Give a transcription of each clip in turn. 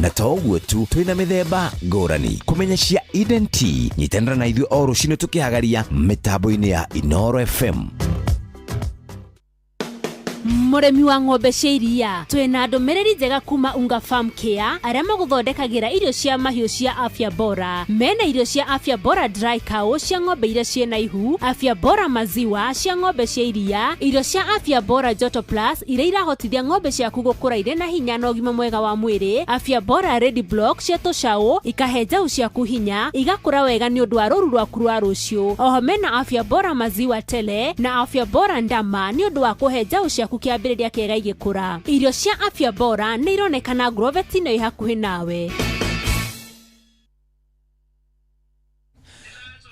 Na to ũguo tu, twĩna mĩthemba ngũrani. Kũmenya cia Eden Tea, nyitanĩra na ithuĩ o rũcinĩ tũkĩhagaria mĩtambo-inĩ ya Inoro FM. Mũrĩmi wa ng'ombe cia iria, twĩna ndũmĩrĩri njega kuma Unga Farm Care arĩa magũthondekagĩra irio cia mahiũ cia Afya Bora. Mena irio cia Afya Bora Dry Cow cia ng'ombe iria ciĩna ihu, Afya Bora Maziwa cia ng'ombe cia iria, irio cia Afya Bora Joto Plus iria irahotithia ng'ombe ciaku gũkũra irĩ na hinya na ũgima mwega wa mwĩrĩ, Afya Bora Ready Block cia tũcaũ ikahe njaũ ciaku hinya igakũra wega nĩ ũndũ wa rũru rwaku rwa rũciũ. Oho mena Afya Bora Maziwa Tele na Afya Bora Ndama nĩ ũndũ wa kũhe njaũ ciaku kĩambĩrĩria kĩega igĩkũra. Irio cia Afya Bora nĩ ironekana Grovet-inĩ ĩ hakuhĩ nawe.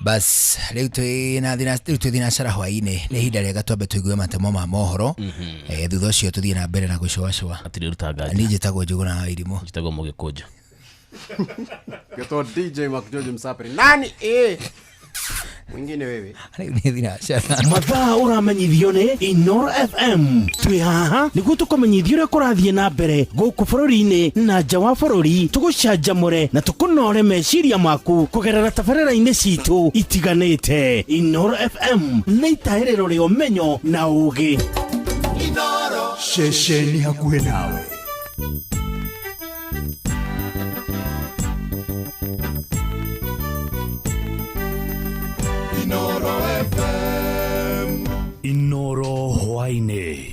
Bas rĩu twĩ na thina rĩu twĩ thinacara hwainĩ, nĩ ihinda rĩega twambe tũigue matemo ma mohoro. Thutha ũcio tũthiĩ na mbere na gũcũacũa. Hatirĩ ũruta nganja. Niĩ njĩtagwo Njũgũna wa Irimũ. Njĩtagwo Mũgĩkũnjo. Getwo DJ McGeorge Msapri. Nani eh? Mwingine wewe. Rĩu nĩ thinacara. Mathaa ũramenyithio nĩ Inoro FM. Twĩ haha nĩguo tũkũmenyithia ũrĩa kũrathiĩ na mbere gũkũ bũrũri-inĩ na nja wa bũrũri, tũgũcanjamũre na tũkũnore meciria maku kũgerera tabarĩra-inĩ citũ itiganĩte. Inoro FM nĩ itahĩrĩro rĩa ũmenyo na ũũgĩ. Ceceni hakuhĩ nawe. Inoro FM. Inoro hwainĩ.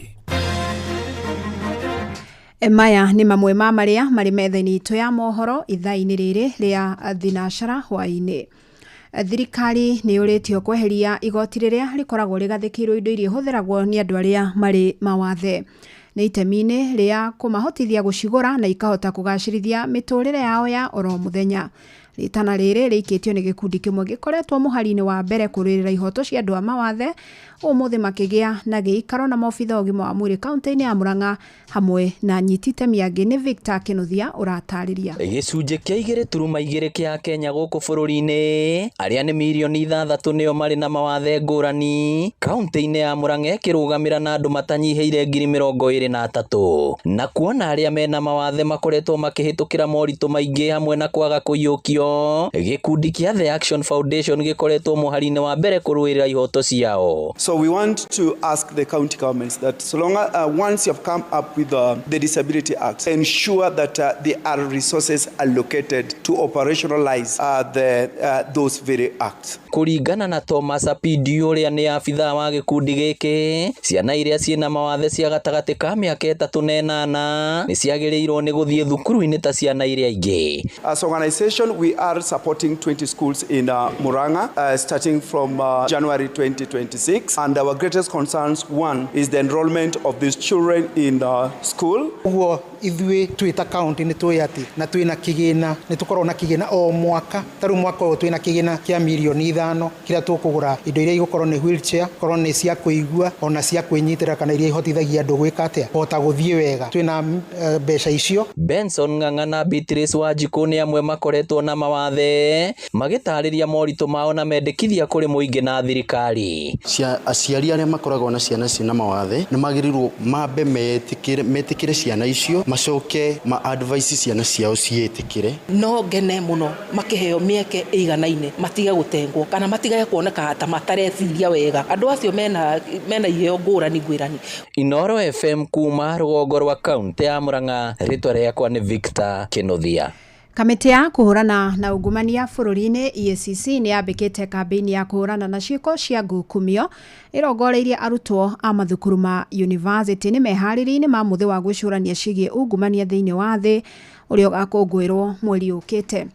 Maya nĩ mamwe ma marĩa marĩ metha-inĩ itũ ya mohoro ithaa-inĩ rĩrĩ rĩa thinacara hwainĩ. Thirikari nĩ yũrĩtio kweheria igoti rĩrĩa rĩkoragwo rĩgathĩkĩirwo indo iria ihũthĩragwo nĩ andũ arĩa marĩ mawathe. Nĩ itemi-inĩ rĩa kũmahotithia gũcigũra na ikahota kũgacĩrithia mĩtũrĩre yao ya oro mũthenya. Rĩtana rĩrĩ rĩikĩtio nĩ gĩkundi kĩmwe gĩkoretwo mũhari-inĩ wa mbere kũrũĩrĩra ihoto cia andũ a mawathe, ũmũthĩ makĩgĩa na gĩikaro na maobitha ũgima wa mwĩrĩ kaunti-inĩ ya Murang'a hamwe na anyiti itemi angĩ. Nĩ Victor Kinuthia ũratarĩria. Gĩcunjĩ kĩa igĩrĩ turuma igĩrĩ kĩa Kenya gũkũ bũrũri-inĩ arĩa nĩ mirioni ithathatũ nĩo marĩ na mawathe ngũrani kaunti-inĩ ya Murang'a ĩkĩrũgamĩra na andũ matanyihĩire ngiri mĩrongo ĩrĩ na atatũ, na kuona arĩa mena mawathe makoretwo makĩhĩtũkĩra moritũ maingĩ hamwe na kwaga kũiyũkio. Gĩkundi kĩa The Action Foundation gĩkoretwo mũhari-inĩ wa mbere kũrũĩrĩra ihoto ciao. So we want to ask the county governments that so long as, once you have come up with the Disability Act, ensure that there are resources allocated to operationalize those very acts. Kũringana na Thomas Apidi ũrĩa nĩ abithaa wa gĩkundi gĩkĩ, ciana iria ciĩna mawathe cia gatagatĩ ka mĩaka ĩtatũ na ĩnana nĩ ciagĩrĩirwo nĩ gũthiĩ thukuru-inĩ ta ciana iria ingĩ. As organization, we are supporting 20 schools in Murang'a, starting from January 2026. And our greatest concerns, one, is the enrollment of these children in school. Ũguo ithuĩ twĩ ta county nĩ tũĩ atĩ na twĩna kĩgĩna, nĩ tũkoragwo na kĩgĩna o mwaka. Ta rĩu mwaka ũyũ twĩna kĩgĩna kĩa mirioni ithano kĩrĩa tũkũgũra indo iria igũkorwo nĩ wheelchair, korwo nĩ cia kũigua ona cia kwĩnyitĩrĩra kana iria ihotithagia andũ gwĩka atĩa, kũhota gũthiĩ wega. Twĩna mbeca icio. Benson Ng'ang'a na Beatrice Wanjikũ nĩ amwe makoretwo na mawathe magĩtarĩria moritũ mao na mendekithia kũrĩ mũingĩ na thirikari. Aciari arĩa makoragwo na ciana ciĩna mawathe nĩ magĩrĩirwo mambe metĩkĩre ciana icio, macoke ma advice ciana ciao ciĩtĩkĩre. No ngene mũno makĩheo mĩeke ĩiganaine, matige gũtengwo kana matige kuoneka ta matareciria wega. Andũ acio mena iheo ngũrani ngũrani. Inoro FM kuma rũgongo rwa kaunti ya Murang'a, rĩtwa rĩakwa nĩ Victor Kinuthia. Kamĩtĩ ya kũhũrana na ungumania bũrũri-inĩ EACC nĩ yambĩkĩte kambĩini ya kũhũrana na ciĩko cia ngukumio ĩrongoreirie arutwo a mathukuru ma university. Nĩ meharĩria-inĩ ma mũthĩ wa gwĩcũrania ciĩgiĩ ungumania thĩinĩ wa thĩ ũrĩa ũgakũngũĩrwo mweri ũkĩte.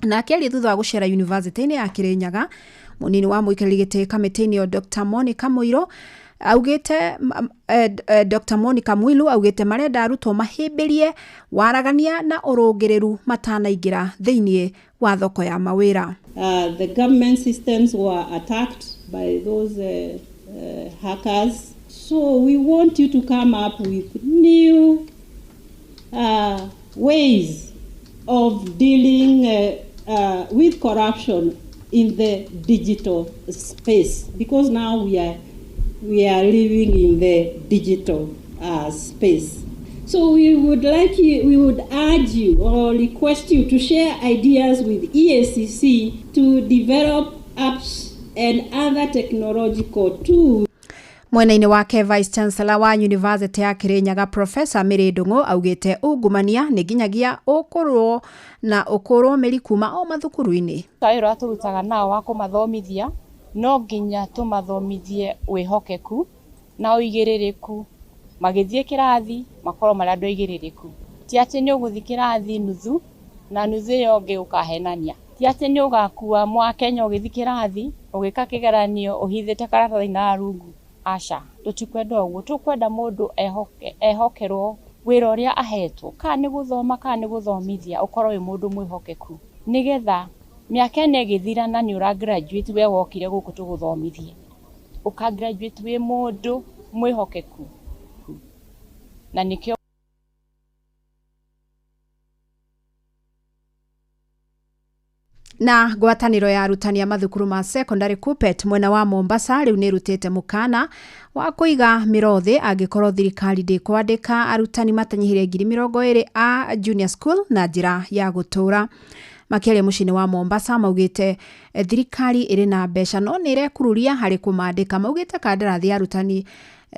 Na akĩaria thutha wa gũcera university-inĩ ya Kirinyaga, mũnini wa mũikarĩri gĩtĩ kamĩtĩ-inĩ ĩyo Dr. Monica Mũirũ augĩte, Dr. Monica Mwilu augĩte marenda arutwo mahĩmbĩrie waragania na ũrũngĩrĩru matanaingĩra thĩinĩ wa thoko ya mawĩra. The government systems were attacked by those hackers. So we want you to come up with new ways of dealing with corruption in the digital space, because now we are living in the digital space. So we would like you, we would urge you or request you to share ideas with EACC to develop apps and other technological tools. Mwena-inĩ wake Vice Chancellor wa University ya Kirinyaga Professor Mary Ndung'u augĩte ungumania nĩ nginyagia ũkũrwo na ũkũrwo mĩri kuma o mathukuru-inĩ. Wĩra ũrĩa tũrutaga nao wa kũmathomithia no nginya tũmathomithie wĩhokeku na ũigĩrĩrĩku. Magĩthiĩ kĩrathi makorwo marĩ andũ aigĩrĩrĩku, ti atĩ nĩ ũgũthiĩ kĩrathi nuthu na nuthu ĩyo ĩngĩ ũkahenania, ti atĩ nĩ ũgakua mwakenya ũgĩthiĩ kĩrathi ũgĩka kĩgeranio ũhithĩte karatathi na rungu. Aca, tũtikwenda ũguo. Tũkwenda mũndũ ehokerwo wĩra ũrĩa ahetwo, kana nĩ gũthoma kana nĩ gũthomithia, ũkorwo wĩ mũndũ mwĩhokeku, nĩgetha mĩaka ĩno ĩgĩthira na nĩ ũra graduate we wokire gũkũ tũgũthomithie, ũka graduate wĩ mũndũ mwĩhokeku, na nĩkĩo. Na ngwatanĩro ya arutani a mathukuru ma secondary KUPPET mwena wa Mombasa rĩu nĩ ĩrutĩte mũkana wa kũiga mĩro thĩ angĩkorwo thirikari ndĩkwandĩka arutani matanyihĩire 20,000 a junior school na njĩra ya gũtũũra. Makĩaria mũciĩ-inĩ wa Mombasa maugĩte thirikari ĩrĩ na mbeca no nĩ ĩrekururia harĩ kũmandĩka. Maugĩte kandarathi ya arutani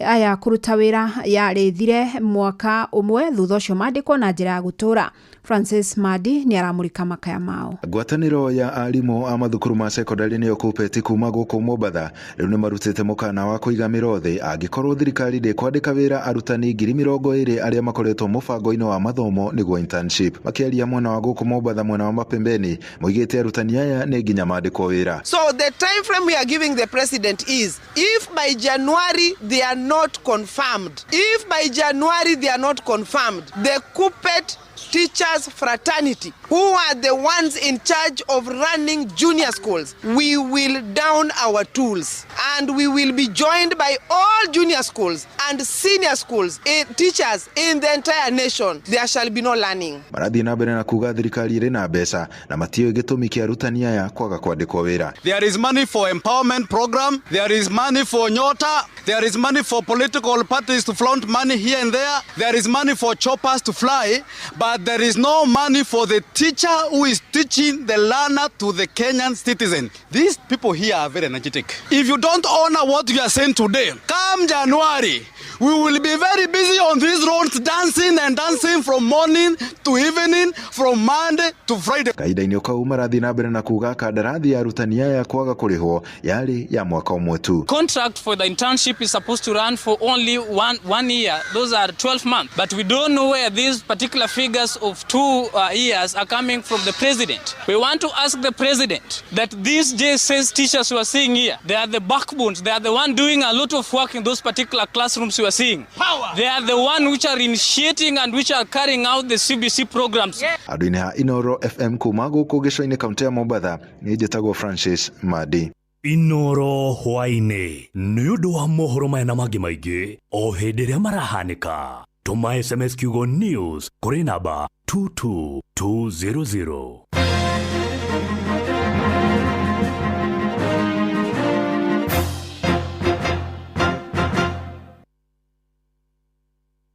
aya kũruta wĩra yarĩthire mwaka ũmwe thutha ũcio mandĩkwo na njĩra ya gũtũũra. Francis Madi nĩ aramũrĩka makaya mao. Ngwatanĩro ya arimũ a mathukuru ma secondary nĩyo KUPPET kuma gũkũ Mombatha rĩu nĩ marutĩte mũkana wa kũiga mĩro thĩ angĩkorwo thirikari ndĩkwandĩka wĩra arutani 20,000 arĩa makoretwo mũbango-inĩ wa mathomo nĩguo internship. Makĩaria mwena wa gũkũ Mombatha mwena wa Mapembeni moigĩte arutani aya nĩ nginya mandĩkwo wĩra. So the time frame we are giving the president is if by January they are not confirmed, if by January they are not confirmed, the KUPPET teachers fraternity, who are the ones in charge of running junior schools, we will down our tools and we will be joined by all junior schools and senior schools teachers in the entire nation. There shall be no learning. Marathiĩ na mbere na kuga thirikari ĩrĩ na mbeca na matiũĩ gĩtũmi kĩa arutani aya kwaga kwandĩkwo wĩra. There is money for empowerment program, there is money for Nyota, there is money for political parties to flaunt money here and there, there is money for choppers to fly, but there is no money for the teacher who is teaching the learner to the Kenyan citizen. These people here are very energetic. If you don't honor what you are saying today, come January, we will be very busy on these roads dancing and dancing from morning to evening, from Monday to Friday. Kahinda-inĩ kau marathiĩ na mbere na kuga kandarathi ya arutani aya kwaga kũrĩhwo yarĩ ya mwaka ũmwe tu. Contract for the internship is supposed to run for only one year. Those are 12 months. But we don't know where these particular figures of 2 years are coming from the president. We want to ask the president that these JSS teachers we are seeing here, they are the backbones. They are the one doing a lot of work in those particular classrooms we are seeing. Power. They are the one which are initiating and which are carrying out the CBC programs. Andũ-inĩ ha Inoro FM kuma gũkũ gĩcũa-inĩ kaunti ya Mombatha, niĩ njĩtagwo Francis Madi. Inoro hwaĩ-inĩ nĩ ũndũ wa mohoro maya na mangĩ maingĩ o hĩndĩ ĩrĩa marahanĩka. Tũma SMS kiugo news kũrĩ namba 22200.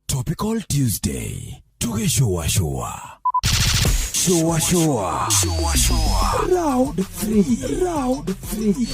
Topical Tuesday tugĩcũacũa shua shua shua round 3 round 3.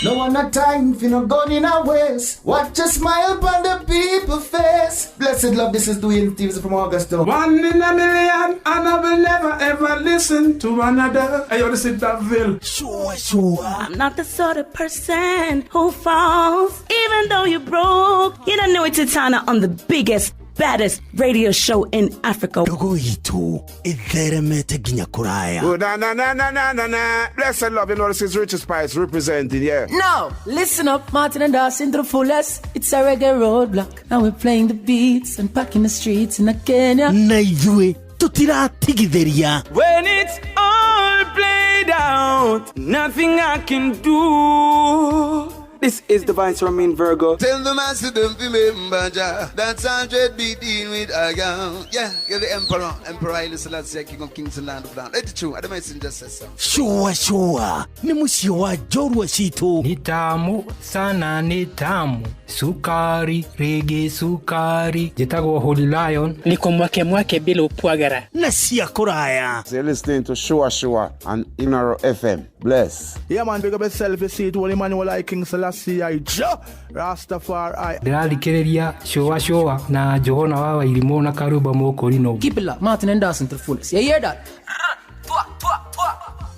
No one a time for no gun in our waist. Watch a smile upon the people face. Blessed love, this is Dwayne Stevens from Augusta. 1 in a million, and I will never ever listen to another. Hey, yo, this is Daville. Sure, sure. I'm not the sort of person who falls, even though you're broke. You don't know it's Titana on the biggest, baddest radio show in Africa. Ndogo itu itheremete nginya kuraya. Oh, na na na na na na na. Blessed love, you know this is Richard Spice representing, yeah. No, listen up, Martin and Dawson to the fullest. It's a reggae roadblock. Now we're playing the beats and packing the streets in Kenya. Na ithuĩ tutiratigithĩria. When it's all played out, nothing I can do. This is the Vice Romain Virgo. Tell the master don't remember Jah. That's 100 be dealing with a girl. Yeah, you're the emperor. Emperor Haile Selassie, King of Kings and Land of Land. It's true. I don't messenger says so. Shua shua nĩ mũciĩ wa njorua citũ. Ni tamu sana, ni tamu sukari rege sukari. Njĩtagwo Holy Lion. Niko mwake mwake bila upwagara na cia kũraya. You're listening to Shua Shua on Inoro FM. Bless. Yeah, man, big up yourself. You see it, Holy Emmanuel I, King Selassie I, Jah Rastafari. Ndĩrathikĩrĩria Shua Shua na Johana wa Wairimũ na Karuba Mũkũrinũ. Keep it locked, Martin and Dawson to the fullest. You hear that?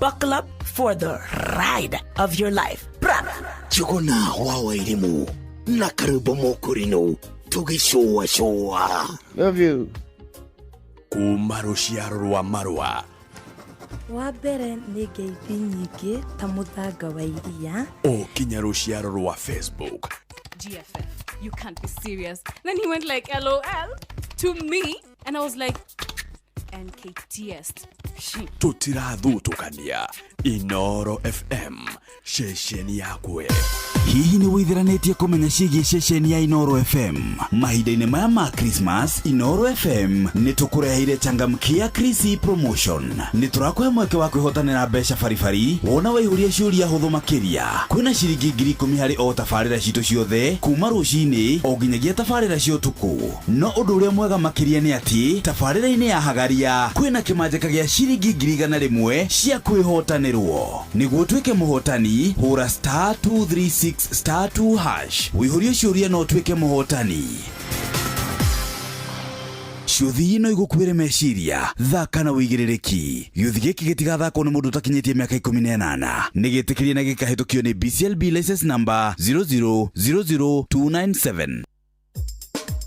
Buckle up for the ride of your life. Njuguna wa Wairimũ na Karuba Mũkũrinũ tũgĩcũa cũa. Love you. Kuma rũciaro rwa marũa wa mbere nĩ ngeithi nyingĩ ta mũthanga wa iria o kinya rũciaro rwa Facebook. GFF, you can't be serious. Then he went like LOL to me, and I was like NKTS. Tũtirathutũkania. Inoro FM, ceceni yakwe. Hihi nĩ wĩthiranĩtie kũmenya ciĩgiĩ ceceni ya Inoro FM? Mahinda-inĩ maya ma Christmas, Inoro FM nĩ tũkũreheire changamkia Krisi promotion. Nĩ tũrakũhe mweke wa kwĩhotanĩra mbeca baribari wona waihũria ciũria hũthũ makĩria. Kwĩna ciringi 10,000 harĩ o tabarĩra citũ ciothe kuma rũcinĩ o nginyagia tabarĩra cia ũtukũ. No ũndũ ũrĩa mwega makĩria nĩ atĩ tabarĩra-inĩ ya Hagaria kwĩna kĩmanjĩka gĩa ciringi 100,000 cia kwĩhotanĩrwo. Nĩguo ũtuĩke mũhotani, hũra star 236 star 2 hash wĩihũrie ciũria no ũtuĩke mũhotani. Ciũthi no igũkuĩre meciria, thaka na wĩigĩrĩrĩki. Gĩũthi gĩkĩ gĩtigathakwo nĩ mũndũ ũtakinyĩtie mĩaka 18. Nĩ gĩtĩkĩrie na gĩkahĩtũkio nĩ BCLB license number 0000297.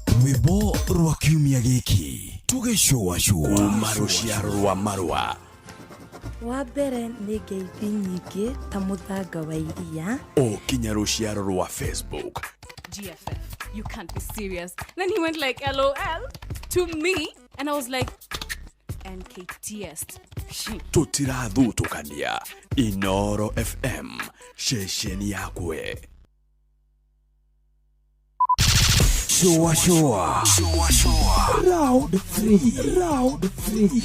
Rwĩmbo rwa kiumia gĩkĩ tũgĩcũacũa. Kuma rũciaro rwa marũa wa mbere nĩ ngeithi nyingĩ ta mũthanga wa iria o kinya rũciaro rwa Facebook. GFF, you can't be serious. Then he went like LOL to me, and I was like NKTS. Tũtirathutũkania. Inoro FM, ceceni yakwe. Shua shua. Shua shua. Round 3. Round 3.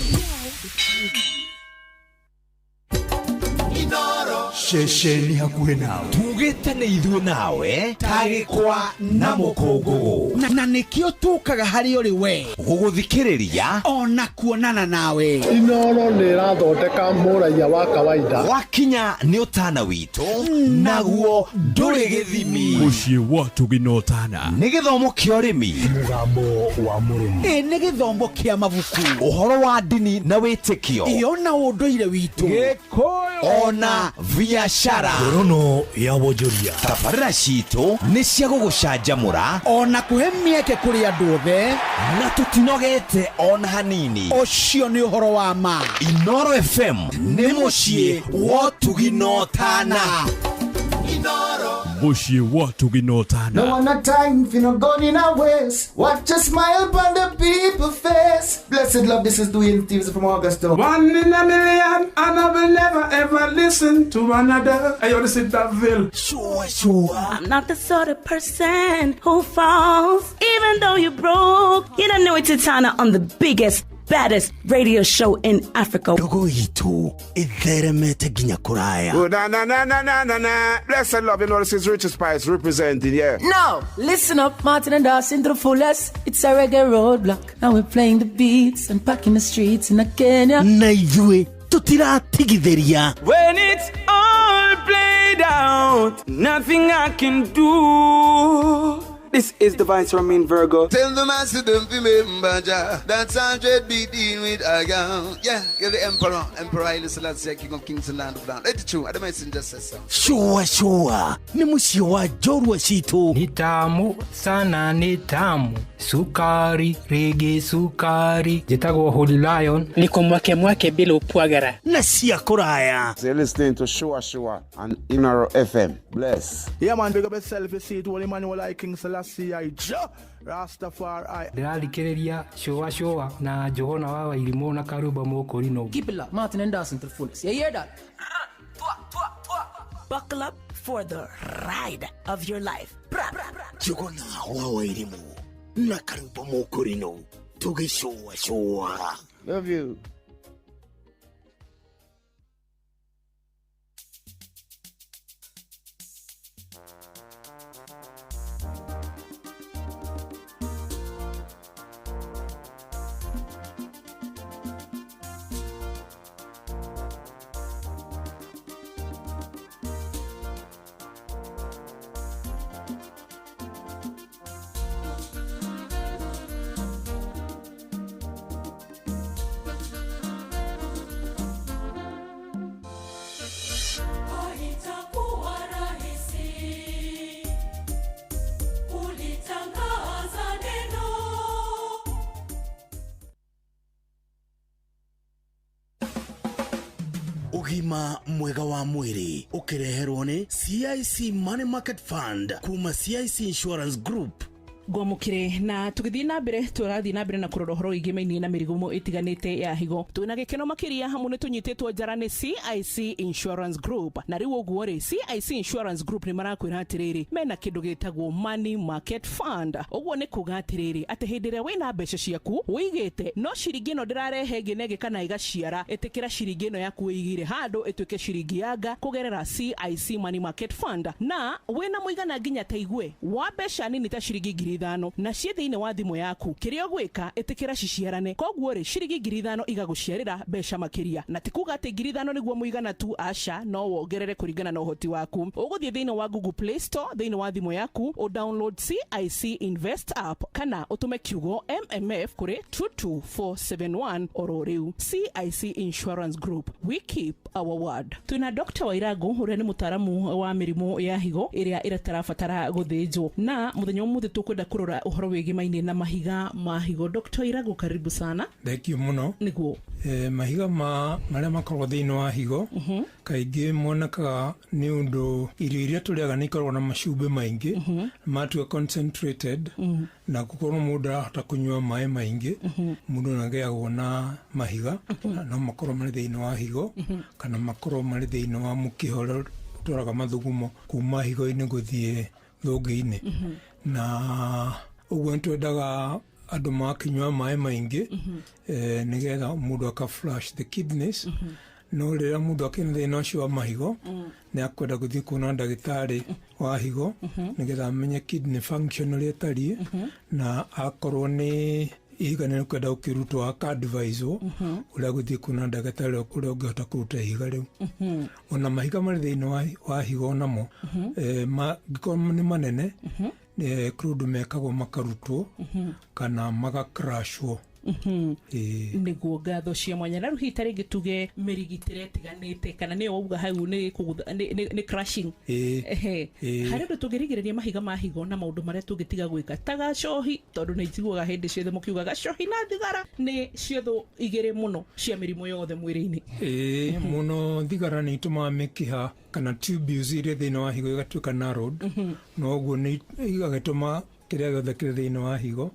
Ceceni hakuhĩ nawe tugĩte nĩ ithuĩ nawe tagĩkwa na mũkũngũgũ na nĩkĩo tũkaga harĩ ũrĩ we gũgũthikĩrĩria ona kuonana nawe. Inoro nĩ ĩrathondeka mũraiya wa kawaida. Wakinya nĩ ũtana witũ naguo ndũrĩ gĩthimi. Mũciĩ wa Tũgina Ũtana nĩ gĩthomo kĩa ũrĩmi, mũgambo wa mũrĩmi, ĩ nĩ gĩthomo kĩa mabuku, ũhoro wa ndini na wĩtĩkio, ĩyo na ũndũire witũ, Gĩkũyũ ona biashara. Ngorono ya wonjoria. Tabarĩra citũ nĩ cia gũgũcanjamũra ona kũhe mĩeke kũrĩ andũ othe, na tũtinogete ona hanini. Ũcio nĩ ũhoro wa ma. Inoro FM nĩ mũciĩ wa ũtugi na ũtana. Mũciĩ wa ũtugi na ũtana. No one a time for no gun in a waste. Watch a smile upon the people face. Blessed love, this is Dwayne Stevens from Augusta. One in a million, and I will never ever listen to another. Hey, yo, this is Daville. Sure, sure. I'm not the sort of person who falls, even though you broke. You don't know it's Titana on the biggest, baddest radio show in Africa. Ndogo itu itheremete nginya kũraya. Oh, na na na na na na na. Blessed love, you know this is Richard Spice representing, yeah. Now, listen up, Martin and Dawson to the fullest. It's a reggae roadblock. Now we're playing the beats and packing the streets in Kenya. Na ithuĩ tũtiratigithĩria. When it's all played out, nothing I can do. This is the Vice Romain Virgo. Tell the master don't remember Jah. That's 100 be dealing with a girl. Yeah, you're the emperor. Emperor Haile Selassie, King of Kings and Land of Land. It's true. I don't messenger says so. Shua shua nĩ mũciĩ wa njorua citũ. Ni tamu sana, ni tamu sukari rege sukari. Njĩtagwo Holy Lion. Niko mwake mwake bila upwagara na cia kũraya. You're listening to Shua Shua on Inoro FM. Bless. Yeah, man, big up yourself. You see it, Holy Emmanuel I, King Selassie I, Jah Rastafari. Ndĩrathikĩrĩria Shua Shua na Johana wa Wairimũ na Karuba Mũkũrinũ. Keep it locked, Martin and Dawson to the fullest. You hear that? Buckle up for the ride of your life. Bra, bra, bra. Njũgũna wa Wairimu na Karwĩmbo Mũkũrinũ tũgĩcũacũa. Love you. Haitakuwa rahisi kulitangaza neno. Ũgima mwega wa mwĩrĩ ũkĩreherwo nĩ CIC Money Market Fund kuma CIC Insurance Group. Ngwamũkĩre na tũgĩthiĩ na mbere, tũrathiĩ na mbere na kũrora ũhoro wĩgiĩ na mĩrimũ ĩtiganĩte ya higo. Twĩna gĩkeno makĩria hamwe nĩ tũnyitĩtwo njara nĩ CIC Insurance Group. Na rĩu ũguo rĩ, CIC Insurance Group nĩ marakwĩra atĩrĩrĩ, mena kĩndũ gĩtagwo Money Market Fund. Ũguo nĩ kuga atĩrĩrĩ, atĩ hĩndĩ ĩrĩa wĩna mbeca ciaku wĩigĩte, no ciringi ĩno ndĩrarehe ĩngĩ na ĩngĩ kana ĩgaciara, ĩtĩkĩra ciringi ĩno yaku wĩigĩire handũ ĩtuĩke ciringi yanga kũgerera CIC Money Market Fund. Na wĩna mũigana nginya ta igue wa mbeca nini ta ciringi 5,000 na ciĩ thĩinĩ wa thimũ yaku, kĩrĩa ũgwĩka ĩtĩkĩra ciciarane. Koguo rĩ, ciringi 5,000 igagũciarĩra mbeca makĩria, na ti kuga atĩ 5,000 nĩguo mũigana tu, aca, no wongerere kũringana na ũhoti waku. Ũgũthiĩ thĩinĩ wa Google Play Store thĩinĩ wa thimũ yaku, ũ download CIC Invest app kana ũtũme kiugo MMF kũrĩ 22471 oro rĩu. CIC Insurance Group, we keep our word. Twĩna Dr. Wairangu ũrĩa nĩ mũtaaramu wa mĩrimũ ya higo ĩrĩa ĩratarabatara gũthĩnjwo, na mũthenya ũmũthĩ tũkwenda kũrora ũhoro wĩgiĩ na mahiga ma higo. Dr. Wairangu, karibu sana. Thank you mũno. Nĩguo. Mahiga ma marĩa makoragwo thĩinĩ wa higo kaingĩ monekaga nĩ ũndũ irio iria tũrĩaga nĩ ikoragwo na macumbĩ maingĩ, matua concentrated, na gũkorwo mũndũ arahota kũnyua maĩ maingĩ, mũndũ nĩagĩagwo na mahiga, no makorwo marĩ thĩinĩ wa higo kana makorwo marĩ thĩinĩ wa mũkiha ũrĩa ũtwaraga mathugumo kuma higo-inĩ gũthiĩ thũngĩ-inĩ. Na ũguo nĩtwendaga andũ makĩnyua maĩ maingĩ, nĩgetha mũndũ aka flush the kidneys. No rĩrĩa mũndũ akĩna thĩna ũcio wa mahigo, nĩ akwenda gũthiĩ kuona ndagĩtarĩ wa higo nĩgetha amenye kidney function ũrĩa ĩtariĩ, na akorwo nĩ ihiga nĩ rĩkwenda gũkĩrutwo aka-adviswo ũrĩa gũthiĩ kuona ndagĩtarĩ ũrĩa ũngĩhota kũruta ihiga rĩu. Ona mahiga marĩ thĩinĩ wa higo namo, mangĩkorwo nĩ manene, kũrĩ ũndũ mekagwo makarutwo kana magakrashwo. Nĩguo. Ngatho cia mwanya. Na rĩu hihi ta rĩngĩ tuge mĩrigitĩre ĩtiganĩte, kana nĩyo wauga hau nĩ kũgutha, nĩ crushing. Ehe. Harĩ ũndũ tũngĩrigĩrĩria mahiga ma higo na maũndũ marĩa tũngĩtiga gwĩka ta gacohi, tondũ nĩ njiguaga hĩndĩ ciothe mũkiuga gacohi na thigara nĩ ciotho igĩrĩ mũno cia mĩrimũ yothe mwĩrĩ-inĩ. Ĩĩ, mũno thigara nĩ itũmaga mĩkiha kana tubules iria thĩinĩ wa higo igatuĩka narrowed, na ũguo nĩ igagĩtũma kĩrĩa gĩothe kĩrĩ thĩinĩ wa higo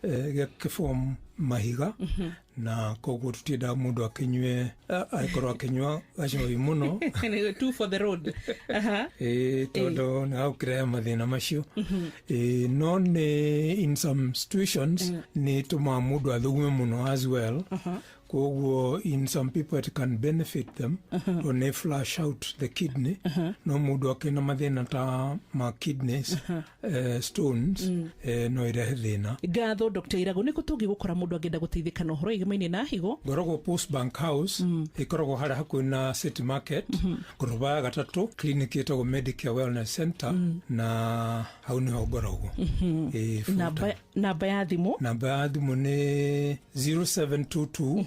gĩkĩform mahiga, na koguo tũtiendaga mũndũ akĩnyue, agĩkorwo akĩnyua gacohi mũno. Two for the road. Aha. Ĩĩ, tondũ nĩ gagũkĩrehe mathĩna macio. Ĩĩ, no nĩ in some situations nĩ ĩtũmaga mũndũ athugume mũno as well. Koguo in some people it can benefit them, tondũ nĩ flush out the kidney. No mũndũ akĩna mathĩna ta ma kidneys, stones, no irehe thĩna. Ngatho Dr. Irago, nĩkũ tũngĩgũkora mũndũ angĩenda gũteithĩka na ũhoro wĩgiĩ na higo? Ngoragwo Post Bank House, ĩkoragwo harĩa hakuhĩ na City Market, ngoroba ya gatatũ, clinic ĩtagwo Medicare Wellness Center, na hau nĩho ngoragwo. Ĩĩ, full time. Namba ya thimũ? Namba ya thimũ nĩ 0722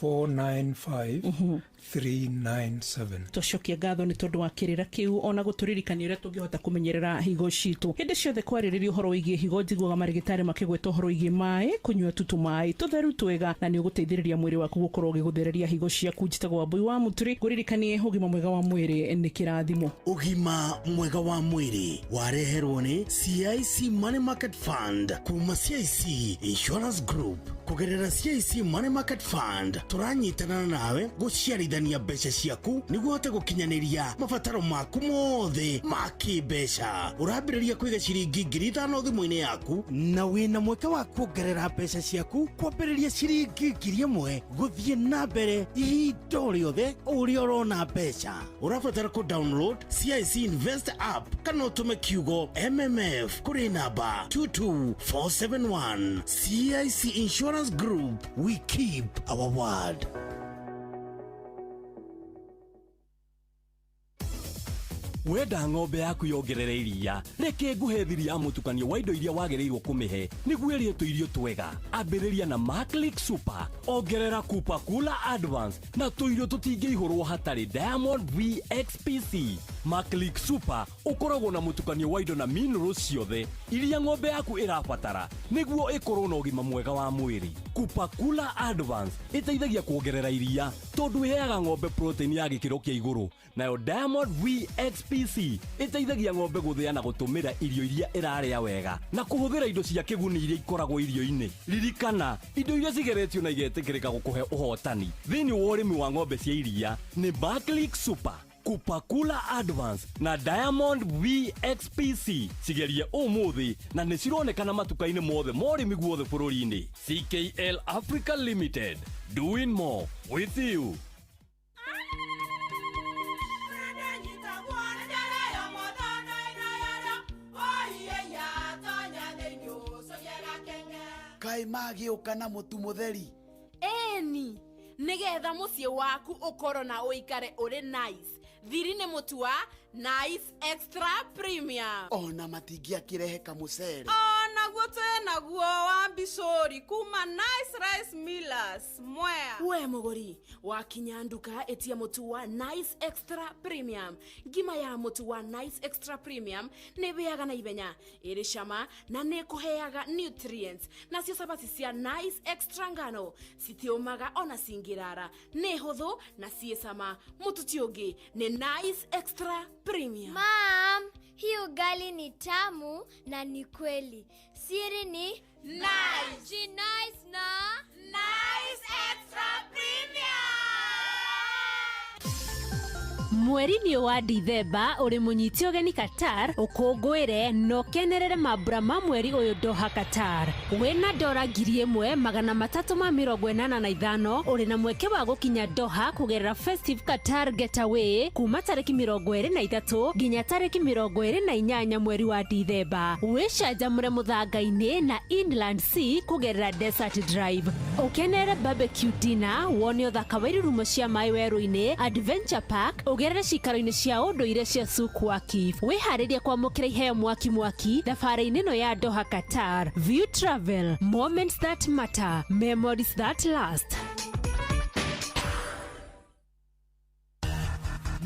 495 397. Twacokia ngatho nĩ tondũ wa kĩrĩra kĩu, ona gũtũririkania ũrĩa tũngĩhota kũmenyerera higo citũ. Hĩndĩ ciothe kwarĩrĩria ũhoro wĩgiĩ higo, njiguaga marĩgĩtarĩ makĩgweta ũhoro wĩgiĩ maĩ, kũnyua tu tũmaĩ tũtheru twega, na nĩ ũgũteithĩrĩria mwĩrĩ waku gũkorwo ũgĩgũthereria higo ciaku. Njĩtagwo Wambui wa Mũturi, ngũririkanie ũgima mwega wa mwĩrĩ nĩ kĩrathimo. Ũgima mwega wa mwĩrĩ wareherwo nĩ CIC Money Market Fund kuma CIC Insurance Group. Kũgerera CIC Money Market Fund tũranyitana nawe gũciarithania mbeca ciaku nĩguo ũhote gũkinyanĩria mabataro maku mothe ma kĩmbeca. Ũrambĩrĩria kũiga ciringi 5,000 thimũ-inĩ yaku na wĩna mweke wa kuongerera mbeca ciaku kwambĩrĩria ciringi 1,000 gũthiĩ na mbere ihinda o rĩothe o ũrĩa ũrona mbeca. Ũrabatara kũ download CIC Invest app kana ũtũme kiugo MMF kũrĩ namba 22471. CIC Insurance Group, we keep our word. Wenda ng'ombe yaku yongerere iria, reke nguhe thiri ya mũtukanio wa indo iria wagĩrĩirwo kũmĩhe nĩguo ĩrĩe tũirio twega. Ambĩrĩria na Maclick Super, ongerera Kupa Kula Advance na tũirio tũtingĩihũrwo hatarĩ Diamond VXPC. Maclick Super ũkoragwo na mũtukanio wa indo na minerals ciothe iria ng'ombe yaku ĩrabatara nĩguo ĩkorwo na ũgima mwega wa mwĩrĩ. Kupa Kula Advance ĩteithagia kuongerera iria tondũ ĩheaga ng'ombe protein ya gĩkĩro kĩa igũrũ, nayo Diamond VXPC ĩteithagia ng'ombe gũthĩa na gũtũmĩra irio iria ĩrarĩa wega na kũhũthĩra indo cia kĩguni iria ikoragwo irio-inĩ. Ririkana, indo iria cigeretio na igetĩkĩrĩka gũkũhe ũhotani thĩinĩ wa ũrĩmi wa ng'ombe cia iria nĩ Barclick Super, Kupakula Advance na Diamond VXPC. Cigerie ũmũthĩ na nĩ cironekana matuka-inĩ mothe ma ũrĩmi guothe bũrũri-inĩ. CKL Africa Limited, doing more with you. Kaĩ magĩũka na mũtu mũtheri? Ĩni, nĩgetha mũciĩ waku ũkorwo na ũikare ũrĩ nice. Thiri nĩ mũtu wa Nice Extra Premium. Ona matingĩakĩrehe kamũcere. Onaguo twĩ naguo wa mbicũri kuma Nice Rice Millers Mwea. We mũgũri wakinya nduka ĩtia mũtu wa Nice Extra Premium. Ngima ya mũtu wa Nice Extra Premium nĩ ĩhĩaga na ihenya, ĩrĩ cama na nĩ ĩkũheaga nutrients. Nacio cabaci cia Nice Extra ngano citiũmaga ona cingĩrara, nĩ hũthũ na ciĩ cama. Mũtu ti ũngĩ nĩ Nice Extra Premium. Mom, hii ugali ni tamu na ni kweli. Siri ni Nice. Ji nice na Nice Extra Premium. Mweri-inĩ wa Dithemba ũrĩ mũnyiti ũgeni Qatar, ũkũngũĩre na ũkenerere mambura ma mweri ũyũ Doha Qatar. Wĩna dora 1385 ũrĩ na mweke wa gũkinya Doha kũgerera Festive Qatar Getaway kuma tarĩki 23 nginya tarĩki 28 mweri wa Dithemba. Wĩcanjamũre mũthanga-inĩ na Inland Sea kũgerera Desert Drive. Ũkenerere barbecue dinner, wone ũthaka wa irurumo cia maĩ werũ-inĩ, Adventure Park, ũgerere cikaro-inĩ cia ũndũire cia Souk Waqif. Wĩharĩrie kwamũkĩra iheo mwaki mwaki thabarĩ-inĩ ĩno ya Doha Qatar. View Travel, moments that matter, memories that last.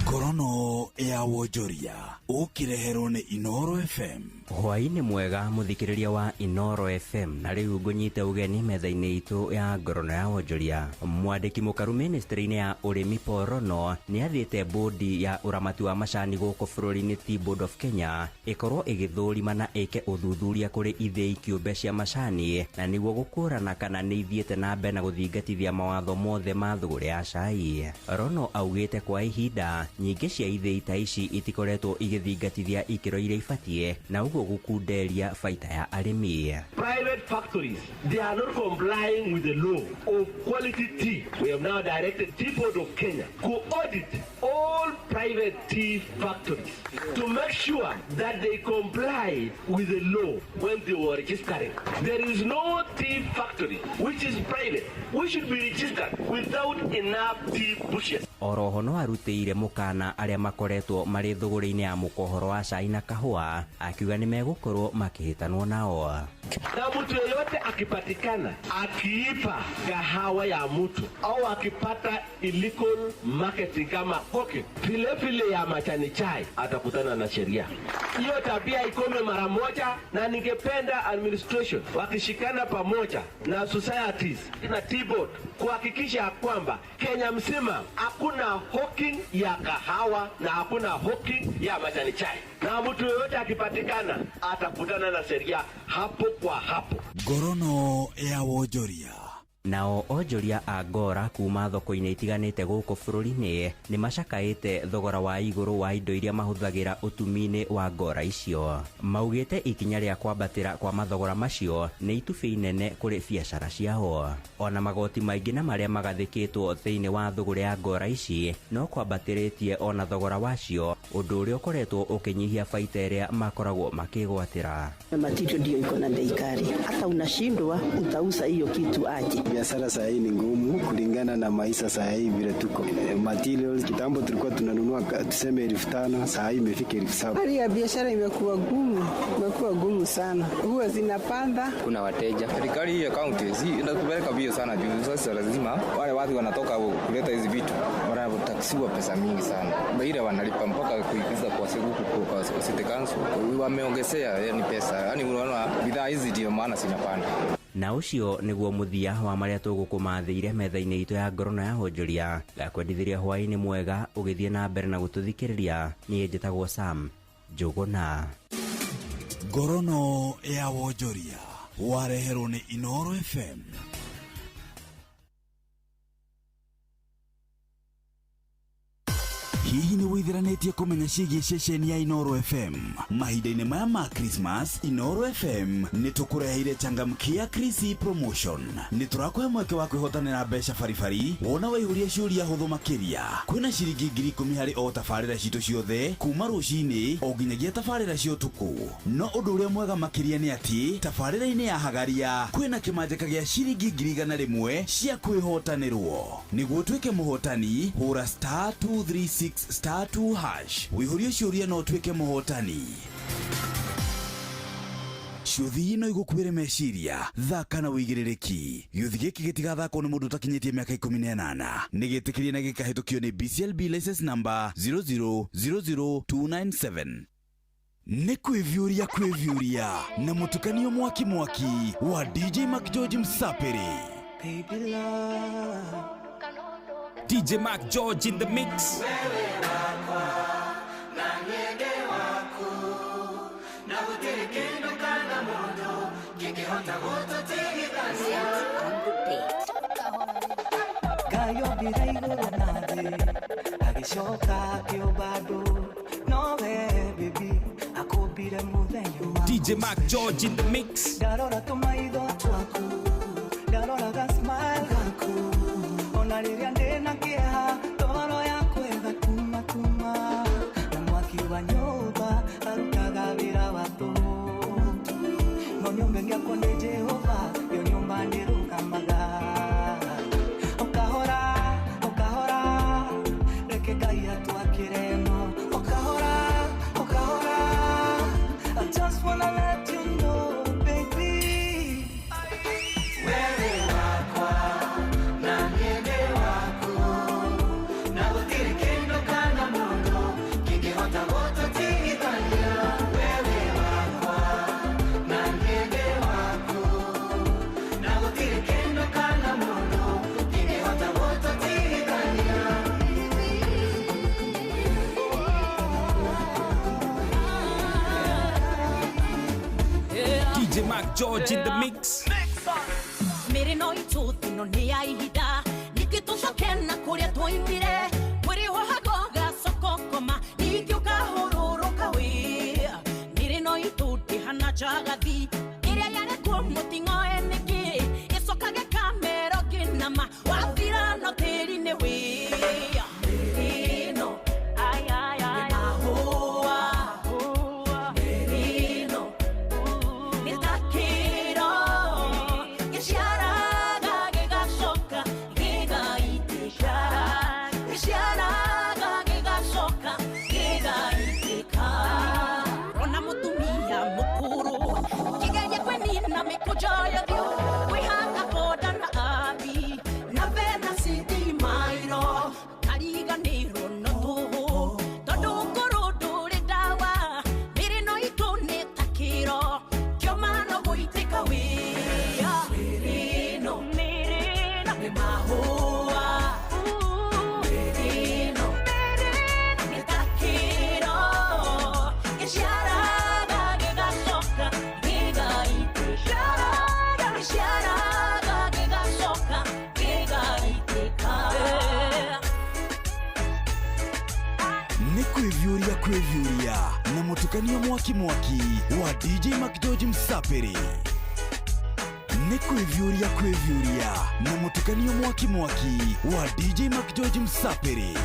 Ngorono ya wonjoria ũkĩreherwo nĩ Inoro FM. Hwaĩ-inĩ mwega mũthikĩrĩria wa Inoro FM, na rĩu ngũnyite ũgeni metha-inĩ itũ ya ngorono ya wonjoria. Mwandĩki mũkaru ministry-inĩ ya ũrĩmi Paul Rono nĩ athĩte bodi ya ũramati wa macani gũkũ bũrũri-inĩ Tea Board of Kenya ĩkorwo ĩgĩthũrima na ĩke ũthuthuria kũrĩ ithĩi kĩũmbe cia macani na nĩguo gũkũrana kana nĩ ithiĩte na mbere na gũthingatithia mawatho mothe ma thũgũrĩ ya cai. Rono augĩte kwa ihinda nyingĩ cia ithĩi ta ici itikoretwo igĩthingatithia ikĩro iria ibatiĩ na ũguo gũkunderia baita ya arĩmi. Private factories, they are not complying with the law of quality tea. We have now directed Tea Board of Kenya to audit all private tea factories to make sure that they comply with the law when they were registering. There is no tea factory which is private which should be registered without enough tea bushes. Oroho no arutĩire mũkana arĩa makoretwo marĩ thũgũrĩ-inĩ ya mũkohoro wa cai na kahũa, akiuga nĩ megũkorwo makĩhĩtanwo nao. Na mtu yeyote akipatikana akiipa kahawa ya mtu au akipata illegal marketing kama koke vile vile ya majani chai, atakutana na sheria. Hiyo tabia ikome mara moja, na ningependa administration wakishikana pamoja na societies na tea board kuhakikisha kwamba Kenya mzima hakuna hawking ya kahawa na hakuna hawking ya majani chai, na mtu yeyote akipatikana atakutana na sheria hapo kwa hapo. Ngorono ya wonjoria. Nao onjoria a ngora kuma thoko-inĩ itiganĩte gũkũ bũrũri-inĩ nĩ macakaĩte thogora wa igũrũ wa indo iria mahũthagĩra ũtumi-inĩ wa ngora icio. Maugĩte ikinya rĩa kwambatĩra kwa mathogora macio nĩ itubĩ inene kũrĩ biacara ciao. Ona magoti maingĩ na marĩa magathĩkĩtwo thĩinĩ wa thũgũrĩ ya ngora ici no kwambatĩrĩtie ona thogora wacio, ũndũ ũrĩa ũkoretwo ũkĩnyihia baita ĩrĩa makoragwo makĩgwatĩra. Material ndio iko na bei kali, hata unashindwa utauza hiyo kitu aje. Biashara saa hii ni ngumu kulingana na maisha saa hii vile tuko. Materials kitambo tulikuwa tunanunua tuseme 5,000, saa hii imefika 7,000. Hali ya biashara imekuwa gumu, imekuwa gumu sana. Huwa zinapanda. Kuna wateja. Serikali hii ya county si inatupeleka bio sana juu sasa lazima wale watu wanatoka kuleta hizi vitu wanataksiwa pesa mingi sana. Baira wanalipa mpaka kuingiza kwa siku kwa city council. Wameongezea yani pesa. Yani unaona bidhaa hizi ndio maana zinapanda. Na ũcio nĩguo mũthia wa marĩa tũgũkũmathĩire metha-inĩ itũ ya ngorono ya wonjoria. Ngakwendithĩria hwaĩ-inĩ mwega ũgĩthiĩ na mbere na gũtũthikĩrĩria. Niĩ njĩtagwo Sam Njũgũna. Ngorono ya wonjoria wareherwo nĩ Inooro FM. Hihi nĩ wĩithiranĩtie kũmenya ciĩgiĩ ceceni ya Inooro FM? Mahinda-inĩ maya ma Christmas, Inooro FM nĩ tũkũreheire changamkia Chrissy promotion. Nĩ tũrakũhe mweke wa kwĩhotanĩra mbeca baribari wona waihũria ciũria hũthũ makĩria. Kwĩna ciringi 10,000 harĩ o tabarĩra citũ ciothe kuma rũcinĩ o nginyagia tabarĩra cia ũtukũ. No ũndũ ũrĩa mwega makĩria nĩ atĩ tabarĩra-inĩ ya Hagaria kwĩna kĩmanjĩka gĩa ciringi 100,000 cia kwĩhotanĩrwo. Nĩguo ũtuĩke mũhotani, hũra *236 *2# wĩihũrie ciũria na ũtuĩke mũhotani. Ciũthi no igũkuĩre meciria, thaka na wĩigĩrĩrĩki. Gĩũthi gĩkĩ gĩtigathakwo nĩ mũndũ ũtakinyĩtie mĩaka 18. Nĩ gĩtĩkĩrie na gĩkahĩtũkio nĩ BCLB license number 0000297. Nĩ kwĩviũria kwĩviũria na mũtukanio mwaki mwaki wa DJ Mac George Msapiri. Baby love. DJ Mac George in the mix. DJ Mac George in the mix. DJ Mac George in the mix. Mere no ituthi no ni aihida nikitucoke na kuria twoimire mwiri wahagoga sokokoma ningĩ ũkahũrũrũka wĩ mĩrĩ no itũndĩ hana njagathi ĩrĩa yarekwo mũting'oe nĩkĩ ĩcokage kamero ngĩnama wathira no tĩri-inĩ wĩ mĩrĩ ĩno nĩ mahũa mĩrĩ ĩno nĩ ta kĩro gĩciaraga gĩgacoka gĩgaitĩka gĩciaraga gĩgacoka gĩgaitĩka rona mũtumia mũkũrũ kĩgerie kwĩnina mĩkũnjo yothiũ kwĩhaka boda na abi na bena citimairo kariganĩrwo no tũhũ tondũ ngũrũ ndũrĩ ndawa mĩrĩ no itũ nĩ ta kĩro kĩoma no gũitĩka wĩa mĩrĩ ĩno nĩ mahũa mĩrĩ ĩno nĩ ta kĩro gĩciaraga gĩgacoka gĩgaitĩka Kwĩviũria kwĩviũria na mũtukanio mwaki mwaki wa DJ McGeorge Msapiri. Nĩ kwĩviũria kwĩviũria na mũtukanio mwaki mwaki wa DJ McGeorge Msapiri.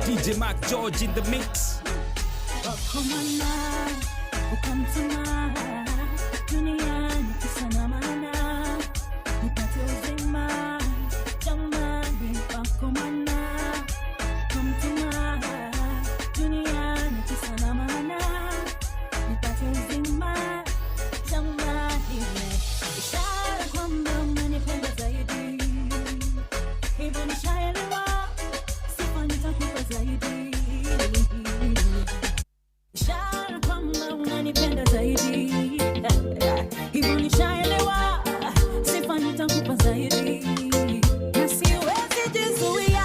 DJ Mark George in the mix. Wakomana, ukamtuma duniani kisa na maana, nipate uzima jamani. Wakomana, ukamtuma duniani kisa na maana, nipate uzima jamani. Ishara kwamba umenipenda zaidi, hivyo nishaelewa, sifa nitakupa zaidi. Ishara kwamba unanipenda zaidi, hivyo nishaelewa, sifa nitakupa zaidi. Na siwezi jizuia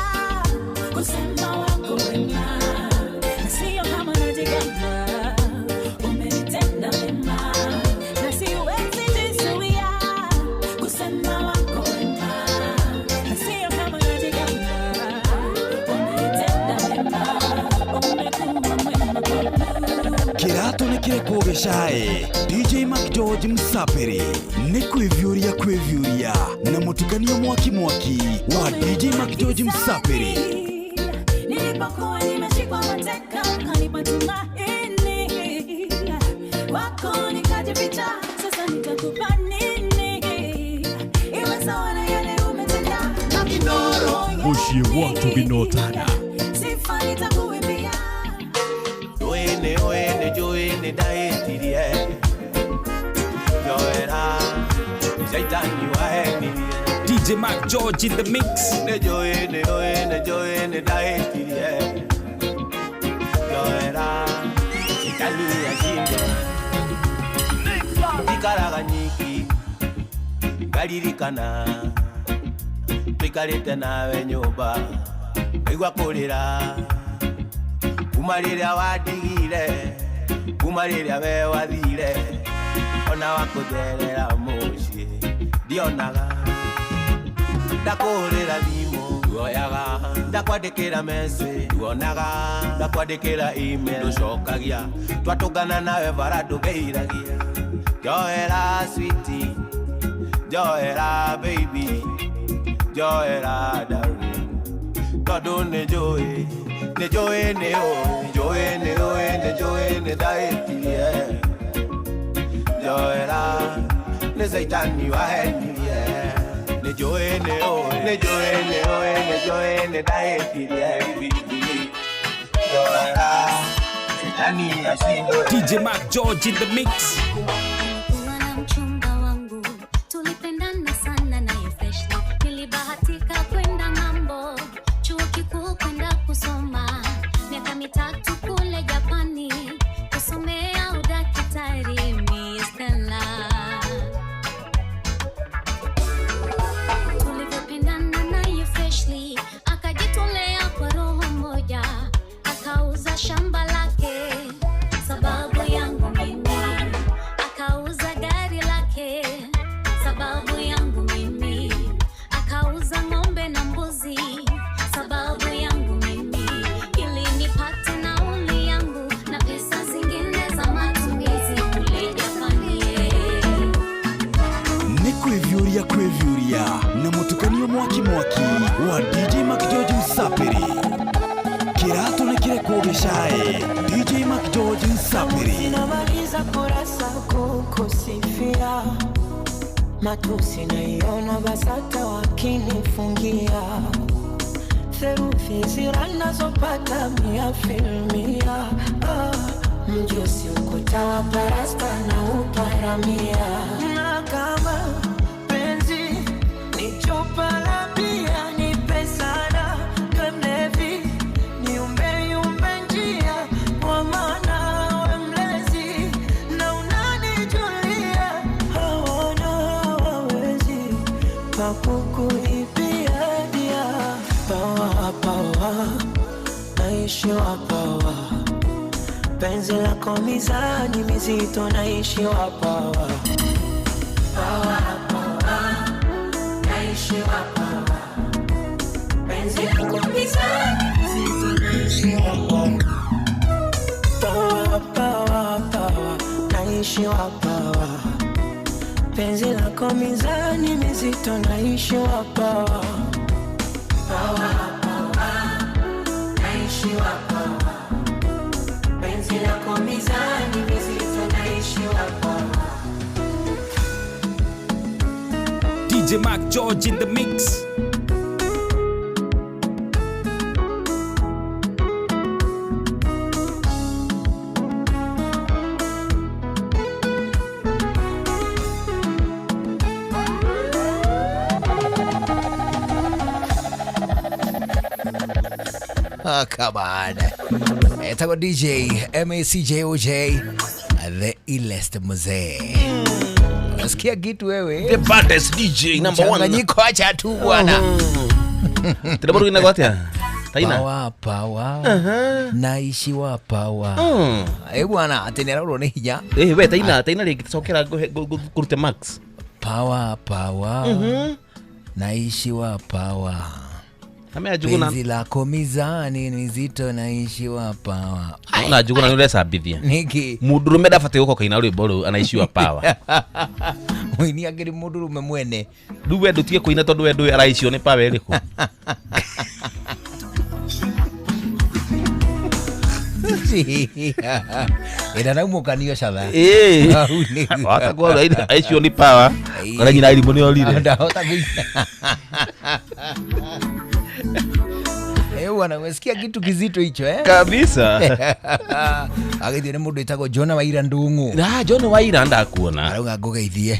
kusema wako wema, na sio kama najigamba, umenitenda mema. Na siwezi jizuia kusema wako wema, na sio kama najigamba, umenitenda mema, umekuwa mwema kwangu. Kĩratũ nĩ kĩrekwo gĩcaĩ. DJ McGeorge Msapiri. Nĩ kwĩviũria kwĩviũria na mũtukanio mwaki mwaki wa DJ McGeorge Msapiri. Nilipokuwa nimeshikwa mateka, ukanipa tumaini. Wako nikajificha, sasa nitakupa nini? Iwe sawa na yale umetenda. Muciĩ watu gĩnotana. Sifa nitakuimbia. Joene oene joene daetirie Joera Shaitani wahenirie. DJ Mark George in the mix. Ne joene oene joene daetirie Joera Shaitani yashinde. Ikaraga nyiki Ngaririkana Twikarĩte nawe nyũmba Ngaigua kũrĩra. Kuma rĩrĩa wandigire, kuma rĩrĩa we wathire, ona wakũnjerera mũciĩ ndionaga. Ndakũhũrĩra thimũ nduoyaga, ndakwandĩkĩra message nduonaga, ndakwandĩkĩra email ndũcokagia, twatũngana nawe bara ndũgeiragia. Njoera sweetie, njoera baby, njoera darling, tondũ nĩ njũĩ nĩ njũĩ nĩ ũĩ, njũĩ nĩ ũĩ, nĩ njũĩ nĩ ndaĩtirie. Njoera nĩ Caitani wahenirie. Nĩ njũĩ nĩ ũĩ, nĩ njũĩ nĩ ũĩ, nĩ njũĩ nĩ ndaĩtirie. Njoera Caitani ashindwe. DJ Mark George in the mix. Kuwa na mchumba wangu tulipendana sana naye freshly, nilibahatika kwenda ng'ambo, chuo kikuu kwenda kusoma, miaka 3 kule Japani kusomea udaktari. Mi Stella Meciria na mũtukanio mwaki mwaki wa DJ Mac George Msapiri. Kĩratũ nĩ kĩrekwo gĩcae. DJ Mac George Msapiri. Sinamaliza kurasa kukusifia, matusi naiona BASATA wakinifungia, therufi zira nazopata mia filmia, mjusi ukuta wa parasta na uparamia, na kama penzi ni chupa la bia nipe sana, niwe mlevi niumbe yumbe njia, kwa maana we mlezi na unanijulia, hawana wawezi pa kukuibia dia. Pawa pawa naishi wa pawa, penzi lako mizani mizito naishi wa pawa. Pawa pawa naishi wa pawa, penzi lako mizani mizito naishi wa pawa. Pawa pawa pawa naishi wa pawa, penzi lako mizani mizito naishi wa pawa. Pawa pawa naishi wa pawa, penzi lako mizani mizito naishi wa pawa. DJ Mac George in the mix. Oh, come on. Etagwo DJ MACJOJ, the illest mzee. Unasikia kitu wewe? The baddest DJ number 1. Mchanganyiko acha tu bwana. Tena ina kwa atia? Taina. Pawa pawa. Naishi wa pawa. Eh bwana, atene raro ni hinya. Eh we taina rĩngĩ cokera ngũrute max. Pawa pawa. Naishi wa pawa. Penzi lako mizani mizito naishi wa pawa. Na Njuguna nĩ ũrecambithia. Niki. Mũndũrũme ndabatiĩ gũkorwo kaina rwĩmbo rũu anaishi wa pawa. Mũini akĩrĩ mũndũrũme mwene. Rĩu we ndũtige kũina tondũ we ndũĩ araicio nĩ pawa ĩrĩkũ. Ĩra naumũkanio catha. Wahota kuona aicio nĩ pawa. Kana nyina irimũ nĩ orire. Ndahota kũina. Bwana, umesikia kitu kizito hicho eh? Kabisa. Agithio nĩ mũndũ wĩtagwo John Waira Ndung'u. Na John Waira ndakuona. Arauga ngũgeithie.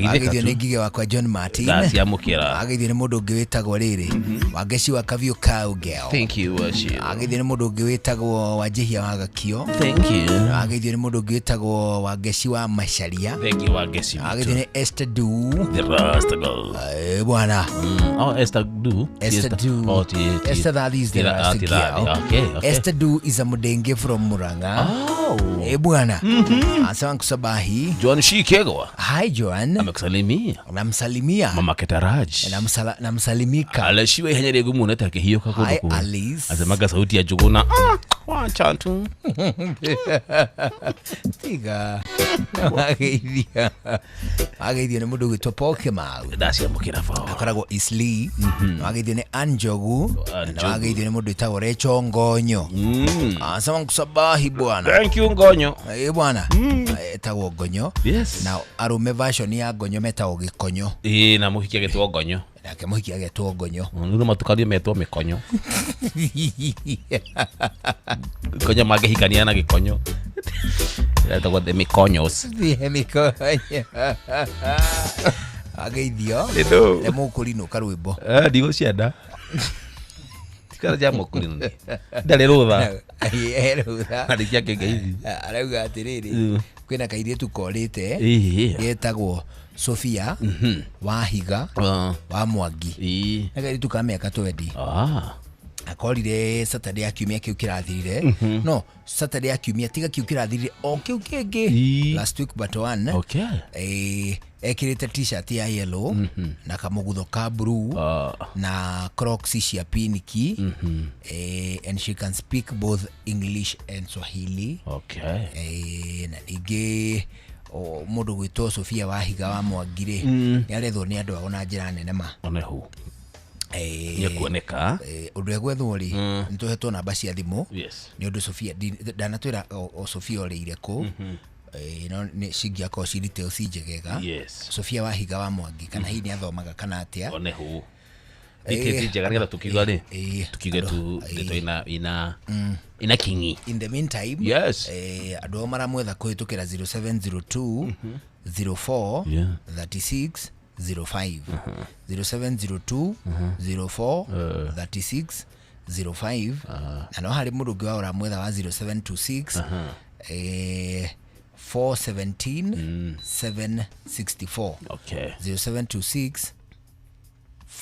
Agithio nĩ ngige wakwa John Martin. Ndaciamũkĩra. Agithio nĩ mũndũ ũngĩ wĩtagwo rĩrĩ. Wangeci wa Kaviũ Cowgirl. Thank you worship. Agithio nĩ mũndũ ũngĩ wĩtagwo Wanjihia wa Gakio. Thank you. Agithio nĩ mũndũ ũngĩ wĩtagwo Wangeci wa Macharia. Thank you Wangeci. Agithio nĩ Esther Du. The Rasta girl. Bwana. Oh, Esther Du. Esther Du. Oh, Esther that is the Rasta girl. Okay, okay. Esther Du is a mudenge from Murang'a. Oh. Eh bwana. Asante kusabahi. Joan Shikegwa. Hi Joan. Amekusalimia. Namsalimia. Mama Ketaraj. Namsalimika. Aleshiwe ihenya rĩngĩ muonete akĩhiũka kũndũ Hi kũu. Alice. Asemaga sauti ya Njuguna. Wacha tu. Tiga. Ageithia. Ageithio nĩ mũndũ ũgwĩtwo Paul Kimau. Ndaciamũkĩra Paul. Akoragwo Eastleigh. Ageithio nĩ Anjogu. Na ageithio nĩ mũndũ wĩtagwo Recho Ngonyo. Asema nkusabahi bwana. Thank you Ngonyo. Eh bwana. Etagwo Ngonyo. Yes. Na arũme version ya Ngonyo metagwo Gĩkonyo. Ĩĩ na mũhiki agetwo Ngonyo. Nake mũhiki agetwo Ngonyo. Nĩ matukanio metwo mĩkonyo. Konyo mangĩhikania na gĩkonyo. Etagwo the mĩkonyos. The mĩkonyo. Ageithio. Nĩ mũkũrinũ karwĩmbo. Ndigũcienda. Tikara ja mũkũrinũ. Ndarĩ rũtha. Rũtha. Arĩkia kĩngeithi. Arauga atĩrĩrĩ, kwĩna kairĩtu korĩte getagwo Sofia Wahiga wa Mwangi. Na kairĩtu ka mĩaka 20. Akorire Saturday ya kiumia kĩu kĩrathirire. No, Saturday ya kiumia tiga kĩu kĩrathirire o kĩu kĩngĩ. Last week but one. Okay. Ekĩrĩte t-shirt ya yellow na kamũgutho ka blue na Crocs cia pinki. And she can speak both English and Swahili. Okay. Na ningĩ Mũndũ gwĩtwo Sofia Wahiga wa Mwangi rĩ, nĩ arethwo nĩ andũ ao na njĩra nene ma. Onehu nĩekuoneka. Ũndũ egwethwo rĩ, nĩ tũhetwo namba cia thimũ. Nĩ ũndũ Sofia ndanatwĩra o Sofia ũrĩire kũ. No nĩ cingĩakorwo ci details njegega. Sofia Wahiga wa Mwangi, kana hihi nĩ athomaga kana atĩa. Onehu details njega nĩgetha tukiuga rĩ, tukiuge tu ndeto ina ina kingi. In the meantime, andũ ao maramwetha kũhĩtũkĩra 0702 04 36 05, 0702 04 36 05. Na no harĩ mũndũ ũngĩ wa ũramwetha wa 0726 417 764. 0726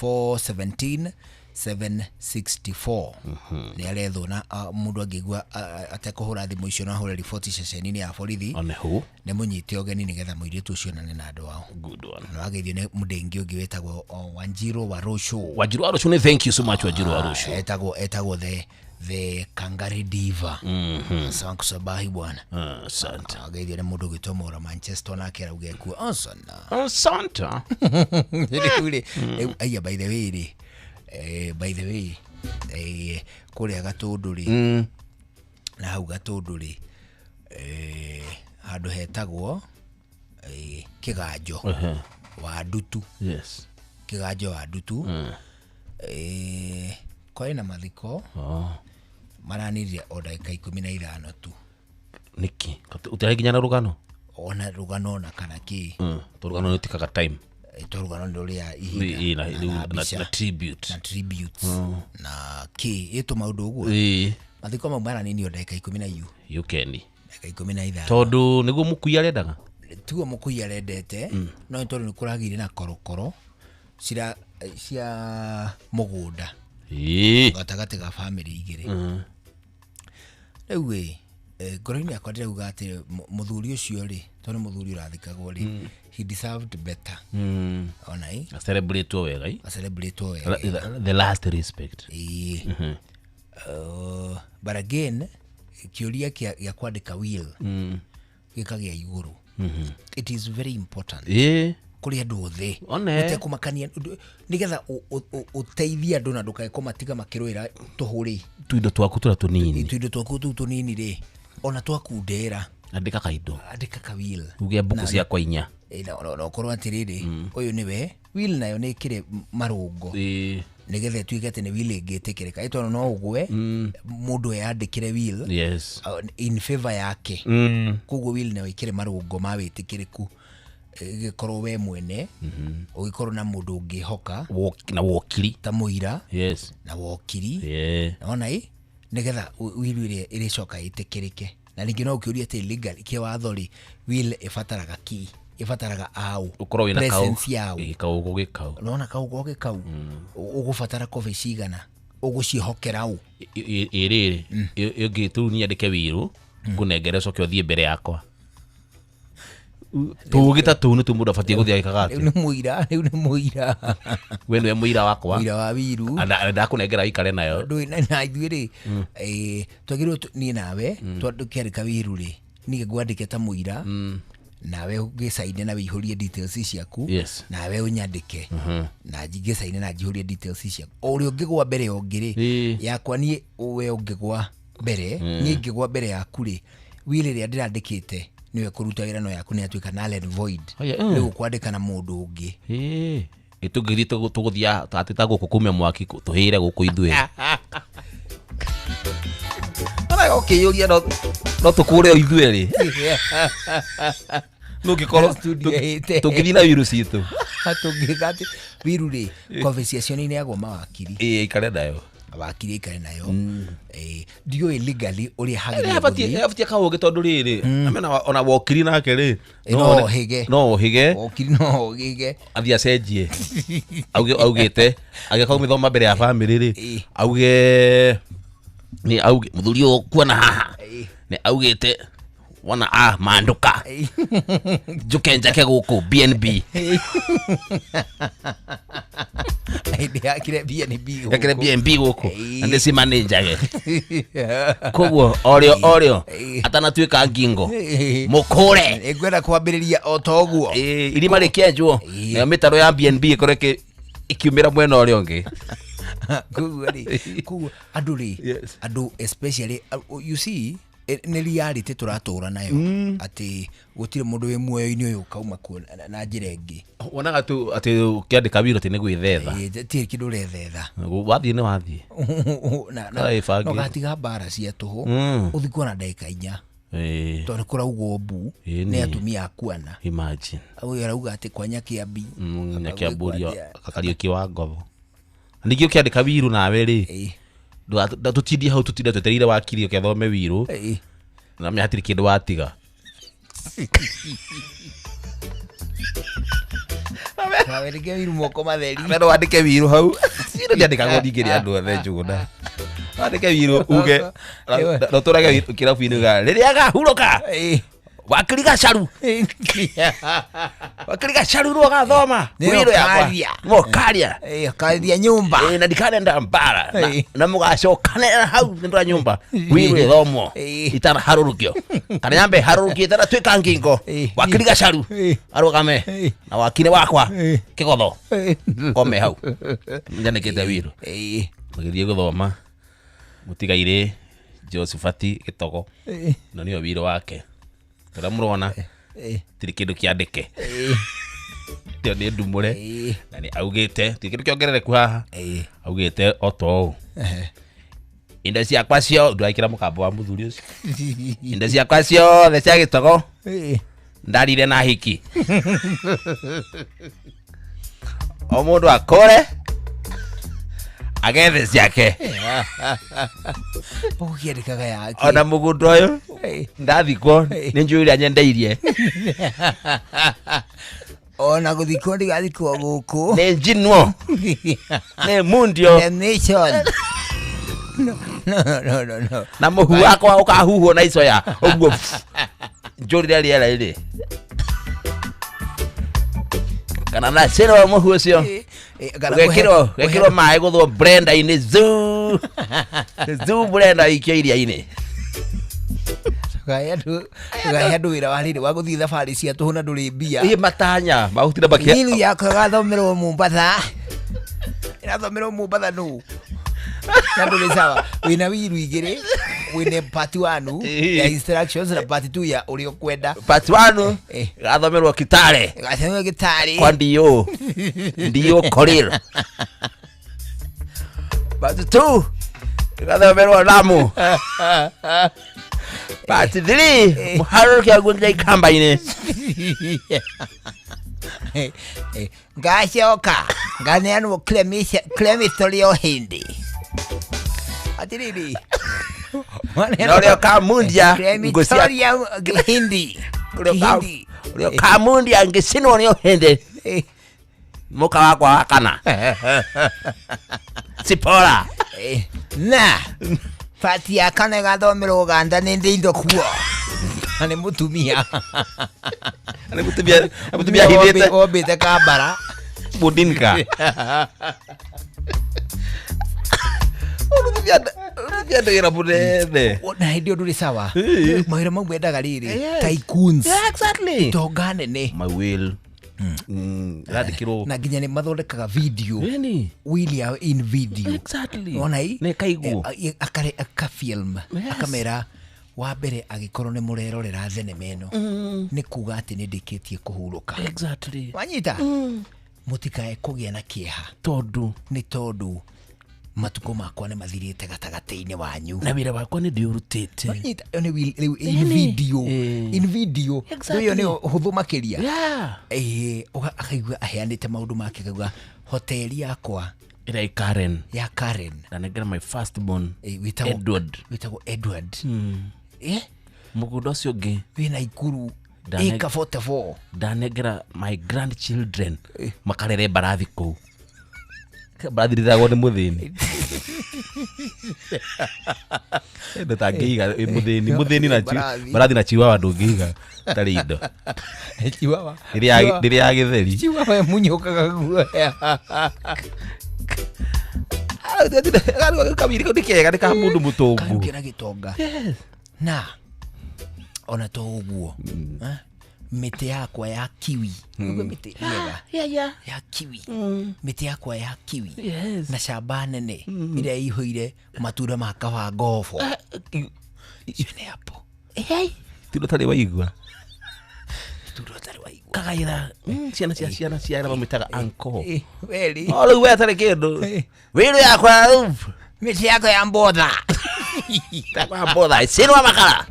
417 764 nĩ arethwo na mũndũ angĩigua atekũhũra thimũ icio no ahũre riboti ceceni-inĩ ya borithi. Onehu nĩ mũnyite ũgeni nĩgetha mũirĩtu ũcio onane na andũ ao. Good one. Na wageithio nĩ mũndĩngi ũngĩ wĩtagwo Wanjiru wa Rũciũ. Wanjiru wa Rũciũ nĩ thank you so much, Wanjiru wa Rũciũ. Etagwo the Kangari Diva. Asante sabahi bwana. Asante. Wageithio nĩ mũndũ ũgwĩtwo Mora Manchester nake arauga ekuo asana. Asante. Rĩu rĩ, rĩu aya, by the way rĩ, by the way, kũrĩa Gatũndũ rĩ, na hau Gatũndũ rĩ, handũ hetagwo Kĩganjo wa Ndutu. Kĩganjo wa Ndutu. Kwarĩ na mathiko maranĩria o ndagĩka 15 tu. Nĩkĩ ũtarĩ nginya na rũgano? Ona rũgano ona kana kĩ. To rũgano nĩ ũtikaga time. To rũgano nĩ rũrĩa ihinda. Na na mbica. Na tribute. Na tributes. Na kĩ ĩtũ maũndũ ũguo. Mathiko mau maranĩrio ndagĩka ikũmi na iu. Yukeni. Ndagĩka 15. Tondũ nĩguo mũkui arendaga? Tiguo mũkui arendete, no nĩ tondũ nĩ kũragĩire na korokoro cia mũgũnda. Gatagatĩ ga bamĩrĩ igĩrĩ. Rĩu ĩ, ngoro-inĩ yakwa ndĩrauga atĩ mũthuri ũcio rĩ, tondũ mũthuri ũrathikagwo rĩ, he deserved better. Ona ĩ? Acelebrate wega ĩ? Acelebrate wega. The last respect. Ĩĩ. But again, kĩũria gĩa kwandĩka will gĩkagĩa igũrũ. It is very important. Kũrĩ andũ othe. One. Ũtekũmakania, nĩgetha ũteithie andũ na ndũkae kũmatiga makĩrũĩra tũhũ rĩ. Tuindo twaku tũrĩa tũnini. Tuindo twaku tũu tũnini rĩ, ona twakundera. Andĩka kaindo. Andĩka ka will. Uge mbuku ciakwa inya. Na ũkorwo atĩrĩrĩ, ũyũ nĩwe, will nayo nĩ ĩkĩrĩ marũngo. Nĩgetha ĩtuĩke atĩ nĩ will ĩngĩtĩkĩrĩka. Ĩ tondũ no ũgwe, mũndũ eyandĩkĩre will, in favor yake. Koguo will nayo ĩkĩrĩ marũngo ma wĩtĩkĩrĩku. Ĩgĩkorwo we mwene, ũgĩkorwo na mũndũ ũngĩhoka. Na wokiri. Ta mũira. Na wokiri. Nĩwona ĩ? Nĩgetha will ĩrĩa ĩrĩcoka ĩtĩkĩrĩke. Na rĩngĩ no ũkĩũrie atĩ legal, kĩwatho rĩ, will ĩbataraga kĩ? Ĩbataraga aũ? Ũkorwo wĩna kaũ. Presence yaũ? Ĩ, kaũgũ gĩkau. Nĩwona kaũgũ gĩkau? Ũgũbatara kobi cigana? Ũgũciĩhokera ũ? Ĩ rĩrĩ, ĩngĩ tu niĩ nyandĩke wiru, ngũnengere ũcoke ũthiĩ mbere yakwa. Tũũgĩ ta tũu nĩtuo mũndũ abatiĩ gũthiĩ agĩkaga Rĩu atĩ. nĩ mũira, rĩu nĩ mũira. We nĩwe mũira wakwa. Mũira wa wiru. Ndakũnengera ũikare nayo. Ndũĩ na ithuĩ rĩ, twagĩrĩirwo niĩ nawe, twandĩke wiru rĩ, niĩ ngwandĩke ta mũira, nawe ũgĩcaine na wĩihũrie details ciaku, nawe ũnyandĩke, na ngĩcaine na njihũrie details ciaku. O ũrĩa ũngĩgwa mbere ya ũngĩ rĩ, yakwa niĩ we ũngĩgwa mbere, niĩ ingĩgwa mbere yaku rĩ, will ĩrĩa ndĩrandĩkĩte nĩwe kũruta wĩra no yaku nĩ yatuĩka null and void. Oya, Rĩu ũkwandĩka na mũndũ ũngĩ. Ĩ tũngĩthiĩ tũgũthiĩ atĩ ta gũkũ kumia mwaki tũhĩre gũkũ ithuĩ. Ona ũkĩyũria no tũkũre o ithuĩ rĩ. Nũngĩkorwo Studio ĩte. tũngĩthiĩ na wiru citũ. Tũngĩka atĩ wiru rĩ, conversation nĩ yagwo mawakiri. Ĩ, aikare nayo. Wakiri aikare nayo. Ndiũĩ legally ũrĩa hagĩrĩire gũthiĩ. Abatie kaũgĩ tondũ rĩrĩ, amena ona wokiri nake rĩ, No ũhĩge. no ũhĩge. Wokiri no ũhĩge. Athiĩ acenjie. Auge, augĩte, agĩkorwo mĩthoma mbere ya bamĩrĩ rĩ, auge, nĩ auge, mũthuri ũyũ kuona haha, nĩ augĩte, wona a manduka. Njuke njake gũkũ BNB. Ndĩakire BNB gũkũ. Yakire BNB gũkũ na ndĩci manĩnjage koguo orĩo orĩo atanatuĩka ngingo mũkũre. Ngwenda kwambĩrĩria o ta ũguo. Irima rĩkĩenjwo nayo mĩtaro ya BNB ĩkorwo ĩkiumĩra mwena ũrĩa ũngĩ. Koguo rĩ, koguo andũ rĩ, andũ especially you see, nĩ reality tũratũra nayo atĩ gũtirĩ mũndũ wĩ muoyo-inĩ ũyũ ũkauma kuo na njĩra ĩngĩ. Wonaga tu atĩ ũkĩandĩka wiro atĩ nĩ gwĩthetha. Tirĩ kĩndũ ũrethetha. Wathiĩ nĩ wathiĩ. Na Karĩbangĩte. ũgatiga mbara cia tũhũ ũthikwo na ndagĩka 4. Tondũ nĩ kũraugwo mbu nĩ atumia akuana. Imagine. Ũyũ arauga atĩ kwa Nyakiambi. Nyakiamburio Kariũki wa Ngotho. Ningĩ ũkĩandĩka wiru nawe rĩ, tũtindie hau tũtinde twetereire wakiri ũke athome wiru na menya hatirĩ kĩndũ watiga. Wandĩke wiru moko matheri. Wendo wandĩke wiru hau. Ciro ndĩandĩkagwo ningĩ nĩ andũ othe Njũgũna. Wandĩke wiru uge na ũtũrage kĩrabu-inĩ uga rĩrĩa agahurũka wakiri Gacaru. Wakiri Gacaru nĩwe ũgathoma wiru yakwa. Nĩwe ũkaria. Ũkaria nyũmba. Na ndikanenda mbara na mũgacokanĩrĩra hau nĩ ũndũ wa nyũmba. Wiru ĩthomwo itanaharũrũkio kana yambe harũrũkio itanatuĩka ngingo. Wakiri Gacaru arũgame na wakiri wakwa Kĩgotho kome hau njanĩkĩte wiru. Magĩthiĩ gũthoma mũtigairĩ Josephat Gĩtogo na nĩyo wiru wake. Tũrĩa mũrona tirĩ kĩndũ kĩandĩke ĩyo nĩ ndumũre na nĩ augĩte tirĩ kĩndũ kĩongerereku haha augĩte o ta ũũ indo ciakwa ciothe ndũraikĩra mũkambo wa mũthuri ũcio indo ciakwa ciothe cia Gĩtogo ndarire na hiki o mũndũ akũre agethe ciake ũkĩandĩkaga yake ona mũgũnda ũyũ ndathikwo nĩ njũĩ ũrĩa nyendeirie ona gũthikwo ndigathikwo gũkũ nĩ njinwo nĩ mundio nation. No, no, no, no. Na mũhu wakwa ũkahuhwo na icoya ũguo njũrĩre rĩera-inĩ kana na cĩrwo mũhu ũcio gekirwo maĩ gũthwo blender-inĩ zoo zoo blender ikio iria-inĩ. Tũkahe andũ wĩra wa rĩrĩ wa gũthiĩ thabarĩ cia tũhũ na ndũrĩ mbia. Ĩ matanya magũtinda makĩ Wiru yakwa ĩgathomerwo Mombatha. Ĩrathomerwo Mombatha nũ? Na ndũrĩ sawa. Wĩna wiru igĩrĩ, wĩna part 1 ya instructions na part 2 ya ũrĩa ũkwenda. Part 1 ĩgathomerwo Kitale. Ĩgathomerwo Kitale. Kwa Ndio. Ndio Korir. Part 2 ĩgathomerwo Lamu. Part 3 mũharũrũke aguo nginya ikamba-inĩ. Ngacoka nganeanwo crematory o hĩndĩ. Atiriri. Na ũrĩa ũkamundia ngũ cia Hindi. Ũrĩa ũkamundia ngĩcinwo nĩ ũhĩndĩ. Mũka wakwa wa kana. Sipora. Na pati ya kana ĩgathomerwo Uganda nĩ ndĩ indo kuo. Na nĩ mũtumia. Nĩ mũtumia, mũtumia hithĩte. Ombĩte Kambara. Budinka. Mũtumia ndwĩra mũnene. Na hĩndĩ ĩyo ndũrĩ sawa. Mawĩra mau mendaga rĩrĩ tycoons. Exactly. Itonga nene. My will. Yandĩkirwo. Na nginya nĩ mathondekaga video. Will ya in video. Exactly. Wona ĩ? Nĩ ĩkaiguo. Aka film. Akamera wa mbere agĩkorwo nĩ mũrerorera thenema ĩno nĩ kuga atĩ nĩ ndĩkĩtie kũhurũka. Exactly. Wanyita? Mũtikae kũgĩa na kĩeha. Tondũ. Nĩ tondũ matukũ makwa nĩ mathirĩte gatagatĩ-inĩ wanyu. Na wĩra wakwa nĩ ndĩũrutĩte. Wanyita? Ĩyo nĩ will, rĩu in video. In video. Exactly. Ĩyo nĩyo hũthũ makĩria. Yeah. Akaigua aheanĩte maũndũ make akauga hoteli yakwa ĩrĩa ĩ Karen. Ya Karen. Na nengera my first born. Edward. Wĩtagwo Edward. Mũgũnda ũcio ũngĩ wĩna Ikuru ĩka 44. Ndanengera my grandchildren makarere mbarathi kũu. Mbarathi rĩragwo nĩ mũthĩni. Ndũtangĩiga wĩ mũthĩni, mũthĩni na mbarathi na chihuahua ndũngĩiga tarĩ indo. Chihuahua. Rĩrĩa ya gĩtheri. Chihuahua ĩmunyũkaga guoya. Kamiri kau nĩ kega nĩ ka mũndũ mũtongu. Kanukĩra gĩtonga na ona to ũguo eh, mĩtĩ yakwa ya kiwi. Ũguo mĩtĩ mĩega ya kiwi, mĩtĩ yakwa ya kiwi na camba nene ĩrĩa ĩihũire matunda ma kaba ngobo icio nĩ apple. Tino tarĩ waigua. Itunda ũtarĩ waigua. Kagaĩra ciana cia ciana cia arĩa mamwĩtaga uncle. Weri. O rĩu we atarĩ kĩndũ. Wĩrũ yakwa rĩu. Mĩtĩ yakwa ya mbotha. Yakwa mbotha. Cinwa makara.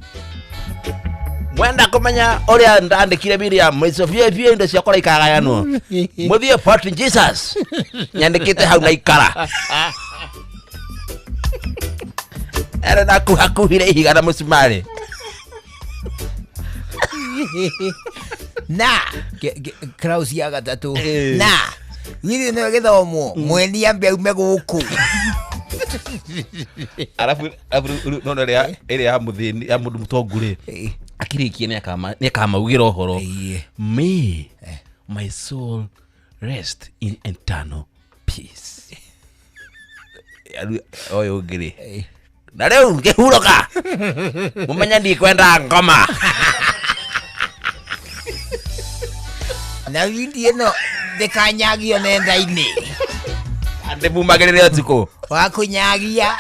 Mwenda kũmenya ũrĩa ndandĩkire Miriam icio biũ biũ indo ciakwa ikagayanwo. Mũthiĩ Fort Jesus. Nyandĩkĩte hau na ikara. Ere nakuhakuhire ihiga na mũcumarĩ. Na Kraus ya gatatũ na githĩ nĩwe gĩthomwo mweni ambe aume gũkũ. Arabu arabu rĩu nona ĩrĩa ĩrĩa ya mũthĩni ya mũndũ mũtongu rĩ akĩrĩkia nĩ akamaugĩra ũhoro, may my soul rest in eternal peace. Rĩu ũyũ ũngĩ rĩ na rĩu ngĩhurũka mũmenye ndikwenda ngoma. Na windi ĩno ndĩkanyagio nenda-inĩ. Ndĩmumagĩrĩre ũtukũ. Wakũnyagia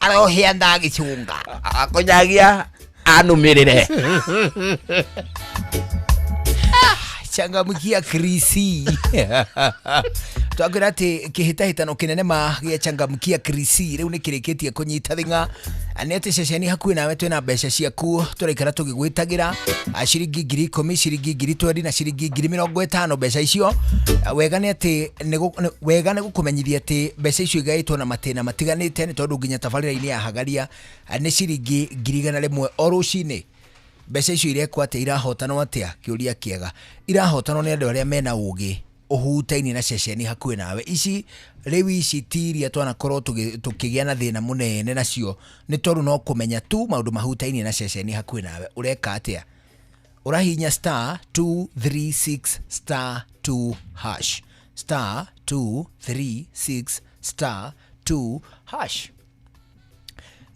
arohĩa ndagĩcũnga. Akũnyagia anũmĩrĩre. Changamkia krisi twakwĩra atĩ kĩhĩtahĩtano kĩnene ma gĩa changamkia krisi rĩu nĩ kĩrĩkĩtie kũnyita thing'a nĩ atĩ ceceni hakuhĩ nawe twĩna mbeca ciaku tũraikara tũgĩgwĩtagĩra ciringi 10,000, ciringi 20,000 na ciringi 50,000 mbeca icio. Wega nĩ atĩ wega nĩ gũkũmenyithia atĩ mbeca icio igaĩtwo na matĩna matiganĩte nĩ tondũ nginya tabarĩra-inĩ ya hagaria nĩ ciringi 100,000 o rũcinĩ. Mbeca icio irekwo atĩa, irahotanwo atĩa? Kĩũria kĩega. Irahotanwo nĩ andũ arĩa mena ũgĩ ũhutaine na ceceni hakuhĩ nawe. Ici rĩu ici ti iria twanakorwo tũkĩgĩa na thĩna mũnene nacio nĩ tondũ no kũmenya tu maũndũ mahutaine na ceceni hakuhĩ nawe. Ũreka atĩa? Ũrahihinya star 236 star 2 hash, star 236 star 2 hash.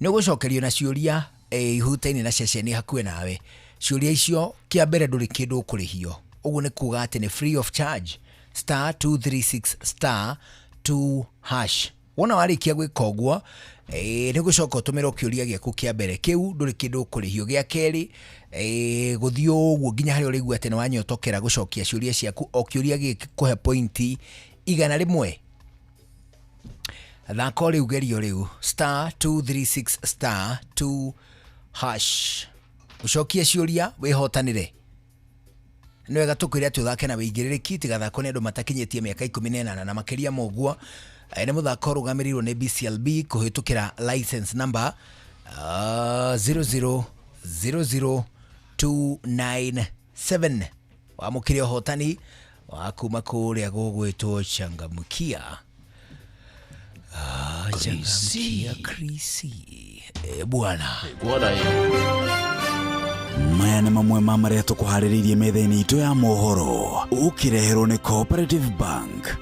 Nĩ ũgũcokerio na ciũria ihutaine na ceceni hakuhĩ nawe. Ciũria icio kĩa mbere ndũrĩ kĩndũ ũkũrĩhio, ũguo nĩ kuga atĩ nĩ free of charge, star 236 star 2 hash. Wona warĩkia gwĩka ũguo nĩ gũcoka ũtũmĩrwo kĩũria gĩaku kĩa mbere kĩu ndũrĩ kĩndũ ũkũrĩhio. Gĩa kerĩ gũthiĩ ũguo nginya harĩa ũrĩigua atĩ nĩ wanyotokera gũcokia ciũria ciaku, o kĩũria gĩkũhe pointi 100. Thako rĩu gerio rĩu star 236 star 2 hash ũcokie ciũria wĩhotanĩre. Nĩ wega tũkwĩre atĩ ũthake na wĩigĩrĩrĩki tigathakwo nĩ andũ matakinyĩtie mĩaka 18 na makĩria ma ũguo. Nĩ mũthako ũrũgamĩrĩirwo nĩ BCLB kũhĩtũkĩra license number 0000297. Wamũkĩre ũhotani wa kuma kũrĩa gũgwĩtwo changamkia. Changamkia krisi bwana. Maya nĩ mamwe ma marĩa tũkũharĩrĩirie metha-inĩ itũ ya mohoro ũkĩreherwo nĩ Cooperative Bank.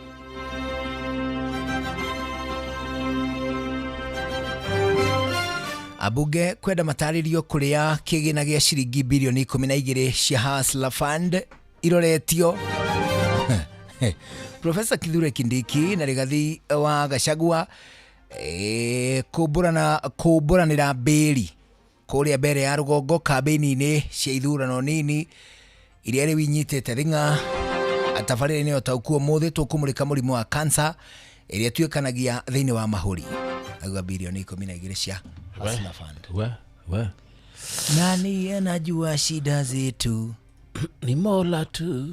Abunge kwenda matarĩrio kũrĩa kĩgĩna gĩa ciringi bilioni 12 cia Hustler Fund iroretio. Profesa Kithure Kindiki na Rigathi wa Gachagua kũmbũranĩra mbĩri kũrĩa mbere ya rũgongo kambĩini-inĩ cia ithurano nini iria rĩu inyitĩte thing'a. Tabarĩra-inĩ o ta ũkuo ũmũthĩ tũkũmũrĩka mũrimũ wa kansa ĩrĩa ĩtuĩkanagia thĩinĩ wa mahũri. Auga bilioni 12 cia Hustler Fund. We. Nani anajua shida zetu? Ni Mola tu.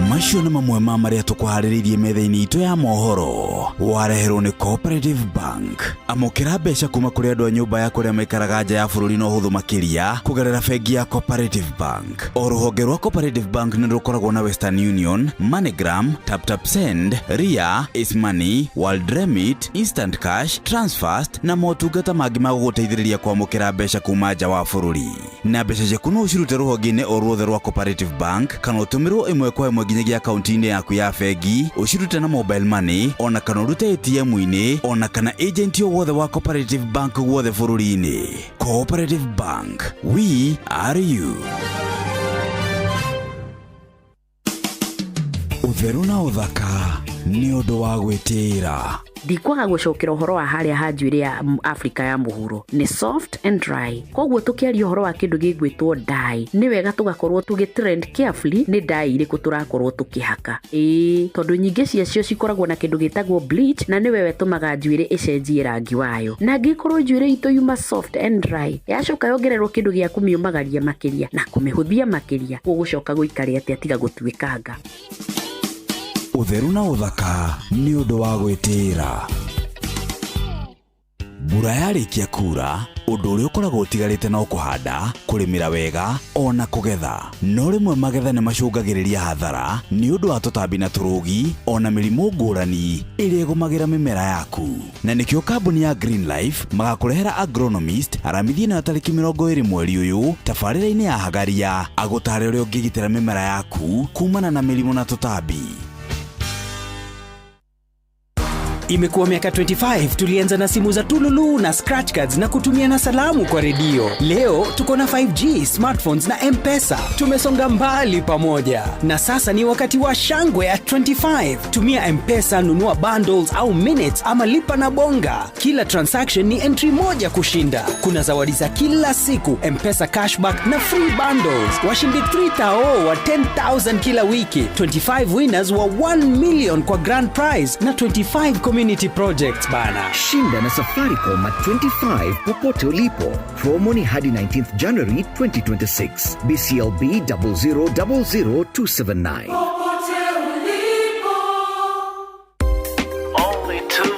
Macio nĩ mamwe ma marĩa tũkũharĩrĩirie metha-inĩ itũ ya mohoro wareherwo nĩ Cooperative Bank. Amũkĩra mbeca kuma kũrĩ andũ a nyũmba ya kũrĩa maikaraga nja ya bũrũri na ũhũthũ makĩria kũgerera bengi ya Cooperative Bank. O rũhonge rwa Cooperative Bank nĩ rũkoragwo na Western Union, MoneyGram, TapTap Send, Ria, Ace Money, World Remit, Instant Cash, Transfast na motungata mangĩ ma gũgũteithĩrĩria kwamũkĩra mbeca kuma nja wa bũrũri. Na mbeca ciaku no ũcirute rũhonge-inĩ o ruothe rwa Cooperative Bank kana ũtũmĩrwo ĩmwe kwa ĩmwe ĩmwe nginyagia akaunti-inĩ yaku ya bengi, ũcirute na mobile money, ona kana ũrute ATM-inĩ, ona kana agent o wothe wa Cooperative Bank guothe bũrũri-inĩ. Cooperative Bank, we are you. Ũtheru na ũthaka nĩ ũndũ wa gwĩtĩĩra. Ndikwaga gũcokera ũhoro wa harĩa ha njuĩrĩ ya Afrika ya mũhuro nĩ soft and dry. Koguo tũkĩaria ũhoro wa kĩndũ gĩgwĩtwo dye, nĩ wega tũgakorwo tũgĩ trend carefully nĩ dye irĩkũ tũrakorwo tũkĩhaka. Ĩĩ, tondũ nyingĩ ciacio cikoragwo na kĩndũ gĩtagwo bleach, na nĩwe wetũmaga njuĩrĩ ĩcenjie rangi wayo. Na angĩkorwo njuĩrĩ itũ yuma soft and dry, yacoka yongererwo kĩndũ gĩa kũmĩũmagaria makĩria na kũmĩhũthia makĩria, gũgũcoka gũikare atĩa tiga gũtuĩkanga. Ũtheru na ũthaka nĩ ũndũ wa gwĩtĩĩra. Mbura yarĩkia kura, ũndũ ũrĩa ũkoragwo ũtigarĩte no kũhanda, kũrĩmĩra wega, ona kũgetha. No rĩmwe magetha nĩ macũngagĩrĩria hathara nĩ ũndũ wa tũtambi na tũrũgi, ona mĩrimũ ngũrani ĩrĩa ĩgũmagĩra mĩmera yaku. Na nĩkĩo kambuni ya Green Life magakũrehera agronomist aramithi ĩno ya tarĩki 20 mweri ũyũ tabarĩra-inĩ ya Hagaria, agũtare ũrĩa ũngĩgitĩra mĩmera yaku kumana na mĩrimũ na tũtambi. Imekuwa miaka 25 tulianza na simu za tululu na scratch cards na kutumia na salamu kwa redio. Leo tuko na 5G, smartphones na M-Pesa. Tumesonga mbali pamoja. Na sasa ni wakati wa shangwe ya 25. Tumia M-Pesa, nunua bundles au minutes ama lipa na bonga. Kila transaction ni entry moja kushinda. Kuna zawadi za kila siku, M-Pesa cashback na free bundles. Washindi 3,000 wa 10,000 kila wiki. 25 winners wa 1 million kwa grand prize na 25 community projects bana. Shinda na Safaricom at 25 popote ulipo. Promo ni hadi 19th January 2026. BCLB 0000279. Popote ulipo. Only two,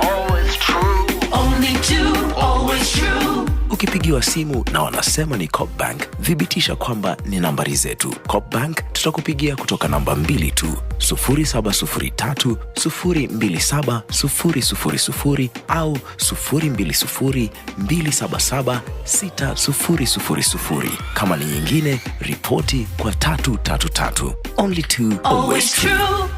always true. Only two, always true. Ukipigiwa simu na wanasema ni Coop Bank, thibitisha kwamba ni nambari zetu. Coop Bank tutakupigia kutoka namba 2 tu, 0703 027 000 au 020 277 6000. Kama ni nyingine, ripoti kwa 333. Only two, Always true.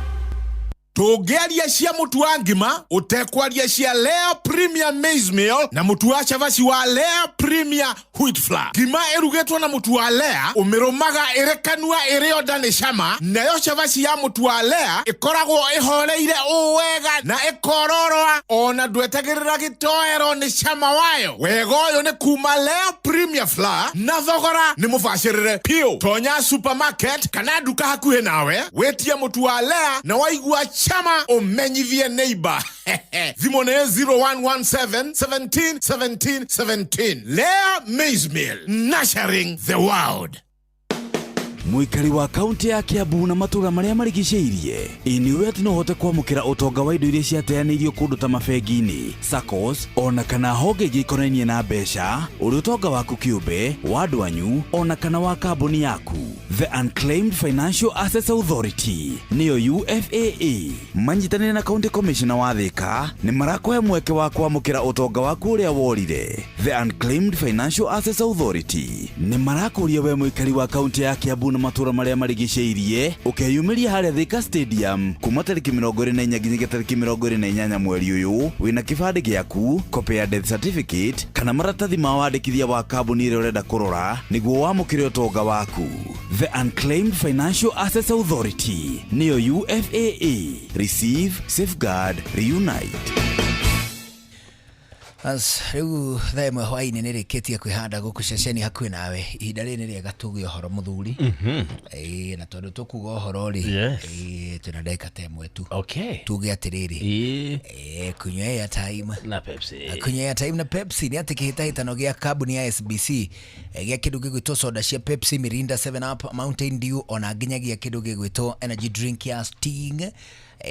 Tũngĩaria cia mũtu wa ngima ũtekwaria cia Lea Premier Maize Meal na mũtu wa cabaci wa Lea Premier Wheat Flour. Ngima ĩrugĩtwo na mũtu wa Lea ũmĩrũmaga ĩrĩ kanua ĩrĩ onda nĩ cama, nayo cabaci ya mũtu wa Lea ĩkoragwo ĩhoreire ũũ wega na ĩkororoa ona ndwetagĩrĩra gĩtoero nĩ cama wayo. Wega ũyũ nĩ kuma Lea Premier Flour na thogora nĩ mũbacĩrĩre piũ. Tonya supermarket kana nduka hakuhĩ nawe wĩtie mũtu wa Lea na waigua chama umenyithie neighbor. Thimũ nĩ 0117 17 17 17. Lea Maize Meal, nurturing the world. Mũikari wa kaunti ya Kiambu na matũũra marĩa marigicĩirie, ĩ nĩũĩ atĩ no ũhote kwamũkĩra ũtonga wa indo iria ciateanĩirio kũndũ ta mabengi-inĩ, SACCOs, ona kana honge ingĩ ikonainie na mbeca, ũrĩ ũtonga waku kĩũmbe, wa andũ anyu, ona kana wa kambuni yaku. The Unclaimed Financial Assets Authority nĩyo UFAA manyitanĩire na County Commissioner wa Thika nĩ marakũhe mweke wa kwamũkĩra ũtonga waku ũrĩa worire. The Unclaimed Financial Assets Authority nĩ marakũria we mũikari wa kaunti ya Kiambu na matũũra marĩa marigicĩirie ũkeyumĩria harĩa Thika Stadium kuma tarĩki 24 nginyagia tarĩki 28 mweri ũyũ wĩna kĩbandĩ gĩaku, copy ya death certificate kana maratathi ma wandĩkithia wa kambuni ĩrĩa ũrenda kũrora nĩguo wamũkĩre ũtonga waku. The Unclaimed Financial Assets Authority nĩyo UFAA. Receive, safeguard, reunite. As rĩu thaa ĩmwe hwaĩ-inĩ nĩ rĩkĩtie kwĩhanda gũkũ ceceni hakuhĩ nawe. Ihinda rĩrĩ nĩ rĩega tuge ũhoro mũthuri. Ĩĩ, na tondũ tũkuga ũhoro rĩ, ĩĩ, twĩna ndagĩka ta ĩmwe tu. Tuge atĩrĩrĩ, ĩĩ, kunywa airtime na Pepsi. Kunywa airtime na Pepsi nĩ atĩ kĩhĩtahĩtano gĩa kambuni ya SBC gĩa kĩndũ gĩgwĩtwo soda cia Pepsi, Mirinda, 7 Up, Mountain Dew ona nginyagia kĩndũ gĩgwĩtwo energy drink ya Sting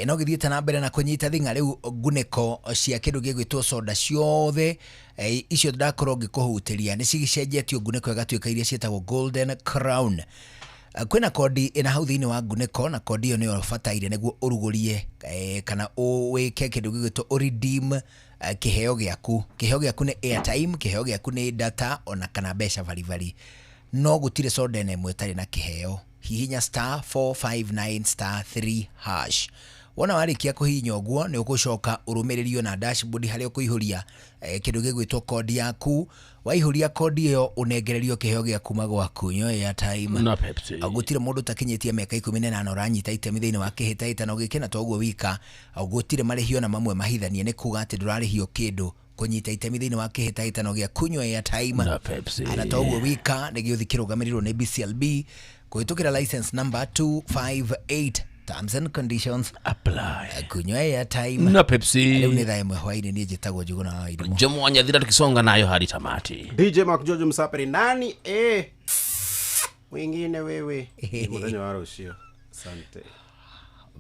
no gĩthiĩte na mbere na kũnyita thing'a. Rĩu ngunĩko cia kĩndũ gĩgwĩtwo soda ciothe icio ndakorwo ngĩkũhutĩria nĩ cicenjetio ngunĩko ĩgatuĩka iria ciĩtagwo Golden Crown. Kwĩna kodi ĩna hau thĩinĩ wa ngunĩko na kodi ĩyo nĩyo ũbataire nĩguo ũrugũrie kana ũwĩke kĩndũ gĩgwĩtwo ũredeem kĩheo gĩaku. Kĩheo gĩaku nĩ airtime, kĩheo gĩaku nĩ data ona kana mbeca baribari. No gũtirĩ soda ĩna ĩmwe ĩtarĩ na kĩheo. Hihinya star 459 star 3 hash. Wona warĩkia kũhihinya ũguo, nĩ ũgũcoka ũrũmĩrĩrio na dashboard harĩa ũkũihũria kĩndũ gĩgwĩtwo kodi yaku. Waihũria kodi ĩyo, ũnengererio kĩheo gĩa kuma gwaku nyo airtime na Pepsi. Gũtirĩ mũndũ ũtakinyĩtie mĩaka 18 ũranyita itemi thĩinĩ wa kĩhĩtahĩtano gĩkĩ, na toguo wika, gũtirĩ marĩhio na mamwe mahithanie, nĩ kuga atĩ ndũrarĩhio kĩndũ kũnyita itemi thĩinĩ wa kĩhĩtahĩtano gĩa kunywa airtime na Pepsi. Na toguo wika, nĩ gĩũthi kĩrũgamĩrĩrwo nĩ BCLB kũhĩtũkĩra license number 258. Terms and conditions apply. Kunywa airtime na Pepsi. Rĩu nĩ thaa 1 hwaĩ-inĩ. Niĩ njĩtagwo Njũgũna wa Irimũ. Jomo Wanyathira, tukisonga nayo hadi tamati. DJ Mark George Msaperi nani wengine wewe Ni muthenya wa rũciũ. Asante.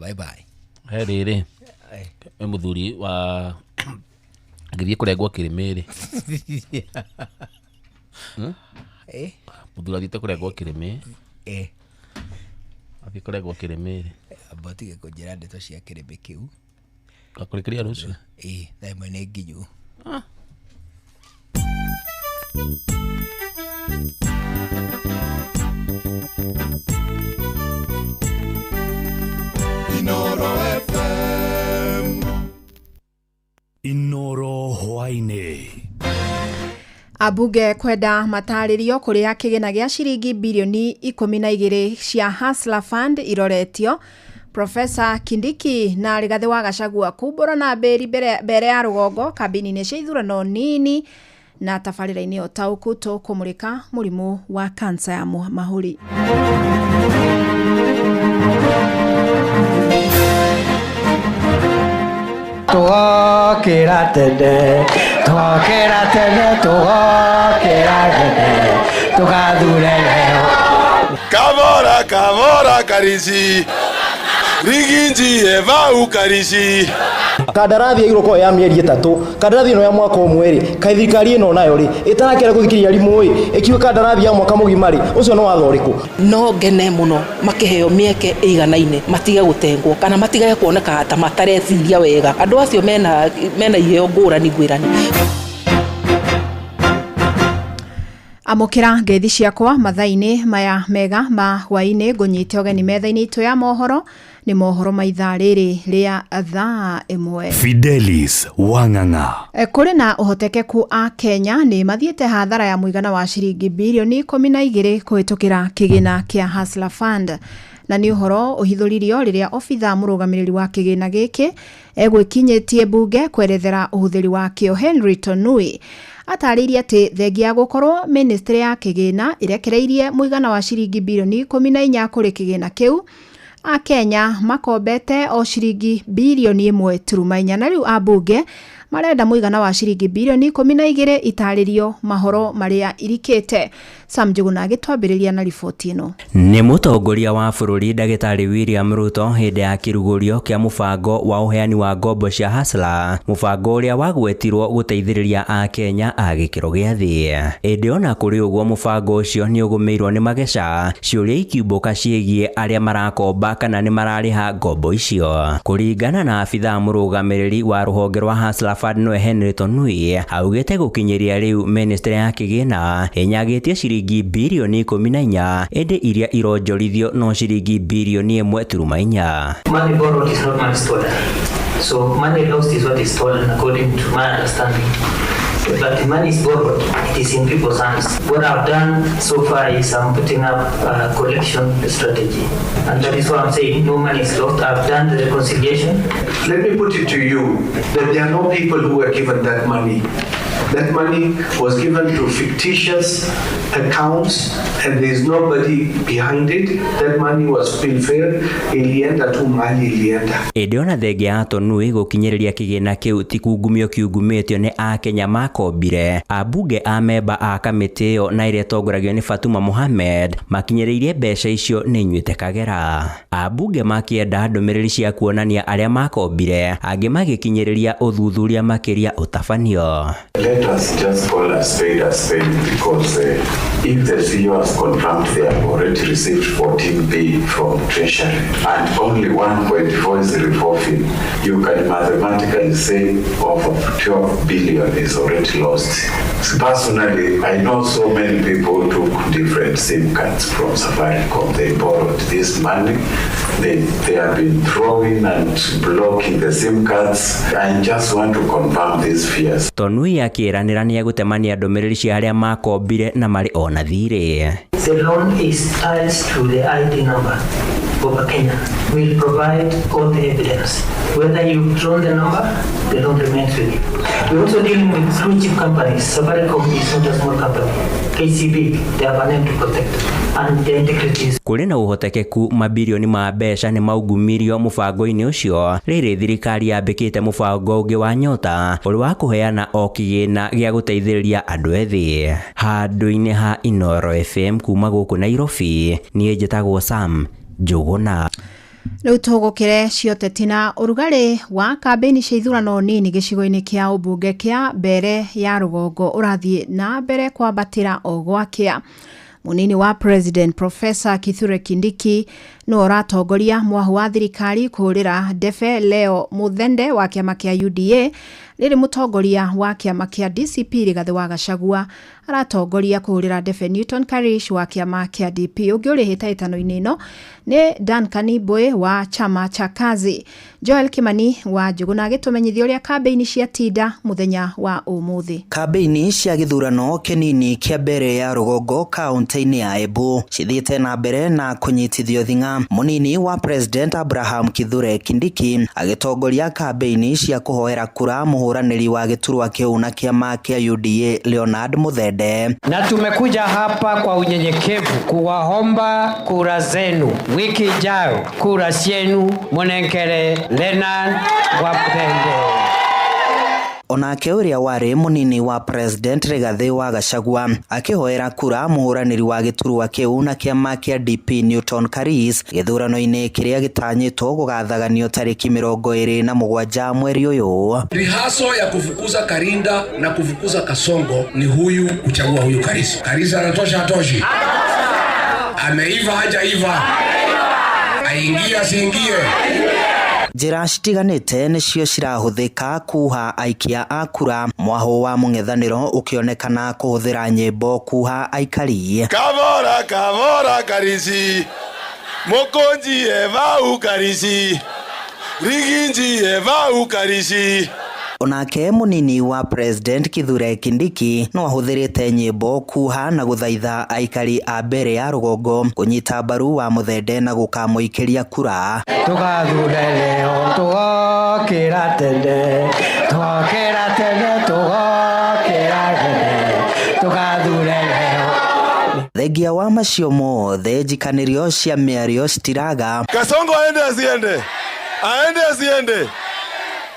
Bye bye. He rĩrĩ, he mũthuri wa agĩthiĩ kũrengwo kĩrĩmĩ rĩ. Mũthuri athiĩte kũrengwo kĩrĩmĩ. Athiĩ kũrengwo kĩrĩmĩ rĩ. Amba ũtige kũnjĩra ndeto cia kĩrĩmĩ kĩu. Gakũrĩkĩria rũciũ. Ĩĩ, thaa 1 nĩ nginyu. Inoro FM. Inoro hwaĩ-inĩ. Ambunge kwenda matarĩrio kũrĩa kĩgĩna gĩa ciringi birioni 12 cia Hustler Fund iroretio. Profesa Kindiki na Rigathĩ wa Gachagua kumbũra na mbĩri mbere ya rũgongo kambĩini-inĩ cia ithurano nini, na tabarĩra-inĩ ũtaũku tũkũmũrĩka mũrimũ wa kansa ya mahũri. Tũgokĩra tene, tũgokĩra tene, tũgokĩra tene, tũgathure leo. Kavora, kavora, karishi. Riginji eva ukarishi. Kandarathi yaigirwo kwa ya mĩeri 3, kandarathi ĩno ya mwaka ũmwe rĩ, kaĩ thirikari ĩno nayo rĩ ĩtarakĩra gũthikĩrĩria arimũ ĩ, ĩkiuga kandarathi ya mwaka mũgima rĩ, ũcio nĩ watho ũrĩkũ? No ngene mũno makĩheo mĩeke ĩiganaine, matige gũtengwo kana matige kuoneka ta matareciria wega. Andũ acio mena iheo ngũrani ngwĩrani. Amũkĩra ngeithi ciakwa mathaa-inĩ maya mega ma hwaĩ-inĩ, ngũnyite ũgeni metha-inĩ itũ ya mohoro. Nĩ mohoro ma ithaa rĩrĩ rĩa thaa 1. Fidelis Wang'ang'a. Kũrĩ na ũhotekeku a Kenya nĩ mathiĩte hathara ya mũigana wa ciringi birioni 12 kũhĩtũkĩra kĩgĩna kĩa Hustler Fund, na nĩ ũhoro ũhithũririo rĩrĩa obitha mũrũgamĩrĩri wa kĩgĩna gĩkĩ egwĩkinyĩtie mbunge kwerethera ũhũthĩri wakĩo. Henry Tonui atarĩirie atĩ thengia ya gũkorwo ministry ya kĩgĩna ĩrekereirie mũigana wa ciringi birioni 14 kũrĩ kĩgĩna kĩu, a Kenya makombete o ciringi birioni 1.4, na rĩu ambunge marenda mũigana wa ciringi birioni 12 itarĩrio mahoro marĩa irikĩte. Sam Njuguna agĩtwambĩrĩria na riboti ĩno. Nĩ mũtongoria wa bũrũri ndagĩtarĩ William Ruto hĩndĩ ya kĩrugũrio kĩa mũbango wa ũheani wa ngombo cia Hustler, mũbango ũrĩa wagwetirwo gũteithĩrĩria akenya a gĩkĩro gĩa thĩ. Ĩndĩ ona kũrĩ ũguo, mũbango ũcio nĩ ũgũmĩirwo nĩ mageca, ciũria ikiumbũka ciĩgiĩ arĩa marakomba kana nĩ mararĩha ngombo icio. Kũringana na abithaa mũrũgamĩrĩri wa rũhonge rwa Hustler Fund nĩwe Henry Tonui, augĩte gũkinyĩria rĩu ministry ya kĩgĩna ĩnyagĩtie ciringi birioni 14, ĩndĩ iria ironjorithio no ciringi birioni 1.4. Money borrowed is not money stolen. So money lost is what is stolen according to my understanding. But the money is borrowed, it is in people's hands. What I've done so far is I'm putting up a collection strategy. And that is why I'm saying no money is lost. I've done the reconciliation. Let me put it to you that there are no people who were given that money. That money was given to fictitious accounts and there is nobody behind it. That money was pilfered, ilienda tu mahali ilienda. Ĩndĩ ona thengia ya Tonui gũkinyĩrĩria kĩgĩna kĩu ti kungumio kiungumĩtio nĩ akenya makombire, ambunge a memba a kamĩtĩ ĩyo na ĩrĩa ĩtongoragio nĩ Fatuma Mohamed makinyĩrĩirie mbeca icio nĩ inyuĩte kagera. Ambunge makĩenda ndũmĩrĩri cia kuonania arĩa makombire, angĩ magĩkinyĩrĩria ũthuthuria makĩria ũtabanio. Let Let us just call a spade a spade because if the CEO has confirmed they have already received 14B from Treasury and only 1.4 is revolving, you can mathematically say over 12 billion is already lost. Personally, I know so many people who took different SIM cards from Safaricom. They borrowed this money. They have been throwing and blocking the SIM cards. I just want to confirm these fears. Tonui akĩĩranĩra nĩegũtemania ndũmĩrĩri cia arĩa makombire na marĩ ona thirĩ. The loan is tied to the ID number of a Kenyan. We'll provide all the evidence. Whether you've drawn the number, the loan remains with you. We're also dealing with blue chip companies. Safaricom is not a small company. KCB, they have a name to protect, and their integrity is Kũrĩ na ũhotekeku mabirioni ma mbeca nĩ maugumirio mũbango-inĩ ũcio rĩrĩ thirikari yambĩkĩte mũbango ũngĩ wa nyota ũrĩ wa kũheana o kĩgĩna gĩa gũteithĩrĩria andũ ethĩ. Handũ-inĩ ha Inoro FM kuma gũkũ Nairobi, niĩ njĩtagwo Sam Njũgũna. Rĩu tũgũkĩre cioteti na ũrugarĩ wa kambĩini cia ithurano nini gĩcigo-inĩ kĩa ũmbunge kĩa Mbeere ya rũgongo ũrathiĩ na mbere kwambatĩra o gwakĩa. Mũnini wa President Professor Kithure Kindiki nĩwe ũratongoria mwahu wa thirikari kũhũrĩra ndebe Leo Muthende wa kĩama kĩa UDA, rĩrĩ mũtongoria wa kĩama kĩa DCP Rigathĩ wa Gachagua aratongoria kũhũrĩra ndebe Newton Karish wa kĩama kĩa DP. Ũngĩ ũrĩ hĩtahĩtano-inĩ ĩno nĩ Duncan Mbui wa chama cha Kazi. Joel Kimani wa Njũgũna agĩtũmenyithia ũrĩa kambĩini ciatinda mũthenya wa ũmũthĩ. Kambĩini cia gĩthurano kĩnini kĩa mbere ya rũgongo kaunti-inĩ ya Embu cithiĩte na mbere na kũnyitithio thing'a. Mũnini wa President Abraham Kithure Kindiki agĩtongoria kambĩini cia kũhoera kura mũhũranĩri wa gĩturwa kĩu na kĩama kĩa UDA Leonard Muthende. Na tumekuja hapa kwa unyenyekevu kuwaomba kura zenu. Wiki ijayo kura zenu munenkere Leonard wa Muthende. Onake ũrĩa warĩ mũnini wa President Rigathĩ wa Gachagua akĩhoera kura mũhũranĩri wa gĩturwa kĩu na kĩama kĩa DP Newton Karis gĩthurano-inĩ kĩrĩa gĩtanyĩtwo gũgathaganio tarĩki 27 mweri ũyũ. Rihaso ya kufukuza Karinda na kufukuza Kasongo ni huyu kuchagua huyu Karis. Karis anatosha hatoshi? Ameiva hajaiva? Aingie asiingie? Njĩra citiganĩte nĩcio cirahũthĩka kuha aikia a kura, mwaho wa mũng'ethanĩro ũkĩonekana kũhũthĩra nyĩmbo kuha aikari. Kavora kavora Karisi, Mokonji eva ukarisi, Riginji eva ukarisi. Onake mũnini wa President Kithure Kindiki no ahũthĩrĩte nyĩmbo kuha na gũthaitha aikari a mbere ya rũgongo kũnyita mbaru wa Muthende na gũkamũikĩria kura. Tũgathure leo tũgokĩra tene, tũgokĩra tene, tũgokĩra tene, tũgathure leo. Thengia wa macio mothe njikanĩrio cia mĩario citiraga. Kasongo aende asiende? Aende asiende?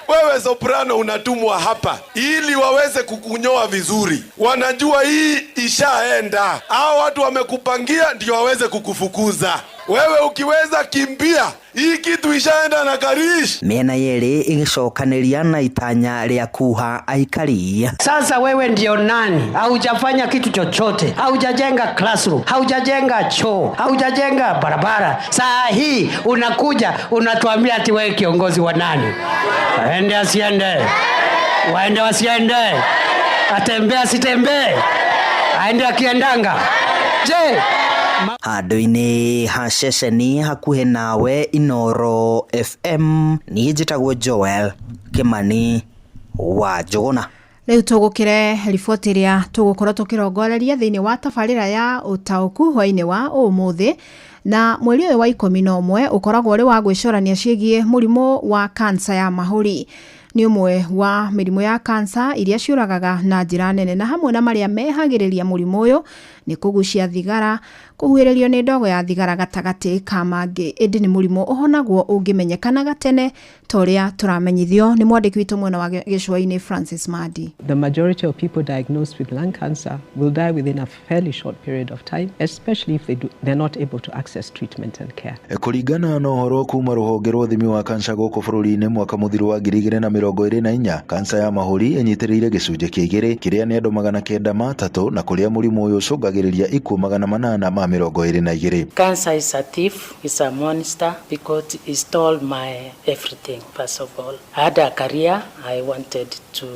Wewe soprano unatumwa hapa ili waweze kukunyoa vizuri. Wanajua hii ishaenda. Hao watu wamekupangia ndio waweze kukufukuza. Wewe ukiweza kimbia, hii kitu ishaenda na Karish. Mĩena yerĩ ĩgĩcokanĩria na itanya rĩa kuha aikari. Sasa wewe ndio nani? Haujafanya kitu chochote, haujajenga classroom, haujajenga choo, haujajenga barabara. Saa hii unakuja unatuambia ati wewe kiongozi wa nani? Waende asiende? Waende wasiende? Atembee asitembee? Aende akiendanga? Je, handũ-inĩ ha ceceni hakuhĩ nawe Inoro FM niĩ njĩtagwo Joel Kimani wa Njũgũna. Rĩu tũgũkĩre riboti ĩrĩa tũgũkorwo tũkĩrongoreria thĩinĩ wa tabarĩra ya ũtaũku hwainĩ wa ũmũthĩ. Na mweri ũyũ wa 11 ũkoragwo ũrĩ wa gwĩcũrania ciĩgiĩ mũrimũ wa kansa ya mahũri. Nĩ ũmwe wa mĩrimũ ya kansa iria ciũragaga na njĩra nene, na hamwe na marĩa mehagĩrĩria mũrimũ ũyũ nĩ kũgucia thigara, Kũhuhĩrĩrio nĩ ndogo ya thigara gatagatĩ ka mangĩ, ĩndĩ nĩ mũrimũ ũhonagwo ũngĩmenyekana gatene ta ũrĩa tũramenyithio nĩ mwandĩki witũ mwena wa gĩcũa-inĩ Francis Madi. The majority of people diagnosed with lung cancer will die within a fairly short period of time, especially if they're not able to access treatment and care. Kũringana na ũhoro kuma rũhonge rwa ũthimi wa kanca gũkũ bũrũri-inĩ mwaka mũthiru wa 2024, kanca ya mahũri ĩnyitĩrĩire gĩcunjĩ kĩa igĩrĩ kĩrĩa nĩ andũ 903 na kũrĩa mũrimũ ũyũ ũcũngagĩrĩria ikuũ 822. Cancer is a thief, it's a monster because it stole my everything, first of all. I had a career, I wanted to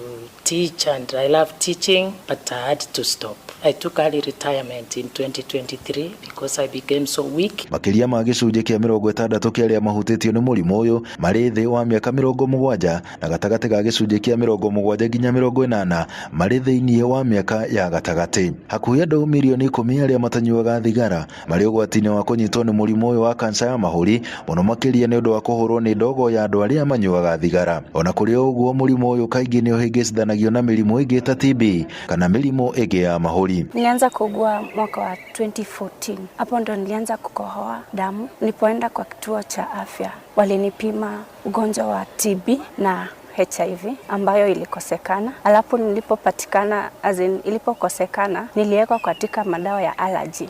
teach and I love teaching, but I had to stop. I took early retirement in 2023 because I became so weak. Makĩria ma gĩcunjĩ kĩa 60 kĩa arĩa mahutĩtio nĩ mũrimũ ũyũ marĩ thĩ wa mĩaka 70 na gatagatĩ ga gĩcunjĩ kĩa 70 nginya 80 marĩ thĩinĩ wa mĩaka ya gatagatĩ. Hakuhĩ andũ mirioni 10 arĩa matanyuaga thigara marĩ ũgwati-inĩ wa kũnyitwo nĩ mũrimũ ũyũ wa kanca ya mahũri, mũno makĩria nĩ ũndũ wa kũhũrwo nĩ ndogo ya andũ arĩa manyuaga thigara. Ona kũrĩ ũguo, mũrimũ ũyũ kaingĩ nĩ ũhĩngĩcithanagio na mĩrimũ ĩngĩ ta TB kana mĩrimũ ĩngĩ ya mahũri. Nilianza kuugua mwaka wa 2014. Hapo ndo nilianza kukohoa damu. Nilipoenda kwa kituo cha afya, walinipima ugonjwa wa TB na HIV ambayo ilikosekana. Alafu nilipopatikana, as in, ilipokosekana, niliwekwa katika madawa ya allergy,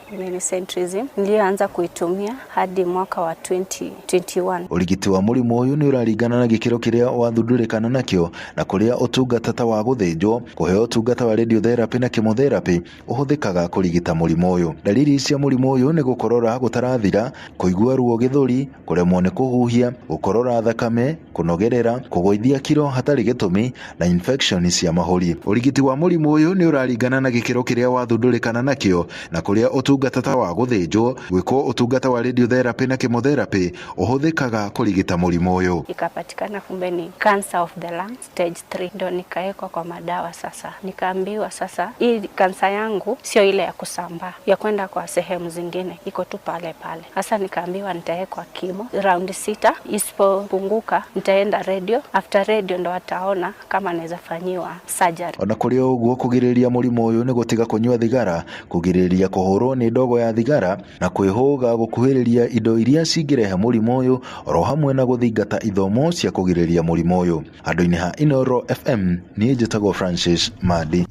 cetirizine, niliyoanza kuitumia hadi mwaka wa 2021. Ũrigiti wa mũrimũ ũyũ nĩ ũraringana na gĩkĩro kĩrĩa wathundũrĩkana nakĩo na kũrĩa ũtungata ta wa gũthĩnjwo, kũheo ũtungata wa radiotherapy na chemotherapy ũhũthĩkaga kũrigita mũrimũ ũyũ. Ndariri cia mũrimũ ũyũ nĩ gũkorora gũtarathira, kũigua ruo gĩthũri, kũremwo nĩ kũhuhia, gũkorora thakame, kũnogerera, kũgũithia kiro hatarĩ gĩtũmi na infection cia mahũri. Ũrigiti wa mũrimũ ũyũ nĩ ũraringana na gĩkĩro kĩrĩa wathundũrĩkana nakĩo na kũrĩa ũtungata ta wa gũthĩnjwo, gwĩkwo ũtungata wa radiotherapy na chemotherapy ũhũthĩkaga kũrigita mũrimũ ũyũ. Ikapatikana kumbe ni cancer of the lung stage 3, ndo nikawekwa kwa madawa. Sasa nikaambiwa sasa hii kansa yangu sio ile ya kusambaa ya kwenda kwa sehemu zingine, iko tu pale pale. Sasa nikaambiwa nitawekwa chemo round 6, isipopunguka nitaenda radio, after radio ndo wataona kama naweza fanyiwa surgery. Ona kũrĩ ũguo, kũgirĩrĩria mũrimũ ũyũ nĩ gũtiga kũnyua thigara, kũgirĩrĩria kũhũrwo nĩ ndogo ya thigara na kwĩhũga gũkuhĩrĩria indo iria cingĩrehe mũrimũ ũyũ, oro hamwe na gũthingata ithomo cia kũgirĩrĩria mũrimũ ũyũ. Handũ-inĩ ha Inooro FM, niĩ njĩtagwo Francis Madi.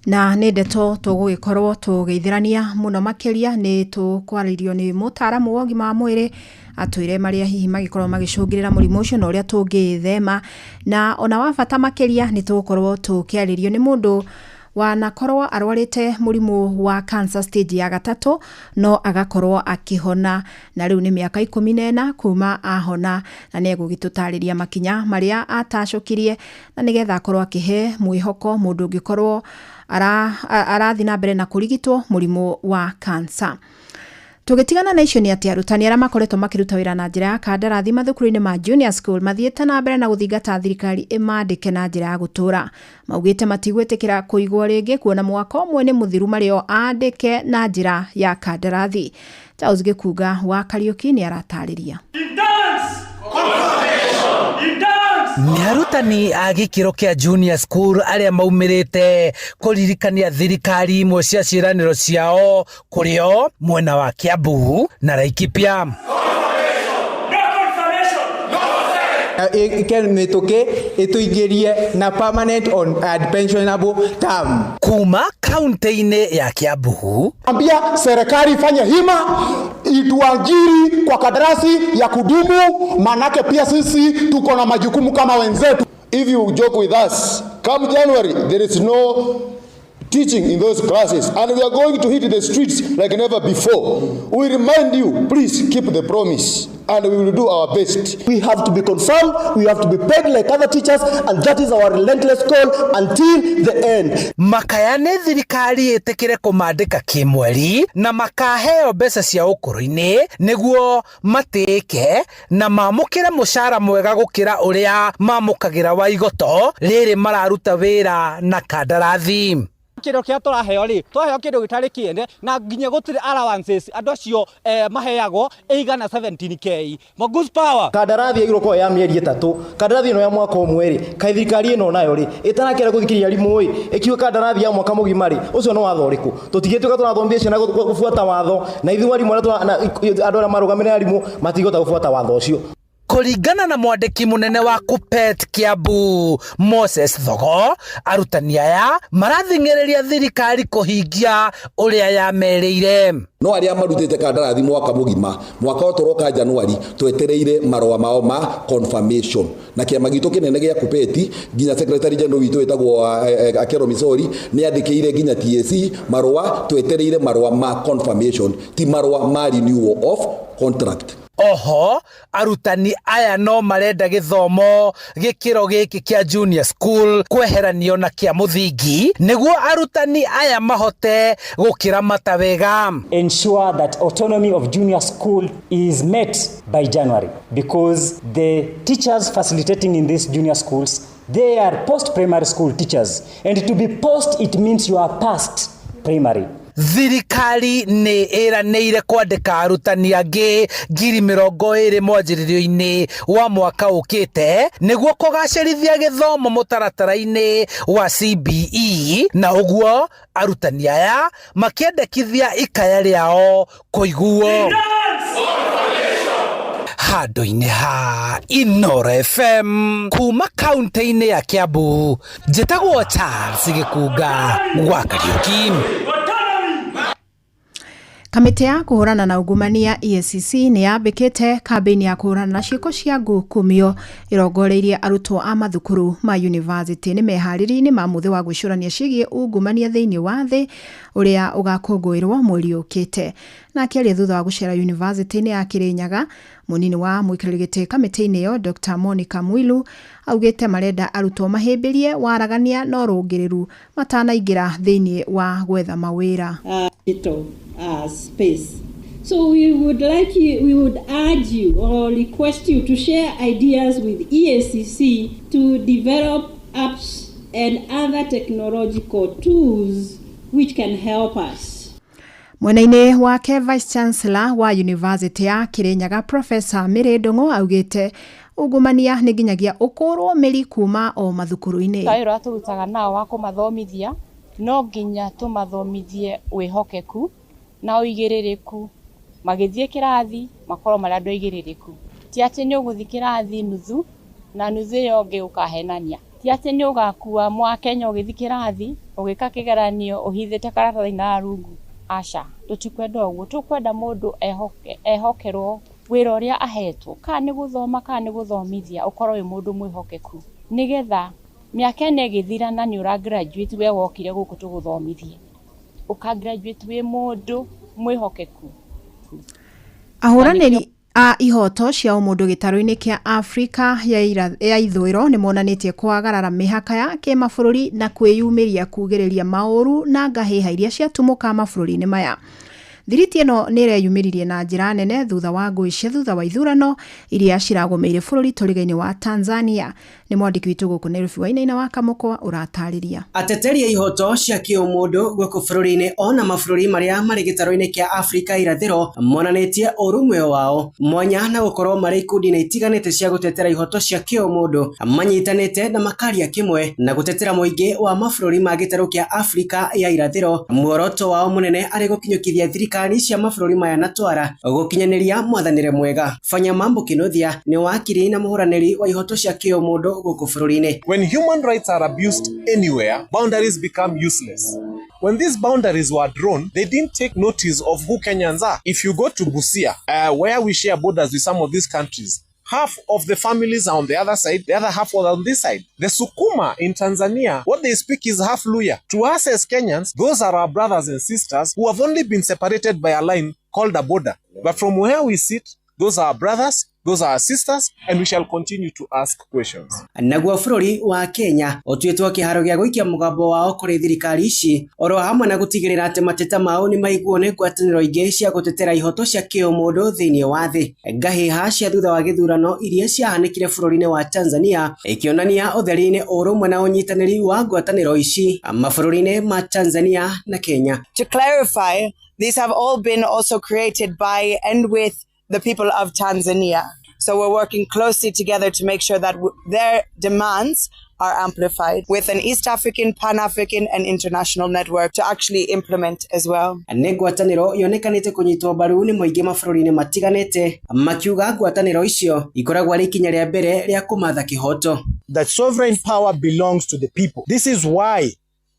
Na nĩ ndeto tũgũgĩkorwo tũgĩithĩrania mũno makĩria, nĩ tũkwarĩrio nĩ mũtaaramu wa ũgima wa mwĩrĩ atwĩre marĩa hihi magĩkorwo magĩcũngĩrĩra mũrimũ ũcio na ũrĩa tũngĩthema, na ona wa bata makĩria nĩ tũgũkorwo tũkĩarĩrio nĩ mũndũ wanakorwo arwarĩte mũrimũ wa cancer stage ya gatatũ no agakorwo akĩhona, na rĩu nĩ mĩaka 14 kuma ahona, na nĩ egũgĩtũtarĩria makinya marĩa atacũkirie na nĩgetha akorwo akĩhe mwĩhoko mũndũ ũngĩkorwo arathiĩ na mbere na kũrigitwo mũrimũ wa cancer. Tũgĩtigana na icio nĩ atĩ arutani arĩa makoretwo makĩruta wĩra na njĩra ya kandarathi mathukuru-inĩ ma junior school mathiĩte na mbere na gũthingata thirikari ĩmandĩke na njĩra ya gũtũra. Maugĩte matigwĩtĩkĩra kũigwo rĩngĩ kuona mwaka ũmwe nĩ mũthiru marĩ o andĩke na njĩra ya kandarathi. Charles Gĩkunga wa Kariũki nĩ aratarĩria. Nĩ arutani a gĩkĩro kĩa junior school arĩa maumĩrĩte kũririkania thirikari imwe cia ciĩranĩro ciao kũrĩ o mwena wa Kiambu na Laikipia. Ike mĩtũkĩ ĩtũingĩrie na permanent on pensionable term. Kuma kaunti-inĩ ya Kiambu, ambia serikali ifanye hima ituajiri kwa kandarasi ya kudumu, manake pia sisi tuko na majukumu kama wenzetu. If you joke with us, come January there is no teaching in those classes and we are going to hit the streets like never before. We remind you, please keep the promise and we will do our best. We have to be confirmed, we have to be paid like other teachers, and that is our relentless call until the end. Makayane thirikari ĩtĩkĩre kũmandĩka kĩmweri na makaheo mbeca cia ũkũrũ-inĩ nĩguo matĩĩke na mamũkĩre mũcara mwega gũkĩra ũrĩa mamũkagĩra wa igoto rĩrĩ mararuta wĩra na kandarathi. Kĩndũ kĩrĩa tũraheo rĩ, tũraheo kĩndũ gĩtarĩ kĩene na nginya gũtirĩ allowances andũ acio maheagwo ĩigana 17K. Mongoose power. Kandarathi yaigirwo ko ya mĩeri 3, kandarathi ĩno ya mwaka ũmwe rĩ, kaĩ thirikari ĩno nayo rĩ ĩtarakĩenda gũthikĩrĩria arimũ ĩ, ĩkiuga kandarathi ya mwaka mũgima rĩ, ũcio nĩ watho ũrĩkũ? Tũtingĩtuĩka tũrathomithia ciana gũbuata watho, na ithuĩ arimũ arĩa andũ arĩa marũgamĩrĩire arimũ matingĩhota gũbuata watho ũcio. Kũringana na mwandĩki mũnene wa Kuppet Kiambu Moses Thogo, arutani aya marathing'ĩrĩria thirikari kũhingia ũrĩa yamerĩire. No arĩa marutĩte kandarathi mwaka mũgima, mwaka ũyũ tũroka Januari, twetereire marũa mao ma confirmation. Na kĩama gitũ kĩnene gĩa Kuppet, nginya secretary general witũ wĩtagwo Akero Misori, nĩ andĩkĩire nginya TSC marũa, twetereire marũa ma confirmation, ti marũa ma renewal of contract. Oho, arutani aya no marenda gĩthomo gĩkĩro gĩkĩ kĩa junior school kweheranio na kĩa mũthingi nĩguo arutani aya mahote gũkĩramata wega. Ensure that autonomy of junior school is met by January, because the teachers facilitating in these junior schools, they are post-primary school teachers, and to be post it means you are past primary. Thirikari nĩ ĩranĩire kwandĩka arutani angĩ 20,000 mwanjĩrĩrio-inĩ wa mwaka ũkĩte nĩguo kũgacĩrithia gĩthomo mũtaratara-inĩ wa CBE, na ũguo arutani aya makĩendekithia ikaya rĩao kũiguo. Handũ-inĩ ha Inooro FM kuma kaunti-inĩ ya Kiambu, njĩtagwo Charles Gĩkunga wa Kariuki. Kamĩtĩ ya kũhũrana na ungumania EACC nĩ yambĩkĩte kambĩini ya kũhũrana na ciĩko cia ngukumio ĩrongoreirie arutwo a mathukuru ma university. Nĩ meharĩria-inĩ ma mũthĩ wa gwĩcũrania ciĩgiĩ ungumania thĩinĩ wa thĩ ũrĩa ũgakũngũĩrwo mweri ũkĩte. Na akĩaria thutha wa gũcera university-inĩ ya Kirinyaga, mũnini wa mũikarĩri gĩtĩ kamĩtĩ-inĩ ĩyo Dr. Monica Mwilu augĩte marenda arutwo mahĩmbĩrie waragania na ũrũngĩrĩru matanaingĩra thĩinĩ wa gwetha mawĩra. Space. So we would like you, we would urge you or request you to share ideas with EACC to develop apps and other technological tools which can help us. Mwena-inĩ wake Vice Chancellor wa University ya Kirinyaga Professor Mary Ndung'u augĩte ungumania nĩ nginyagia ũkũrwo mĩri kuma o mathukuru-inĩ. Wĩra ũrĩa tũrutaga nao wa kũmathomithia no nginya tũmathomithie wĩhokeku na ũigĩrĩrĩku. Magĩthiĩ kĩrathi makorwo marĩ andũ aigĩrĩrĩku, ti atĩ nĩ ũgũthiĩ kĩrathi nuthu na nuthu ĩyo ĩngĩ ũkahenania, ti atĩ nĩ ũgakua mwakenya ũgĩthiĩ kĩrathi ũgĩka kĩgeranio ũhithĩte karatathi na rungu. Aca, tũtikwenda ũguo. Tũkwenda mũndũ ehokerwo wĩra ũrĩa ahetwo, kana nĩ gũthoma kana nĩ gũthomithia, ũkorwo wĩ mũndũ mwĩhokeku, nĩgetha mĩaka ĩno ĩgĩthira na nĩ ũra graduate we wokire gũkũ tũgũthomithie, ũka graduate wĩ mũndũ mwĩhokeku. Ahũranĩri a ihoto cia ũmũndũ gĩtarũ-inĩ kĩa Afrika ya ithũĩro nĩ monanĩtie kwagarara mĩhaka ya kĩmabũrũri na kwĩyumĩria kugĩrĩria maũru na ngahĩha iria ciatumũka mabũrũri-inĩ maya. Thiriti ĩno nĩ ĩreyumĩririe na njĩra nene thutha wa ngũĩ cia thutha wa ithurano iria ciragũmĩire bũrũri tũrĩga-inĩ wa Tanzania. Nĩ mwandĩki witũ gũkũ Nairobi Wainaina wa Kamũkwa ũratarĩria. Ateteri a ihoto cia kĩũmũndũ gũkũ bũrũri-inĩ ona mabũrũri marĩa marĩ gĩtarũ-inĩ kĩa Afrika irathĩro monanĩtie ũrũmwe wao mwanya na gũkorwo marĩ ikundi-inĩ itiganĩte cia gũtetera ihoto cia kĩũmũndũ, manyitanĩte na makaria kĩmwe na gũtetera mũingĩ wa mabũrũri ma gĩtarũ kĩa Afrika ya irathĩro. Muoroto wao mũnene arĩ gũkinyũkithia thirikari cia mabũrũri maya na twara gũkinyanĩria mwathanĩre mwega. Fanya Mambo Kinuthia nĩ wakiri na mũhũranĩri wa ihoto cia kĩũmũndũ gũkũ bũrũri-inĩ. When human rights are abused anywhere, boundaries become useless. When these boundaries were drawn, they didn't take notice of who Kenyans are. If you go to Busia, where we share borders with some of these countries, half of the families are on the other side, the other half are on this side. The Sukuma in Tanzania, what they speak is half Luya. To us as Kenyans, those are our brothers and sisters who have only been separated by a line called a border. But from where we sit, those are our brothers, Those are our sisters, and we shall continue to ask questions. Naguo bũrũri wa Kenya ũtuĩtwo kĩharo gĩa gũikia mũgambo wao kũrĩ thirikari ici oro hamwe na gũtigĩrĩra atĩ mateta mao nĩ maiguo nĩ ngwatanĩro ingĩ cia gũtetera ihoto cia kĩũmũndũ thĩinĩ wa thĩ. Ngahĩha cia thutha wa gĩthurano iria ciahanĩkire bũrũri-inĩ wa Tanzania ikĩonania ũtheri-inĩ ũrũmwe na ũnyitanĩri wa ngwatanĩro ici mabũrũri-inĩ ma Tanzania na Kenya. To clarify, these have all been also created by and with the people of Tanzania. So we're working closely together to make sure that their demands are amplified with an East African, Pan African, and international network to actually implement as well. Nĩ ngwatanĩro yonekanĩte kũnyitwo mbaru nĩ mũingĩ mabũrũri-inĩ matiganĩte makiuga ngwatanĩro icio ikoragwo arĩ ikinya rĩa mbere rĩa kũmatha kĩhoto. That sovereign power belongs to the people. This is why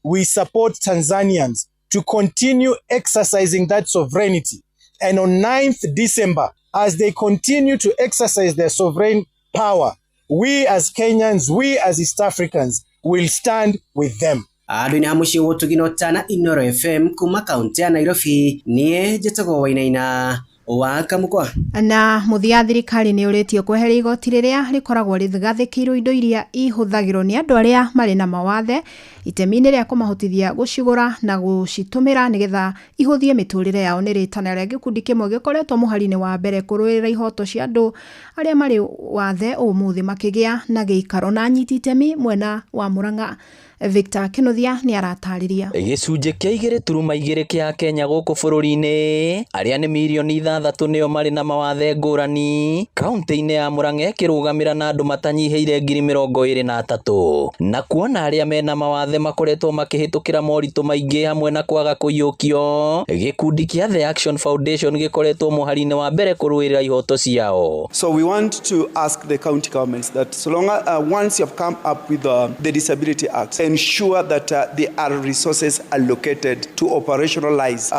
we support Tanzanians to continue exercising that sovereignty. And on 9th December, as they continue to exercise their sovereign power, we as Kenyans, we as East Africans, will stand with them. Andũ-inĩ ha mũciĩ wa ũtugi na ũtana Inooro FM kuma kaũntĩ ya Nairobi, niĩ njĩtagwo Wainaina wa Kamũkwa. Na mũthia, thirikari nĩ ũrĩtio kweheria igoti rĩrĩa rĩkoragwo rĩgathĩkĩirwo indo iria ihũthagĩrwo nĩ andũ arĩa marĩ na mawathe itemi-inĩ rĩa kũmahotithia gũcigũra na gũcitũmĩra nĩgetha ihũthie mĩtũrĩre yao. Nĩ rĩtana rĩa gĩkundi kĩmwe gĩkoretwo mũhari-inĩ wa mbere kũrũĩrĩra ihoto cia andũ arĩa marĩ wathe ũmũthĩ makĩgĩa na gĩikaro na anyiti itemi mwena wa Murang'a. Victor Kinuthia nĩ aratarĩria. Gĩcunjĩ kĩa 2.2 kĩa Kenya gũkũ bũrũri-inĩ arĩa nĩ mirioni 6 nĩo marĩ na mawathe ngũrani, kaunti-inĩ ya Murang'a ĩkĩrũgamĩra na andũ matanyihĩire 23,000, na kuona arĩa mena mawathe makoretwo makĩhĩtũkĩra moritũ maingĩ hamwe na kwaga kũiyũkio, gĩkundi kĩa The Action Foundation gĩkoretwo mũhari-inĩ wa mbere kũrũĩrĩra ihoto ciao. So we want to ask the county governments that so long as once you have come up with the Disability Act, ensure that there are resources allocated to operationalize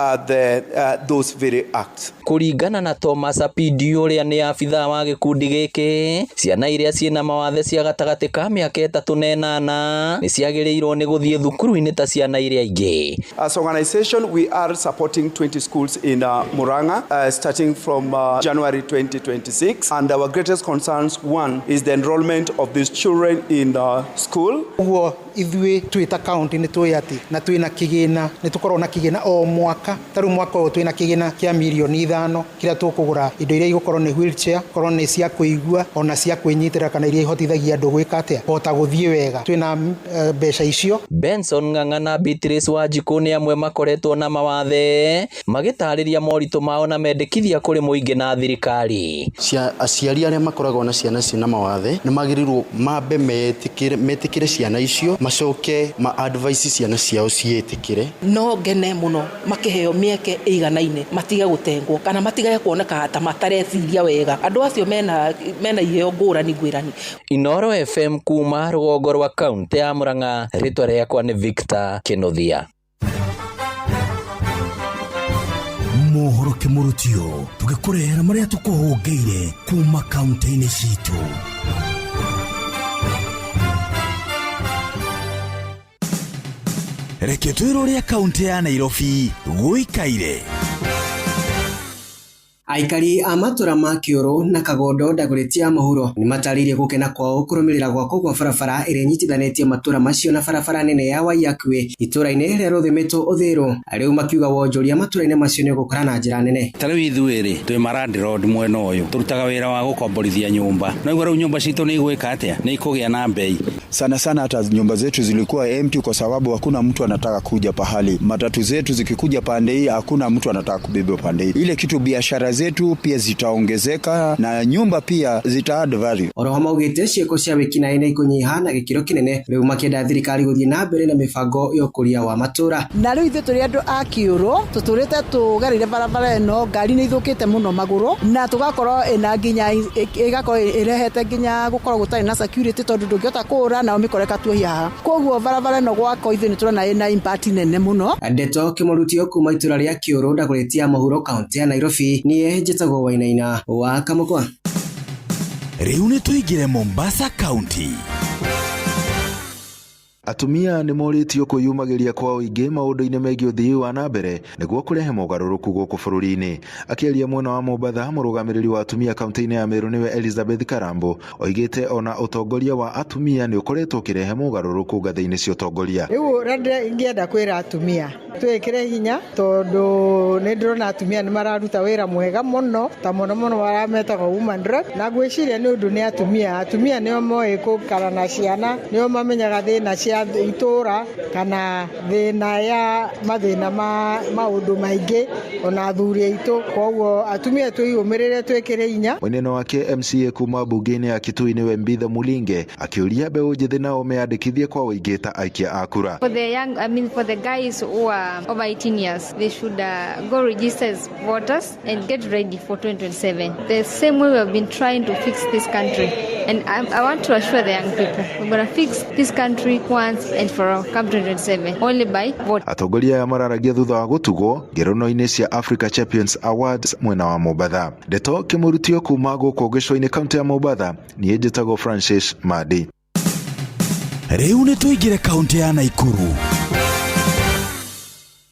those very acts. Kũringana na Thomas Apidi ũrĩa nĩ abithaa wa gĩkundi gĩkĩ, ciana iria ciĩna mawathe cia gatagatĩ ka mĩaka 3 na 8 nĩ ciagĩrĩirwo nĩ gũthiĩ thukuru-inĩ ta ciana iria ingĩ. As organization, we are supporting 20 schools in Murang'a, starting from January 2026. And our greatest concerns, one, is the enrollment of these children in school. Ũguo ithuĩ twĩ ta kaunti nĩ tũĩ atĩ na twĩna kĩgĩna, nĩ tũkoragwo na kĩgĩna o mwaka. Ta rĩu mwaka ũyũ twĩna kĩgĩna kĩa mirioni 5 kĩrĩa tũkũgũra indo iria igũkorwo nĩ wheelchair, korwo nĩ cia kũigua ona cia kwĩnyitĩrĩra, kana iria ihotithagia andũ gwĩka atĩa, kũhota gũthiĩ wega. Twĩna mbeca icio. Benson Ng'ang'a na Beatrice Wanjikũ nĩ amwe makoretwo na mawathe magĩtarĩria moritũ mao na mendekithia kũrĩ mũingĩ na thirikari. Cia aciari arĩa makoragwo na ciana ciĩna mawathe nĩ magĩrĩirwo mambe metĩkĩre ciana icio, macoke ma advice ciana ciao ciĩtĩkĩre. No ngene mũno makĩheo mĩeke ĩiganaine, matige gũtengwo kana matige kuoneka ta matareciria wega. Andũ acio mena iheo ngũrani ngwĩrani. Inooro FM kuma rũgongo rwa kaunti ya Murang'a, rĩtwa rĩakwa nĩ Victor Kinuthia. Mohoro kĩmũrutio tũgĩkũrehera marĩa tũkũhũngĩire kuma kaunti-inĩ citũ. Reke twĩrwo ũrĩa kaunti ya Nairobi gũikaire. Aikari a matũra ma Kĩũrũ na Kagondo Dagoretti ya mũhuro nĩ matarĩirie gũkena kwao kũrũmĩrĩra gwakwo kwa barabara ĩrĩa ĩnyitithanĩtie matũra macio na barabara nene ya Waiyaki Way itũra-inĩ rĩa Rũthĩmĩtwo Ũthĩrũ. Rĩu makiuga wonjoria matũra-inĩ macio nĩ ũgũkũra na njĩra nene. Ta rĩu ithuĩ rĩ, twĩ malandlord mwena ũyũ, tũrutaga wĩra wa gũkomborithia nyũmba, no igua rĩu nyũmba citũ nĩ igwĩka atĩa, nĩ ikũgĩa na mbei. Sana sana hata nyumba zetu zilikuwa empty kwa sababu hakuna mtu anataka kuja pahali. Matatu zetu zikikuja pande hii, hakuna mtu anataka kubeba pande hii. Ile kitu, biashara zetu pia zitaongezeka na nyumba pia zita add value. Oroho maugĩte ciĩko cia wĩkinaĩ nĩ ikũnyiha na gĩkĩro kĩnene, rĩu makĩenda thirikari gũthiĩ na mbere na mĩbango ya ũkũria wa matũra. Na rĩu ithuĩ tũrĩ andũ a Kĩũrũ, tũtũrĩte tũgereire barabara ĩno, ngari nĩ ithũkĩte mũno magũrũ na tũgakorwo ĩna nginya ĩgakorwo ĩrehete nginya gũkorwo gũtarĩ na security, tondũ ndũngĩhota kũũra nao mĩkora ĩkatuohia haha. Koguo barabara ĩno gwakwo, ithuĩ nĩ tũrona ĩna impact nene mũno. Ndeto kĩmũrutio kuma itũra rĩa Kĩũrũ Dagoretti ya mũhuro, kaunti ya Nairobi, niĩ njĩtagwo Wainaina wa Kamũkwa. Rĩu nĩ tũingĩre Mombasa County. Atumia nĩ morĩtio kwĩyumagĩria kwa ũingĩ maũndũ-inĩ megiĩ ũthii wa na mbere nĩguo kũrehe mogarũrũku gũkũ bũrũri-inĩ. Akĩaria mwena wa Mombatha, mũrũgamĩrĩri wa atumia kaunti-inĩ ya Meru nĩwe Elizabeth Karambo oigĩte ona ũtongoria wa atumia nĩ ũkoretwo ũkĩrehe mogarũrũku ngathĩ-inĩ cia ũtongoria. Rĩu ũrĩa ingĩenda kwĩra atumia twĩkĩre hinya tondũ nĩ ndĩrona atumia nĩ mararuta wĩra mwega mũno ta mũno mũno arĩa metagwo woman rep, na ngwĩciria nĩ ũndũ nĩ atumia nĩo moĩ gũikara na ciana, nĩo mamenyaga thĩna cia itũra kana thĩna ya mathĩna ma maũndũ maingĩ ona athuri aitũ, koguo atumia twĩyũmĩrĩre twĩkĩre hinya. Mũnene wake MCA kuma mbunge-inĩ ya Kitui nĩwe Mbithe Mulinge akĩũria mbeũ njĩthĩ nao meyandĩkithie kwa ũingĩ ta aikia a kura. For the young, I mean for the guys who are over 18 years, they should go register as voters and get ready for 2027. The same way we have been trying to fix this country. And I want to assure the young people, we're going to fix this country once and for all, come 2027, only by vote. Atongoria aya mararagia thutha wa gũtugwo ngerono-inĩ cia Africa Champions Awards mwena wa Mombatha. Ndeto kĩmũrutio kuma gũkũ gĩcũa-inĩ kaunti ya Mombatha, niĩ njĩtagwo Francis Madi. Rĩu nĩ tũingĩre kaunti ya Naikuru.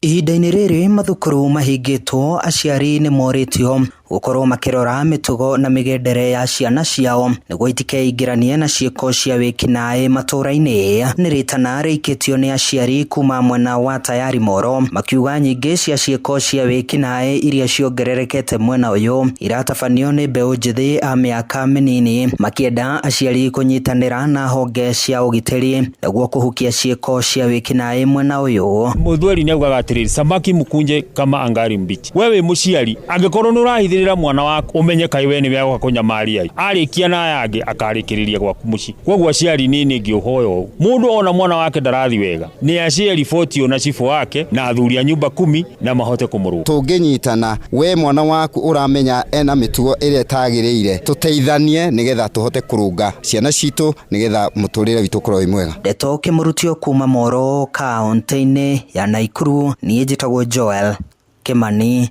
Ihinda-inĩ rĩrĩ mathukuru mahingĩtwo, aciari nĩ morĩtio gũkorwo makĩrora mĩtugo na mĩgendere ya ciana ciao nĩguo itikeingĩranie na ciĩko cia wĩkinaĩ matũũra-inĩ. Nĩ rĩtana rĩikĩtio nĩ aciari kuma mwena wa Tayari Moro makiuga nyingĩ cia ciĩko cia wĩkinaĩ iria ciongererekete mwena ũyũ iratabanio nĩ mbeũ njĩthĩ a mĩaka mĩnini, makĩenda aciari kũnyitanĩra na honge cia ũgitĩri nĩguo kũhukia ciĩko cia wĩkinaĩ mwena ũyũ. Mũthweri nĩ augaga atĩrĩrĩ, samaki mkunje kama angari mbichi. Wewe mũciari angĩkorwo nĩ ũrahithĩrĩra mwana waku umenye kai we nĩwe agoka kũnyamaria arĩkia na aya angĩ akarĩkĩrĩria gwaku mũciĩ. Koguo aciari niĩ nĩngĩũhoya ũũ, mũndũ ona mwana wake ndarathi wega nĩ aciare riboti na cibũ wake na athuri a nyumba kumi na mahote kũmũrũa. Tũngĩnyitana, we mwana waku ũramenya ena mĩtugo ĩrĩa ĩtagĩrĩire, tũteithanie nĩgetha tũhote kũrũnga ciana citũ nĩgetha mũtũrĩre witũ ũkorwo wĩ mwega. Ndeto kĩmũrutio kuma Moro kaunti-inĩ ya Naikuru, niĩ njĩtagwo Joel Kimani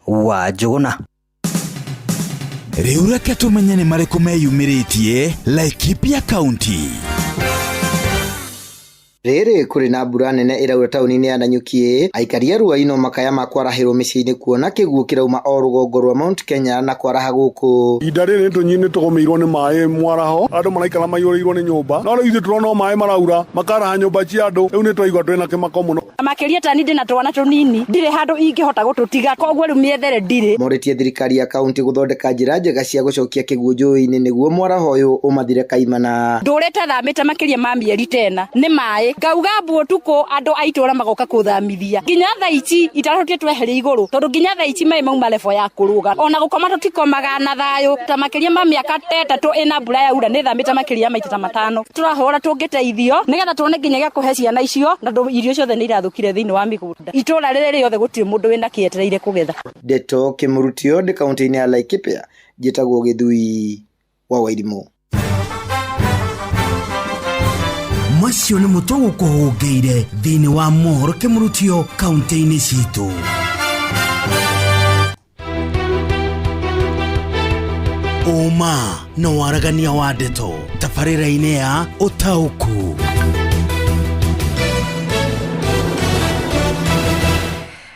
wa Njũgũna. Rĩu reke tũmenye nĩ marĩkũ meyumĩrĩtie Laikipia County. Rĩrĩ kũrĩ na mbura nene ĩraura taũni-inĩ ya Nanyuki, aikari a Ruaino makaya ma kwarahĩrwo mĩciĩ-inĩ kuona kĩguũ kĩrauma o rũgongo rwa Mount Kenya na kwaraha gũkũ. Ihinda rĩrĩ nĩ tũgũmĩirwo nĩ maĩ mwaraho, andũ maraikara maiyũrĩirwo nĩ nyũmba, no rĩu ithuĩ tũrona o maĩ maraura makaraha nyũmba cia andũ, rĩu nĩ twaigua twĩna kĩmako mũno. Makĩria ta niĩ ndĩna twana tũnini, ndirĩ handũ ingĩhota gũtũtiga, koguo rĩu mĩethere ndirĩ. Morĩtie thirikari ya kaunti gũthondeka njĩra njega cia gũcokia kĩguũ njũĩ-inĩ nĩguo mwaraho ũyũ ũmathire kaimana. Ndũrĩte thamĩte makĩria ma mĩeri tena nĩ maĩ, ngauga mbu ũtukũ andũ a itũũra magoka kũthamithia nginya thaa ici itarahotire tweheria igũrũ tondũ nginya thaa ici maĩ mauma level ya kũrũga, ona gũkoma tũtikomaga na thayũ. Ta makĩria ma mĩaka ta ĩtatũ ĩna mbura yaura nĩ thamĩte makĩria ya maita ta matano. Tũrahũra tũngĩteithio nĩgetha tuone nginya gĩa kũhe ciana icio, na irio ciothe nĩ irathũkire thĩinĩ wa mĩgũnda. Itũũra rĩrĩ rĩothe gũtirĩ mũndũ wĩna kĩetereire kũgetha. Ndeto kĩmũrutio ndĩ kaunti-inĩ ya Laikipia, njĩtagwo Gĩthui wa Wairimũ. Macio nĩ mũtũgũkũhũngĩire thĩinĩ wa mohoro kĩmũrutio kaunti-inĩ citũ. Ũma na waragania wa ndeto tabarĩra-inĩ ya ũtaũku.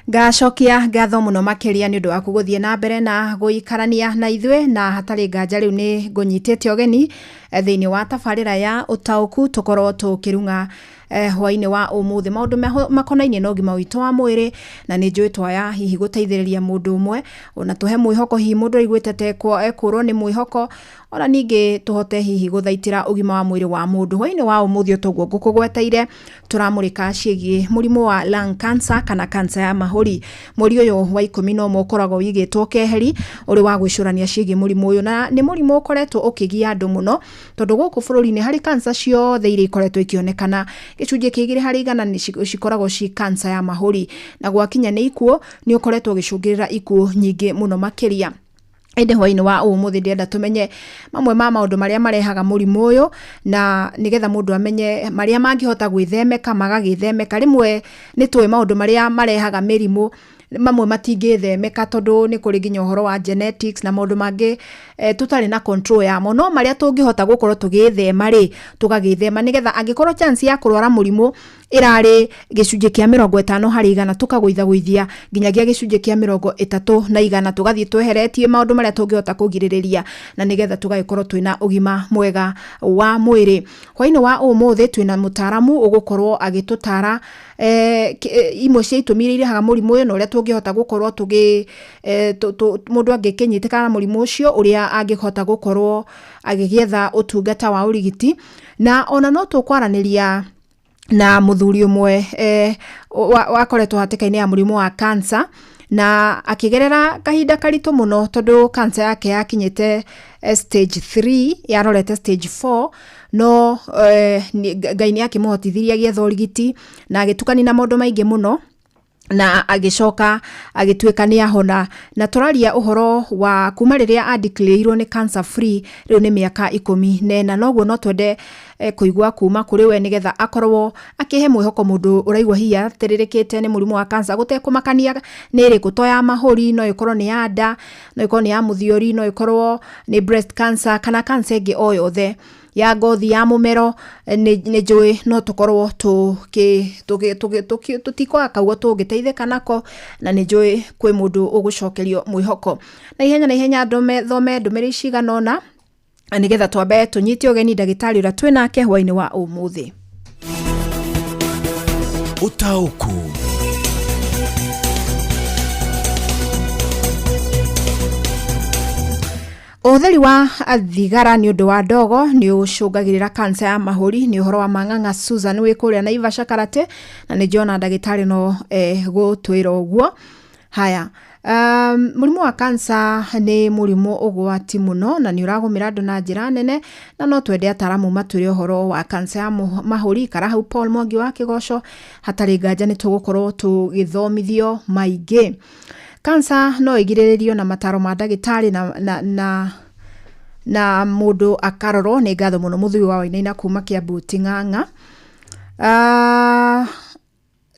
Ngacokia ngatho mũno makĩria nĩ ũndũ waku gũthiĩ na mbere na gũikarania na ithuĩ, na hatarĩ nganja rĩu nĩ ngũnyitĩte ũgeni thĩinĩ wa tabarĩra ya ũtaũku tũkorwo tũkĩrung'a hwainĩ wa ũmũthĩ maũndũ makonainie na ũgima witũ wa mwĩrĩ, na nĩ njũĩ twaya hihi gũteithĩrĩria mũndũ ũmwe ona tũhe mwĩhoko hihi mũndũ aiguĩte ta ekũrwo nĩ mwĩhoko, ona ningĩ tũhote hihi gũthaitĩra ũgima wa mwĩrĩ wa mũndũ. Hwainĩ wa ũmũthĩ ũtoguo ngũkũgweteire tũramũrĩka ciĩgiĩ mũrimũ wa lung cancer kana cancer ya mahũri. Mweri ũyũ wa 11 ũkoragwo wĩigĩtwo keheri ũrĩ wa gwĩcũrania ciĩgiĩ mũrimũ ũyũ, na nĩ mũrimũ ũkoretwo ũkĩgia andũ mũno tondũ gũkũ bũrũri-inĩ harĩ cancer ciothe iria ikoretwo ikĩonekana gĩcunjĩ kĩa 2 harĩ 100 nĩ cikoragwo ci cancer ya mahũri, na gwakinya nĩ ikuũ nĩ ũkoretwo ũgĩcũngĩrĩra ikuũ nyingĩ mũno makĩria. Ĩndĩ hwainĩ wa ũmũthĩ ndĩrenda tũmenye mamwe ma maũndũ marĩa marehaga mũrimũ ũyũ, na nĩgetha mũndũ amenye marĩa mangĩhota gwĩthemeka magagĩthemeka. Rĩmwe nĩ tũĩ maũndũ marĩa marehaga mĩrimũ Mamwe matingĩthemeka tondũ nĩ kũrĩ nginya ũhoro wa genetics na maũndũ mangĩ tũtarĩ na control yamo, no marĩa tũngĩhota gũkorwo tũgĩthema rĩ, tũgagĩthema, nĩgetha angĩkorwo chance ya kũrwara mũrimũ ĩrarĩ gĩcunjĩ kĩa 50%, tũkagũithagũithia nginyagia gĩcunjĩ kĩa 30%, tũgathiĩ tweheretie maũndũ marĩa tũngĩhota kũgirĩrĩria, na nĩgetha tũgagĩkorwo twĩna ũgima mwega wa mwĩrĩ. Hwainĩ wa ũmũthĩ twĩna mũtaaramu ũgũkorwo agĩtũtara imwe cia itũmi iria irehaga mũrimũ ũyũ, na ũrĩa tũngĩhota gũkorwo tũgĩ mũndũ angĩkĩnyitĩkana na mũrimũ ũcio, ũrĩa angĩhota gũkorwo agĩgĩetha ũtungata wa ũrigiti. Na ona no tũkwaranĩria na mũthuri ũmwe wakoretwo hatĩka-inĩ ya mũrimũ wa cancer, na akĩgerera kahinda karitũ mũno tondũ cancer yake yakinyĩte stage 3, yarorete stage 4, no Ngai nĩ akĩmũhotithirie agĩetha ũrigiti na agĩtukania na maũndũ maingĩ mũno, na agĩcoka agĩtuĩka nĩ ahona. Na tũraria ũhoro wa kuma rĩrĩa adeclareirwo nĩ cancer free, rĩu nĩ mĩaka 14. Noguo no twende kũigua kuma kũrĩ we, nĩgetha akorwo akĩhe mwĩhoko mũndũ ũraigua hihi atĩrĩrĩkĩte nĩ mũrimũ wa cancer, gũtekũmakania nĩ ĩrĩkũ, to ya mahũri, no ĩkorwo nĩ ya nda, no ĩkorwo nĩ ya mũthiori, no ĩkorwo nĩ breast cancer, kana cancer ĩngĩ o yothe ya ngothi, ya mũmero. Nĩ njũĩ no tũkorwo tũtikwaga kaugo tũngĩteithĩka nako, na nĩ njũĩ kwĩ mũndũ ũgũcokerio mwĩhoko na ihenya na ihenya. Thome ndũmĩrĩri cigana ũna, nĩgetha twambe tũnyite ũgeni ndagĩtarĩ ũrĩa twĩ nake hwainĩ wa ũmũthĩ. Ũtaũku. Ũhũthĩri wa thigara nĩ ũndũ wa ndogo nĩ ũcũngagĩrĩra kansa ya mahũri, nĩ ũhoro wa Mang'ang'a Susan wĩ kũrĩa Naivasha Karate, na nĩ njona ndagĩtarĩ no gũtwĩra ũguo. Haya, mũrimũ wa kansa nĩ mũrimũ ũgwati mũno, na nĩ ũragũmĩra andũ na njĩra nene, na no twende ataramu matwĩre ũhoro wa kansa ya mahũri. Ikara hau Paul Mwangi wa Kĩgoco, hatarĩ nganja nĩ tũgũkorwo tũgĩthomithio maingĩ. Kansa no ĩgirĩrĩrio na mataro ma ndagĩtarĩ na mũndũ akarorwo. Nĩ ngatho mũno mũthuri wa Wainaina kuma Kiambu Ting'ang'a.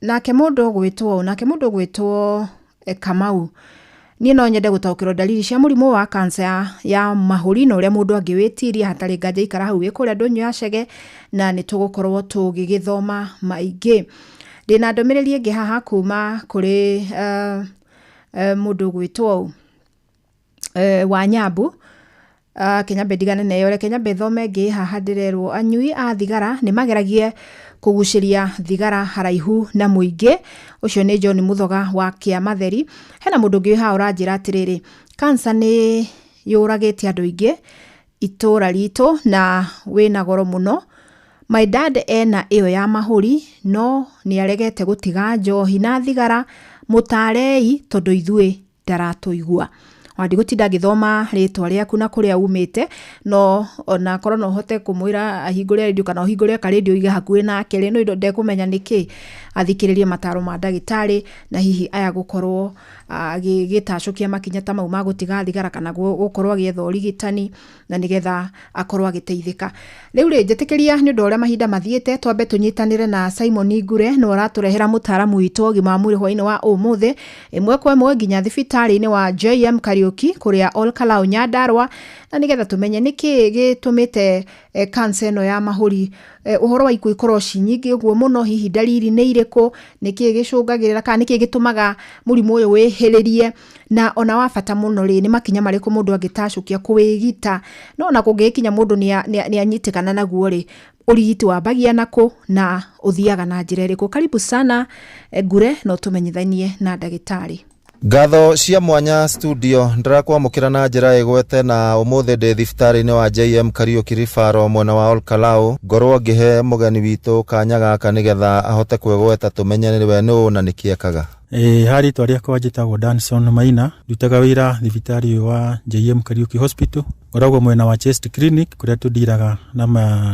Nake mũndũ ũgwĩtwo Kamau, niĩ no nyende gũtaũkĩrwo ndariri cia mũrimũ wa kansa ya mahũri na ũrĩa mũndũ angĩwĩtiria. Hatarĩ nganja ikara hau wĩ kũrĩa ndũnyũ ya Chege, na nĩ tũgũkorwo tũgĩgĩthoma maingĩ. Ndĩna ndũmĩrĩri ĩngĩ haha kuma kũrĩ mũndũ ũgwĩtwo wa Nyambu. Kenya ndigane nayo, reke nyambe thome ĩngĩ haha. Ndĩrerwo anyui a thigara nĩ mageragie kũgucĩria thigara haraihu na mũingĩ. Ũcio nĩ John Muthoga wa Kĩamatheri. Hena mũndũ ũngĩ haha ũranjĩra atĩrĩrĩ, kansa nĩ yũragĩte andũ aingĩ itũra ritũ na wĩna goro mũno. My dad ena ĩyo ya mahũri, no nĩ aregete gũtiga njohi na thigara. Mũtarei tondũ ithuĩ ndaratũigua. Ona ndigũtinda ngĩthoma rĩtwa rĩaku na kũrĩa umĩte, no ona korwo no ũhote kũmwĩra ahingũre radio, kana ũhingũre karendio ũige hakuhĩ nake rĩ, no ndekũmenya nĩkĩ, athikĩrĩrie mataro ma ndagĩtarĩ, na hihi aya gũkorwo agĩgĩtacũkia makinya ta mau ma gũtiga thigara, kana gũkorwo agĩetha ũrigitani, na nĩgetha akorwo agĩteithĩka. Rĩu rĩ, njĩtĩkĩria nĩ ũndũ wa ũrĩa mahinda mathiĩte, twambe tũnyitanĩre na Simon Ngure, nĩwe ũratũrehera mũtaaramu witũ wa ũgima wa mwĩrĩ hwainĩ wa ũmũthĩ, ĩmwe kwa ĩmwe nginya thibitarĩ-inĩ wa JM Kariuki kũrĩa Ol Kalou Nyandarua, na nĩgetha tũmenye nĩkĩ gĩtũmĩte cancer ĩno ya mahũri, ũhoro wa ikuũ ikorwo ci nyingĩ ũguo mũno. Hihi ndariri nĩ irĩkũ, nĩkĩ gĩcũngagĩrĩra, kana nĩkĩ gĩtũmaga mũrimũ ũyũ wĩhĩrĩrie, na ona wa bata mũno rĩ, nĩ makinya marĩkũ mũndũ angĩtacũkia kũwĩgita, no ona kũngĩgĩkinya mũndũ nĩ anyitĩkana naguo rĩ, ũrigiti wambagia nakũ na ũthiaga na njĩra ĩrĩkũ? Karibu sana Ngure, no tũmenyithanie na ndagĩtarĩ. Ngatho cia mwanya studio, ndĩrakwamũkĩra na njĩra ĩgwete, na ũmũthĩ ndĩ thibitarĩ-inĩ wa JM Kariuki Rifaro mwena wa Olkalau, ngorwo ngĩhe mũgeni witũ kanya gaka nĩgetha ahote kwĩgweta, tũmenye nĩwe nũ na nĩkĩ ekaga. Ĩĩ, ha rĩtwa rĩakwa njĩtagwo Danson Maina, ndutaga wĩra thibitarĩ ũyũ wa JM Kariuki Hospital. Ngoragwo mwena wa Chest Clinic kũrĩa tũndiraga na,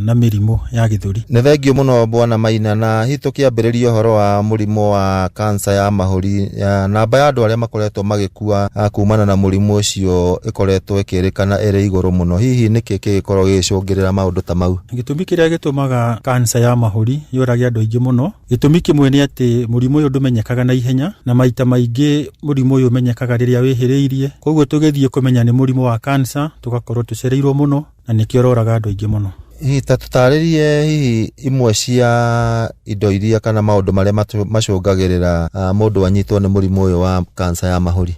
na mĩrimũ ya gĩthũri. Nĩ thengio mũno Bwana Maina, na hihi tũkĩambĩrĩria ũhoro wa mũrimũ wa kansa ya mahũri, ya namba ya andũ arĩa makoretwo magĩkua kumana na mũrimũ ũcio ĩkoretwo ĩkĩrĩkana ĩrĩ igũrũ mũno. Hihi nĩkĩ kĩgĩkorwo gĩgĩcũngĩrĩra maũndũ ta mau? Gĩtũmi kĩrĩa gĩtũmaga kansa ya mahũri yũrage andũ aingĩ mũno, gĩtũmi kĩmwe nĩ atĩ mũrimũ ũyũ ndũmenyekaga na ihenya, na maita maingĩ mũrimũ ũyũ ũmenyekaga rĩrĩa wĩhĩrĩirie. Koguo tũgĩthiĩ kũmenya nĩ mũrimũ wa kansa tũgakorwo tũcereirwo mũno, na nĩkĩo ũroraga andũ aingĩ mũno. Hihi ta tũtarĩrie hihi imwe cia indo iria kana maũndũ marĩa macũngagĩrĩra mũndũ anyitwo nĩ mũrimũ ũyũ wa kansa ya mahũri?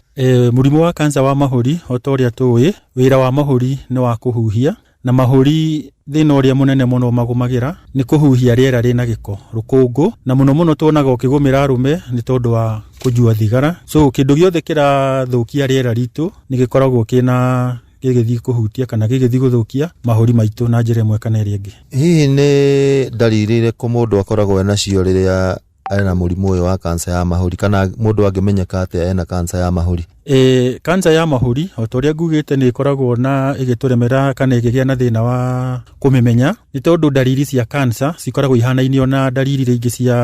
Mũrimũ wa kansa wa mahũri, o ta ũrĩa tũĩ, wĩra wa mahũri nĩ wa kũhuhia, na mahũri thĩna ũrĩa mũnene mũno magũmagĩra nĩ kũhuhia rĩera rĩna gĩko, rũkũngũ, na mũno mũno tuonaga ũkĩgũmĩra arũme nĩ tondũ wa kũnyua thigara. So kĩndũ gĩothe kĩrathũkia rĩera ritũ nĩ gĩkoragwo kĩna gĩgĩthiĩ kũhutia kana gĩgĩthiĩ gũthũkia mahũri maitũ na njĩra ĩmwe kana ĩrĩa ĩngĩ. Hihi nĩ ndariri irĩkũ mũndũ akoragwo enacio rĩrĩa ena mũrimũ ũyũ wa kansa ya mahũri, kana mũndũ angĩmenyeka atĩa ena kansa ya mahũri? Kansa ya mahũri o ta ũrĩa ngugĩte nĩ ĩkoragwo na ĩgĩtũremera kana ĩkĩgĩa na thĩna wa kũmĩmenya, nĩ tondũ ndariri cia kansa cikoragwo ihanaine ona ndariri iria ingĩ cia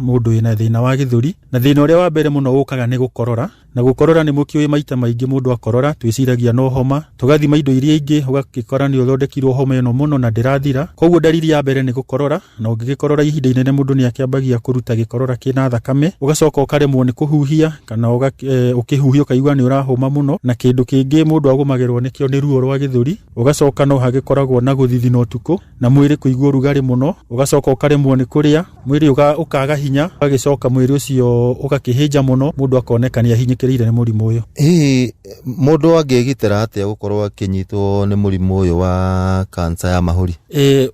mũndũ wĩna thĩna wa gĩthũri. Na thĩna ũrĩa wa mbere mũno ũkaga nĩ gũkorora, na gũkorora nĩ mũkĩũĩ maita maingĩ mũndũ akorora twĩciragia no homa, tũgathima indo iria ingĩ ũgagĩkora nĩ ũthondekirwo homa ĩno mũno na ndĩrathira. Koguo ndariri ya mbere nĩ gũkorora, na ũngĩgĩkorora ihinda inene mũndũ nĩ akĩambagia kũruta gĩkorora kĩna thakame, ũgacoka ũkaremwo nĩ kũhuhia kana ũkĩhuhia ũkaigua nĩ ũrahũma mũno. Na kĩndũ kĩngĩ mũndũ agũmagĩrwo nĩkĩo nĩ ruo rwa gĩthũri, ũgacoka no hagĩkoragwo na gũthithina ũtukũ na mwĩrĩ kũigua ũrugarĩ mũno, ũgacoka ũkaremwo nĩ kũrĩa, mwĩrĩ ũkaga hinya, ũgagĩcoka mwĩrĩ ũcio ũgakĩhĩnja mũno, mũndũ akoneka nĩ ahinyĩkĩrĩire nĩ mũrimũ ũyũ. Hihi mũndũ angĩgitĩra atĩa gũkorwo akĩnyitwo nĩ mũrimũ ũyũ wa kansa ya mahũri?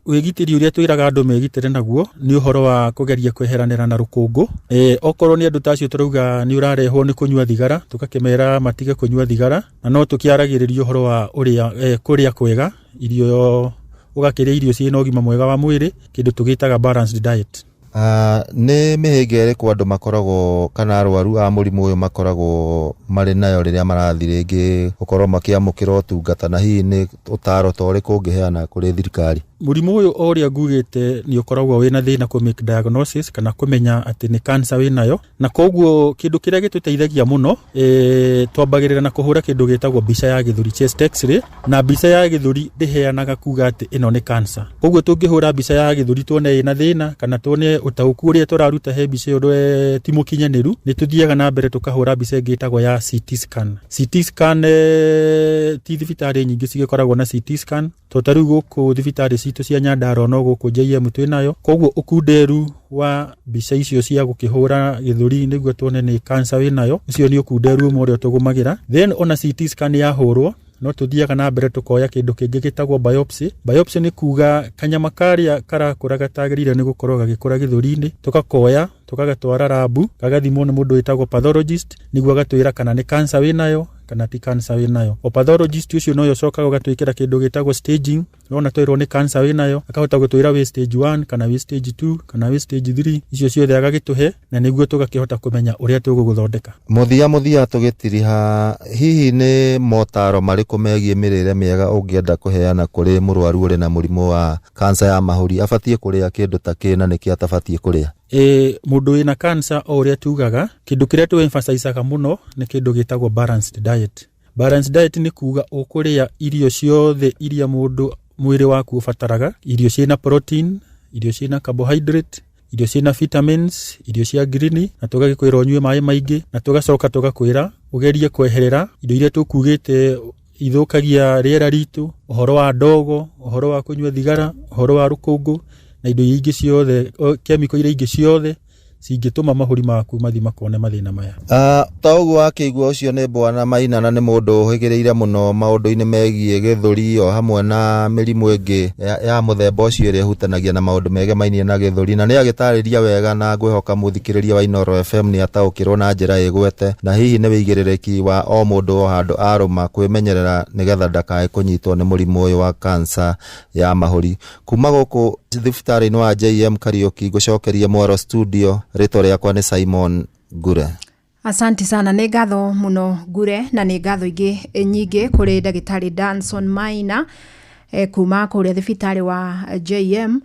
Wĩgitĩri ũrĩa twĩraga andũ megitĩre naguo nĩ ũhoro wa kũgeria kweheranĩra na rũkũngũ. Okorwo nĩ andũ ta acio tũrauga nĩ ũrarehwo nĩ kũnyua thigara, tũgakĩmera matige kũnyua thigara, na no tũkĩaragĩrĩria ũhoro wa ũrĩa kũrĩa kwega, irio ũgakĩrĩa irio ciĩna ũgima mwega wa mwĩrĩ, kĩndũ tũgĩtaga balanced diet. Nĩ mĩhĩnga ĩrĩkũ andũ makoragwo kana arwaru a mũrimũ ũyũ makoragwo marĩ nayo rĩrĩa marathiĩ rĩngĩ gũkorwo makĩamũkĩra ũtungata, na hihi nĩ ũtaro ta ũrĩkũ ũngĩheana kũrĩ thirikari? Mũrimũ ũyũ o ũrĩa ngugĩte nĩ ũkoragwo wĩna thĩna kũ make diagnosis kana kũmenya atĩ nĩ cancer wĩnayo, na koguo kĩndũ kĩrĩa gĩtũteithagia mũno, twambagĩrĩra na kũhũra kĩndũ gĩtagwo mbica ya gĩthũri, chest x-ray, na mbica ya gĩthũri ndĩheanaga kuga atĩ ĩno nĩ cancer. Koguo tũngĩhũra mbica ya gĩthũri tuone ĩna thĩna kana tuone ũtaũku ũrĩa tũraruta he mbica ĩyo ti mũkinyanĩru, nĩ tũthiaga na mbere tũkahũra mbica ĩngĩ ĩtagwo ya CT scan. CT scan ti thibitarĩ nyingĩ cigĩkoragwo na CT scan, to ta rĩu gũkũ thibitarĩ citũ cia Nyandarua no gũkũ JM twĩnayo. Koguo ũkunderu wa mbica icio cia gũkĩhũra gĩthũri nĩguo tuone nĩ cancer wĩnayo, ũcio nĩ ũkunderu ũmwe ũrĩa tũgũmagĩra. Then ona CT scan yahũrwo no tũthiaga na mbere tũkoya kĩndũ kĩngĩ gĩtagwo biopsy. Biopsy nĩ kuga kanyama karĩa karakũra gatagĩrĩire nĩ gũkorwo gagĩkũra gĩthũri-inĩ, tũgakoya tũgagatwara rabu, gagathimwo nĩ mũndũ wĩtagwo pathologist nĩguo agatwĩra kana nĩ cancer wĩnayo kana ti cancer wĩnayo. O pathologist ũcio nowe ũcokaga ũgatwĩkĩra kĩndũ gĩtagwo staging, wona twerwo nĩ cancer wĩnayo akahota gũtwĩra wĩ stage 1 kana wĩ stage 2 kana wĩ stage 3, icio ciothe agagĩtũhe na nĩguo tũgakĩhota kũmenya ũrĩa tũgũgũthondeka. Mũthia tũgĩtiriha, hihi nĩ motaro marĩkũ megiĩ mĩrĩre mĩega ũngĩenda kũheana kũrĩ mũrwaru ũrĩ na mũrimũ wa cancer ya mahũri? Abatiĩ kũrĩa kĩndũ ta kĩ na nĩkĩ atabatiĩ kũrĩa? Mũndũ wĩna cancer o ũrĩa tugaga, kĩndũ kĩrĩa tũ emphasizaga mũno nĩ kĩndũ gĩtagwo balanced diet. Balanced diet nĩ kuga ũkũrĩa irio ciothe iria mũndũ mwĩrĩ waku ũbataraga, irio ciĩna protein, irio ciĩna carbohydrate, irio ciĩna vitamins, irio cia green, na tũgagĩkwĩra ũnyue maĩ maingĩ, na tũgacoka tũgakwĩra ũgerie kweherera indo iria tũkugĩte ithũkagia rĩera ritũ, ũhoro wa ndogo, ũhoro wa kũnyua thigara, ũhoro wa rũkũngũ, na indo iria ingĩ ciothe, chemical iria ingĩ ciothe cingĩtũma mahũri maku mathiĩ makone mathĩna maya. Ta ũguo wakĩigua, ũcio nĩ Bwana Maina, na nĩ mũndũ ũhĩgĩrĩire mũno maũndũ-inĩ megiĩ gĩthũri o hamwe na mĩrimũ ĩngĩ ya mũthemba ũcio ĩrĩa ĩhutanagia na maũndũ megemainie na gĩthũri, na nĩ agĩtarĩria wega, na ngwĩhoka mũthikĩrĩria wa Inooro FM nĩ ataũkĩrwo na njĩra ĩgwete, na hihi nĩ wĩigĩrĩrĩki wa o mũndũ o handũ arũma kwĩmenyerera nĩgetha ndakae kũnyitwo nĩ mũrimũ ũyũ wa cancer ya mahũri. Kuma gũkũ thibitarĩ-inĩ wa JM Kariuki, ngũcokerie mwaro studio, rĩtwa rĩakwa nĩ Simon Ngure. Asante sana, nĩ ngatho mũno Ngure, na nĩ ngatho ingĩ nyingĩ kũrĩ ndagĩtarĩ Danson Maina kuma kũrĩa thibitarĩ wa JM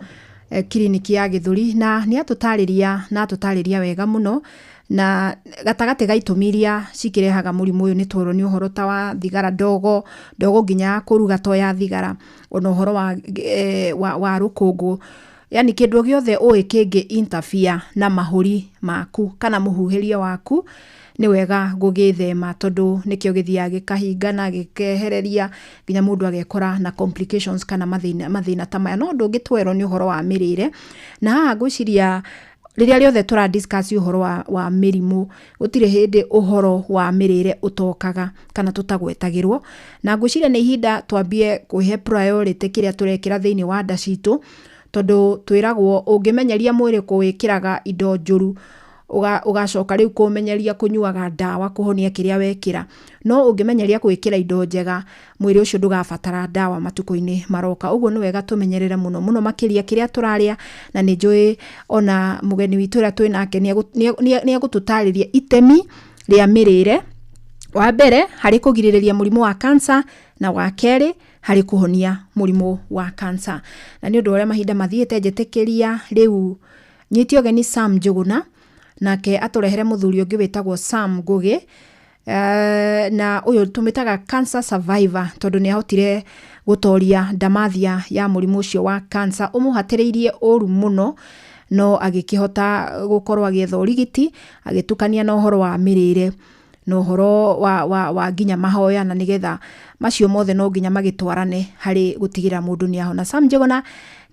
kiriniki ya Gĩthũri, na nĩ atũtarĩria na atũtarĩria wega mũno. Na gatagatĩ ga itũmi iria cikĩrehaga mũrimũ ũyũ nĩ twerwo nĩ ũhoro ta wa thigara, ndogo ndogo nginya ya kũruga to ya thigara, ona ũhoro wa rũkũngũ, yani kĩndũ gĩothe ũĩ kĩngĩ interfere na mahũri maku kana mũhuhĩrie waku nĩ wega gũgĩthema, tondũ nĩkĩo gĩthiaga gĩkahingana gĩkehereria nginya mũndũ agekora na complications kana mathĩna ta maya. No ũndũ ũngĩ twerwo nĩ ũhoro wa mĩrĩre, na haha ngwĩciria rĩrĩa rĩothe tũra discuss ũhoro wa mĩrimũ gũtirĩ hĩndĩ ũhoro wa mĩrĩre ũtokaga kana tũtagwetagĩrwo, na ngwĩciria nĩ ihinda twambie kũhe priority kĩrĩa tũrekĩra thĩinĩ wa nda citũ, tondũ twĩragwo ũngĩmenyeria mwĩrĩ kũwĩkĩraga indo njũru ũgacoka rĩu kũmenyeria kũnyuaga ndawa kũhonia kĩrĩa wekĩra, no ũngĩmenyeria gwĩkĩra indo njega mwĩrĩ ũcio ndũgabatara ndawa matukũ-inĩ maroka. Ũguo nĩ wega tũmenyerere mũno mũno makĩria kĩrĩa tũrarĩa, na nĩ njũĩ ona mũgeni witũ ũrĩa twĩ nake nĩ egũtũtarĩria itemi rĩa mĩrĩre, wa mbere harĩ kũgirĩrĩria mũrimũ wa cancer, na wa kerĩ harĩ kũhonia mũrimũ wa cancer. Na nĩ ũndũ ũrĩa mahinda mathiĩte, njĩtĩkĩria rĩu nyite ũgeni Sam Njũgũna, nake atũrehere mũthuri ũngĩ wĩtagwo Sam Ngũgĩ, na ũyũ tũmĩtaga cancer survivor tondũ nĩ ahotire gũtoria ndamathia ya mũrimũ ũcio wa cancer ũmũhatĩrĩirie ũru mũno, no agĩkĩhota gũkorwo agĩetha ũrigiti agĩtukania na ũhoro wa mĩrĩre na ũhoro wa nginya mahoya, na nĩgetha macio mothe no nginya magĩtwarane harĩ gũtigĩrĩra mũndũ nĩ ahona. Sam Njũgũna,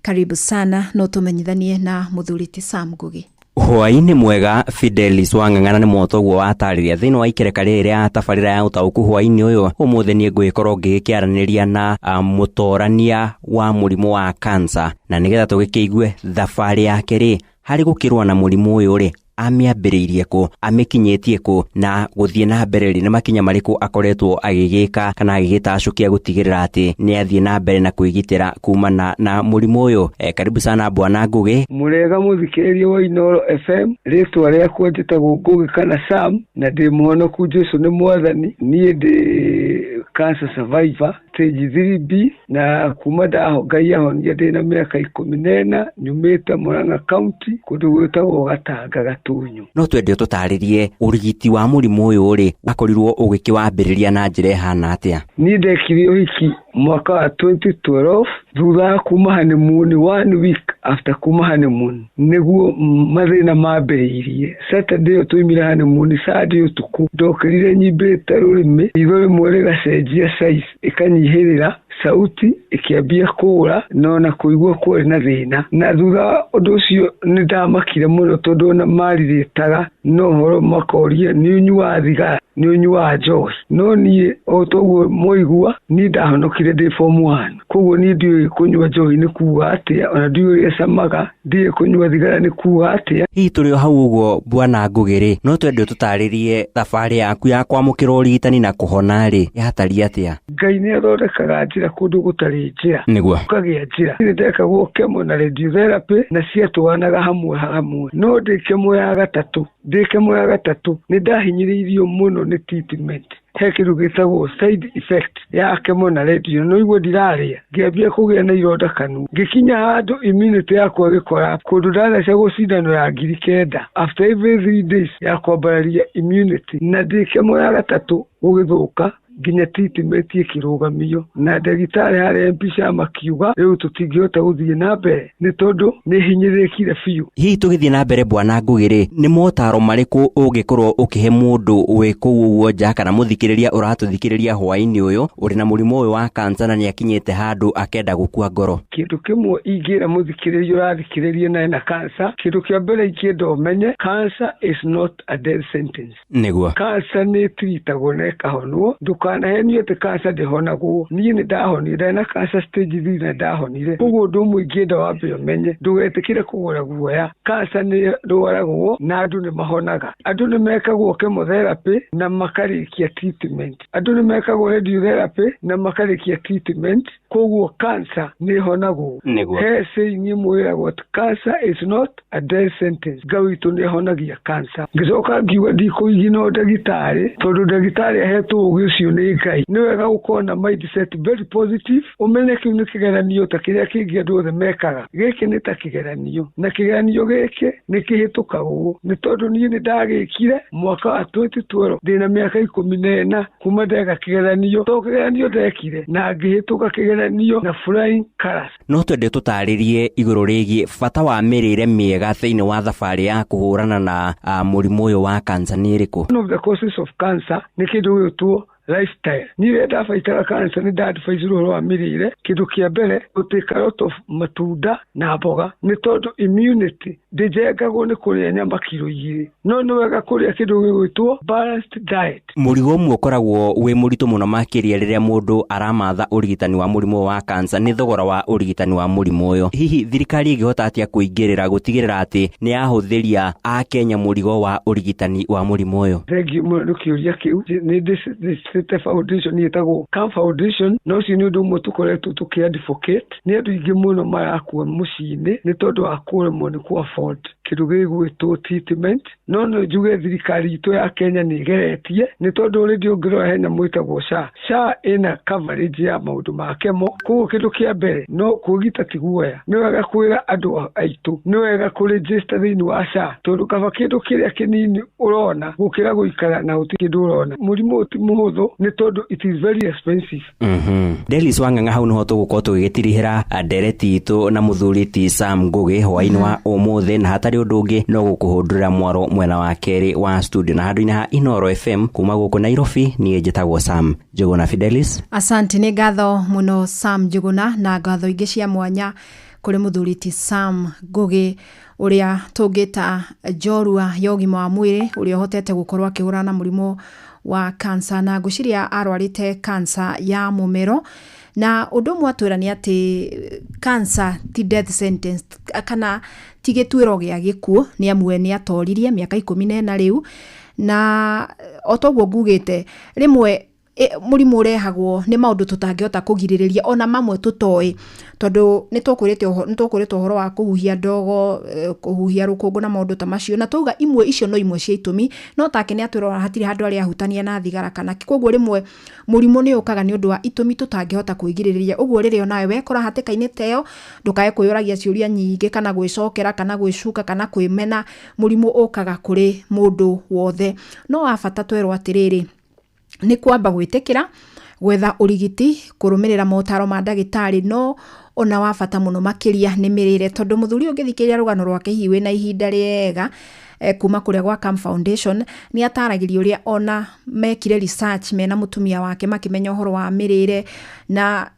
karibu sana, no tũmenyithanie na mũthuri ti Sam Ngũgĩ. Hwaĩ-inĩ mwega Fidelis Wang'ang'ana nĩ mwotoguo watarĩria thĩinĩ wa ikereka rĩrĩ rĩa tabarĩra ya ũtaũku hwaĩ-inĩ ũyũ. Ũmũthĩ niĩ ngũgĩkorwo ngĩgĩkĩaranĩria na mũtorania wa mũrimũ wa cancer, na nĩgetha tũgĩkĩigue thabarĩ yake rĩ harĩ gũkĩrũa na mũrimũ ũyũ rĩ amĩambĩrĩirie kũ, amĩkinyĩtie kũ, na gũthiĩ na mbere rĩ nĩ makinya marĩkũ akoretwo agĩgĩka kana agĩgĩtacũkia gũtigĩrĩra atĩ nĩ athiĩ na mbere na kwĩgitĩra kumana na mũrimũ ũyũ. Karibu sana Bwana Ngũgĩ. Mũrega mũthikĩrĩria wa Inooro FM, rĩtwa rĩakwa njĩtagwo Ngũgĩ kana Sam, na ndĩ mũhonoku Jesũ nĩ mwathani. Niĩ ndĩ cancer survivor stage 3B, na kuma Ngai ahonia ndĩ na mĩaka 14, nyumĩte Murang'a County kũndũ gwĩtagwo Gatanga Gatunyu. No twende ũtũtarĩrie ũrigiti wa mũrimũ ũyũ rĩ wakorirwo ũgĩkĩwambĩrĩria na njĩra ĩhana atĩa? Niĩ ndekire ũhiki mwaka wa 2012 thutha wa kuma honeymoon, 1 week after kuma honeymoon nĩguo mathĩna mambĩrĩirie. Saturday ĩyo twaumire honeymoon, Sunday ũtukũ ndokĩrire nyimbĩte rũrĩmĩ, itho rĩmwe rĩgacenjia size ĩkanyihĩrĩra, sauti ĩkĩambia kũũra, na ona kũigua kwarĩ na thĩna. Na thutha wa ũndũ ũcio nĩ ndamakire mũno tondũ ona marirĩtaga no ũhoro makoria nĩ ũnyuaga thigara, nĩ ũnyuaga njohi, no niĩ o toguo mwaigua niĩ ndahonokire ndĩ form 1. Koguo niĩ ndiũĩ kũnyua njohi nĩ kuga atĩa, ona ndiũĩ ũrĩa ĩcamaga, ndiũĩ kũnyua thigara nĩ kuga atĩa. Hihi tũrĩ o hau ũguo Bwana Ngũgĩ rĩ, no twende ũtũtarĩrie thabarĩ yaku ya kwamũkĩra ũrigitani na kũhona rĩ yatariĩ atĩa? Ngai nĩ athondekaga njĩra kũndũ gũtarĩ njĩra, nĩguo ũkagĩa njĩra. Nĩ ndekagwo chemo na radiotherapy na ciatwaranaga hamwe hamwe, no ndĩ chemo ya gatatũ nĩ ndahinyĩrĩirio mũno nĩ treatment. He kĩndũ gĩtagwo side effect ya chemo na radio, no igua ndirarĩa, ngĩambia kũgĩa na ironda kanua, ngĩkinya handũ immunity yakwa ĩgĩkora kũndũ ndathecagwo cindano ya 9,000 after every 3 days ya kwambararia immunity, na ndĩ chemo ya gatatũ gũgĩthũka nginya treatment ĩkĩrũgamio, na ndagĩtarĩ harĩa mbica makiuga rĩu tũtingĩhota gũthiĩ na mbere nĩ tondũ nĩ hinyĩrĩrĩkire biũ. Hihi tũgĩthiĩ na mbere Bwana Ngũgĩ rĩ, nĩ motaro marĩkũ ũngĩkorwo ũkĩhe mũndũ wĩ kũu ũguo nja kana mũthikĩrĩria ũratũthikĩrĩria hwaĩ-inĩ ũyũ ũrĩ na mũrimũ ũyũ wa cancer na nĩ akinyĩte handũ akenda gũkua ngoro? Kĩndũ kĩmwe ingĩra mũthikĩrĩria ũrathikĩrĩria na ena cancer, kĩndũ kĩa mbere ingĩenda ũmenye, cancer is not a death sentence. Nĩguo cancer nĩ ĩtiritagwo na ĩkahonwo, ndũkanahenio atĩ cancer ndĩhonagwo. Niĩ nĩ ndahonire, ndarĩ na cancer stage 3 na ndahonire. Koguo ũndũ ũmwe ingĩenda wambe ũmenye, ndũgetĩkĩre kũgũra guoya. Cancer nĩ ĩrwaragwo na andũ nĩ mahonaga. Andũ nĩ mekagwo chemotherapy na makarĩkia treatment, andũ nĩ mekagwo radiotherapy na makarĩkia treatment, Koguo cancer nĩ ĩhonagwo. Nĩguo. He saying ĩmwe ĩragwo atĩ cancer is not a death sentence. Ngai witũ nĩ ahonagia cancer. Ngĩcoka ngiuga ndikũigino ndagĩtarĩ tondũ ndagĩtarĩ ahetwo ũgĩ ũcio nĩ Ngai. Nĩ wega gũkorwo na mindset very positive, ũmenye kĩu nĩ kĩgeranio ta kĩrĩa kĩngĩ andũ othe mekaga. Gĩkĩ nĩ ta kĩgeranio, na kĩgeranio gĩkĩ nĩ kĩhĩtũkagwo nĩ tondũ niĩ nĩ ndagĩkire mwaka wa 2012 ndĩna mĩaka 14 kuma ndeka kĩgeranio, to kĩgeranio ndekire na ngĩhĩtũka kĩgeranio na flying colours. No twende tũtarĩrie igũrũ rĩgiĩ bata wa mĩrĩre mĩega thĩinĩ wa thabarĩ ya kũhũrana na mũrimũ ũyũ wa kansa nĩ ĩrĩkũ? One of the causes of cancer nĩ kĩndũ gĩgwĩtwo lifestyle. Niĩ rĩrĩa ndabaitaga cancer nĩ ndadvice ũhoro wa mĩrĩre. Kĩndũ kĩa mbere gũtake a lot of matunda na mboga nĩ tondũ immunity ndĩjengagwo nĩ kũrĩa nyama kiro 2, no nĩ wega kũrĩa kĩndũ gĩgwĩtwo balanced diet. Mũrigo ũmwe ũkoragwo wĩ mũritũ mũno makĩria rĩrĩa mũndũ aramatha ũrigitani wa mũrimũ wa kansa nĩ thogora wa ũrigitani wa mũrimũ ũyũ. Hihi thirikari ĩngĩhota atĩa kũingĩrĩra gũtigĩrĩra atĩ nĩ yahũthĩria akenya mũrigo wa ũrigitani wa mũrimũ ũyũ? Thengiũ mũno nĩ kĩũria kĩu. Nĩ ndĩcĩte foundation ĩtagwo Cam Foundation, na ũcio nĩ ũndũ ũmwe tũkoretwo tũkĩ advocate. Nĩ andũ aingĩ mũno marakua mũciĩ-inĩ nĩ tondũ wa kũremwo nĩ kũ afford kĩndũ gĩgwĩtwo treatment. No no njuge thirikari itũ ya Kenya nĩ ĩgeretie nĩ tondũ already ũngĩrora he nyamũ ĩtagwo SHA. SHA ĩna coverage ya maũndũ ma kemo. Koguo kĩndũ kĩa mbere no kwĩgita ti guoya, nĩ wega kwĩra andũ aitũ, nĩ wega kũregister thĩinĩ wa SHA tondũ kaba kĩndũ kĩrĩa kĩnini ũrona gũkĩra gũikara na gũtirĩ kĩndũ ũrona. Mũrimũ ũyũ ti mũhũthũ nĩ tondũ it is very expensive. Delis Wang'ang'a, hau nĩho tũgũkorwo tũgĩgĩtirihĩra ndereti itũ na mũthuri ti Sam Ngũgĩ hwaĩ-inĩ wa ũmũthĩ, na hatarĩ ũndũ ũngĩ no gũkũhũndũrĩra mwaro mwena wa kerĩ wa studio na handũ-inĩ ha Inooro FM kuma gũkũ Nairobi. Niĩ njĩtagwo Sam Njũgũna Fidelis. Asante, nĩ ngatho mũno Sam Njũgũna, na ngatho ingĩ cia mwanya kũrĩ mũthuri ti Sam Ngũgĩ ũrĩa tũngĩta njorua ya ũgima wa mwĩrĩ, ũrĩa ũhotete gũkorwo akĩhũrana na mũrimũ wa kansa, na ngwĩciria arwarĩte kansa ya mũmero. Na ũndũ ũmwe atwĩra nĩ atĩ kansa ti death sentence kana ti gĩtuĩro gĩa gĩkuũ, nĩ amu we nĩ atoririe mĩaka 14 rĩu. Na o toguo ngugĩte rĩmwe mũrimũ ũrehagwo nĩ maũndũ tũtangĩhota kũgirĩrĩria, ona mamwe tũtoĩ, tondũ nĩ tũkũrĩte ũhoro wa kũhuhia ndogo, kũhuhia rũkũngũ na maũndũ ta macio, na twauga imwe icio no imwe cia itũmi, no take nĩ atwĩra hatirĩ handũ arĩa ahutania na thigara kana kĩ. Koguo rĩmwe mũrimũ nĩ ũkaga nĩ ũndũ wa itũmi tũtangĩhota kwĩgirĩrĩria. Ũguo rĩrĩa onawe wekora hatĩka-inĩ ta ĩyo, ndũkae kwĩyũragia ciũria nyingĩ kana gwĩcokera kana gwĩcuka kana kwĩmena. Mũrimũ ũkaga kũrĩ mũndũ wothe. No wa bata twerwo atĩrĩrĩ, nĩ kwamba gwĩtĩkĩra, gwetha ũrigiti, kũrũmĩrĩra motaro ma ndagĩtarĩ, no ona wa bata mũno makĩria nĩ mĩrĩre, tondũ mũthuri ũyũ ũngĩthikĩrĩria rũgano rwake hihi wĩna ihinda rĩega kuma kũrĩa gwa Cam Foundation, nĩ ataragĩria ũrĩa ona mekire research mena mũtumia wake makĩmenya ũhoro wa mĩrĩre. Na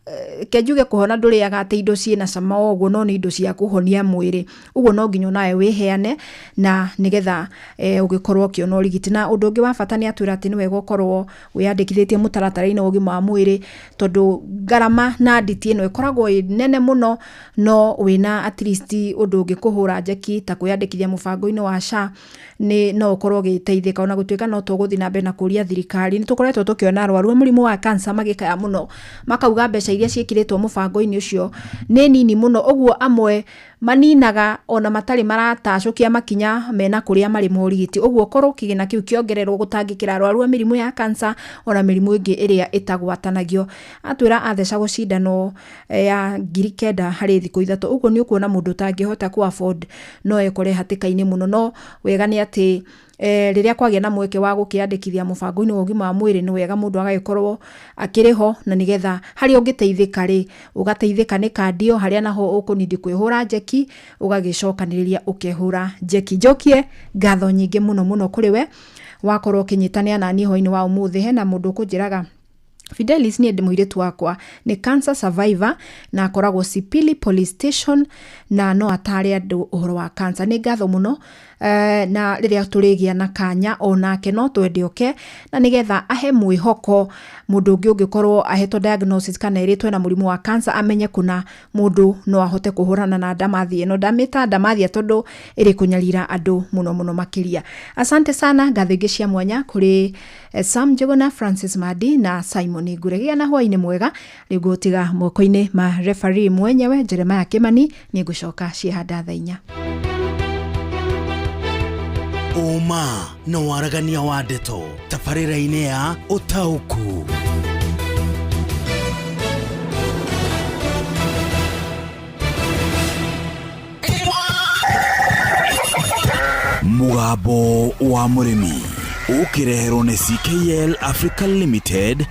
ke njuge kũhona ndũrĩaga atĩ indo ciĩna cama o ũguo, no nĩ indo cia kũhonia mwĩrĩ. Ũguo no nginya onawe wĩheane na nĩgetha ũgĩkorwo ũkĩona ũrigiti. Na ũndũ ũngĩ wa bata nĩ atwĩra atĩ nĩ wega ũkorwo wĩyandĩkithĩtie mũtaratara-inĩ wa ũgima wa mwĩrĩ, tondũ ngarama na nditi ĩno ĩkoragwo ĩ nene mũno, no wĩna at least ũndũ ũngĩkũhũra njeki ta kwĩyandĩkithia mũbango-inĩ wa SHA nĩ no ũkorwo ũgĩteithĩka. Ona gũtuĩka no tũgũthiĩ na mbere na kũria thirikari, nĩ tũkoretwo tũkĩona arwaru a mũrimũ wa cancer magĩkaya mũno, makauga mbeca iria ciĩkĩrĩtwo mũbango-inĩ ũcio nĩ nini mũno. Ũguo amwe maninaga ona matarĩ maratacũkia makinya mena kũrĩa marĩ morigiti. Ũguo korwo kĩgĩna kĩu kĩongererwo gũtangĩkĩra arwaru a mĩrimũ ya cancer ona mĩrimũ ĩngĩ ĩrĩa ĩtagwatanagio. Atwĩra athecagwo cindano ya 9,000 harĩ thikũ 3. Ũguo nĩ ũkuona mũndũ ũtangĩhota kũ afford no ekore hatĩka-inĩ mũno. No wega nĩ atĩ rĩrĩa kwagĩa na mweke wa gũkĩandĩkithia mũbango-inĩ wa ũgima wa mwĩrĩ, nĩ wega mũndũ agagĩkorwo akĩrĩ ho, na nĩgetha harĩa ũngĩteithĩka rĩ, ũgateithĩka nĩ kandi ĩyo, harĩa naho ũkũnindi kwĩhũra njeki, ũgagĩcokanĩrĩria ũkehũra njeki. Njokie ngatho nyingĩ mũno mũno kũrĩ we wakorwo ũkĩnyitanĩra naniĩ hwaĩ-inĩ wa ũmũthĩ. Hena mũndũ ũkũnjĩraga Fidelis, niĩ ndĩ mũirĩtu wakwa nĩ cancer survivor na akoragwo Sipili Police Station na no atare andũ ũhoro wa cancer. Nĩ ngatho mũno, na rĩrĩa tũrĩgĩa na kanya onake no twende oke, na nĩgetha ahe mwĩhoko mũndũ ũngĩ ũngĩkorwo ahetwo diagnosis kana ĩrĩtwo na mũrimũ wa cancer, amenye kũna mũndũ no ahote kũhũrana na ndamathia ĩno. Ndamĩta ndamathia tondũ ĩrĩ kũnyarira andũ mũno mũno makĩria. Asante sana. Ngatho ingĩ cia mwanya kũrĩ Sam Njũgũna, Francis Madi na Simon Simon Ngure. Gĩa na hwainĩ mwega. Rĩu ngũtiga moko-inĩ ma referee mwenyewe Jeremiah Kimani. Nĩ ngũcoka ciĩhanda thaa 4. Ũma na waragania wa ndeto tabarĩra-inĩ ya ũtaũku. Mũgambo wa mũrĩmi ũkĩreherwo nĩ CKL Africa Limited.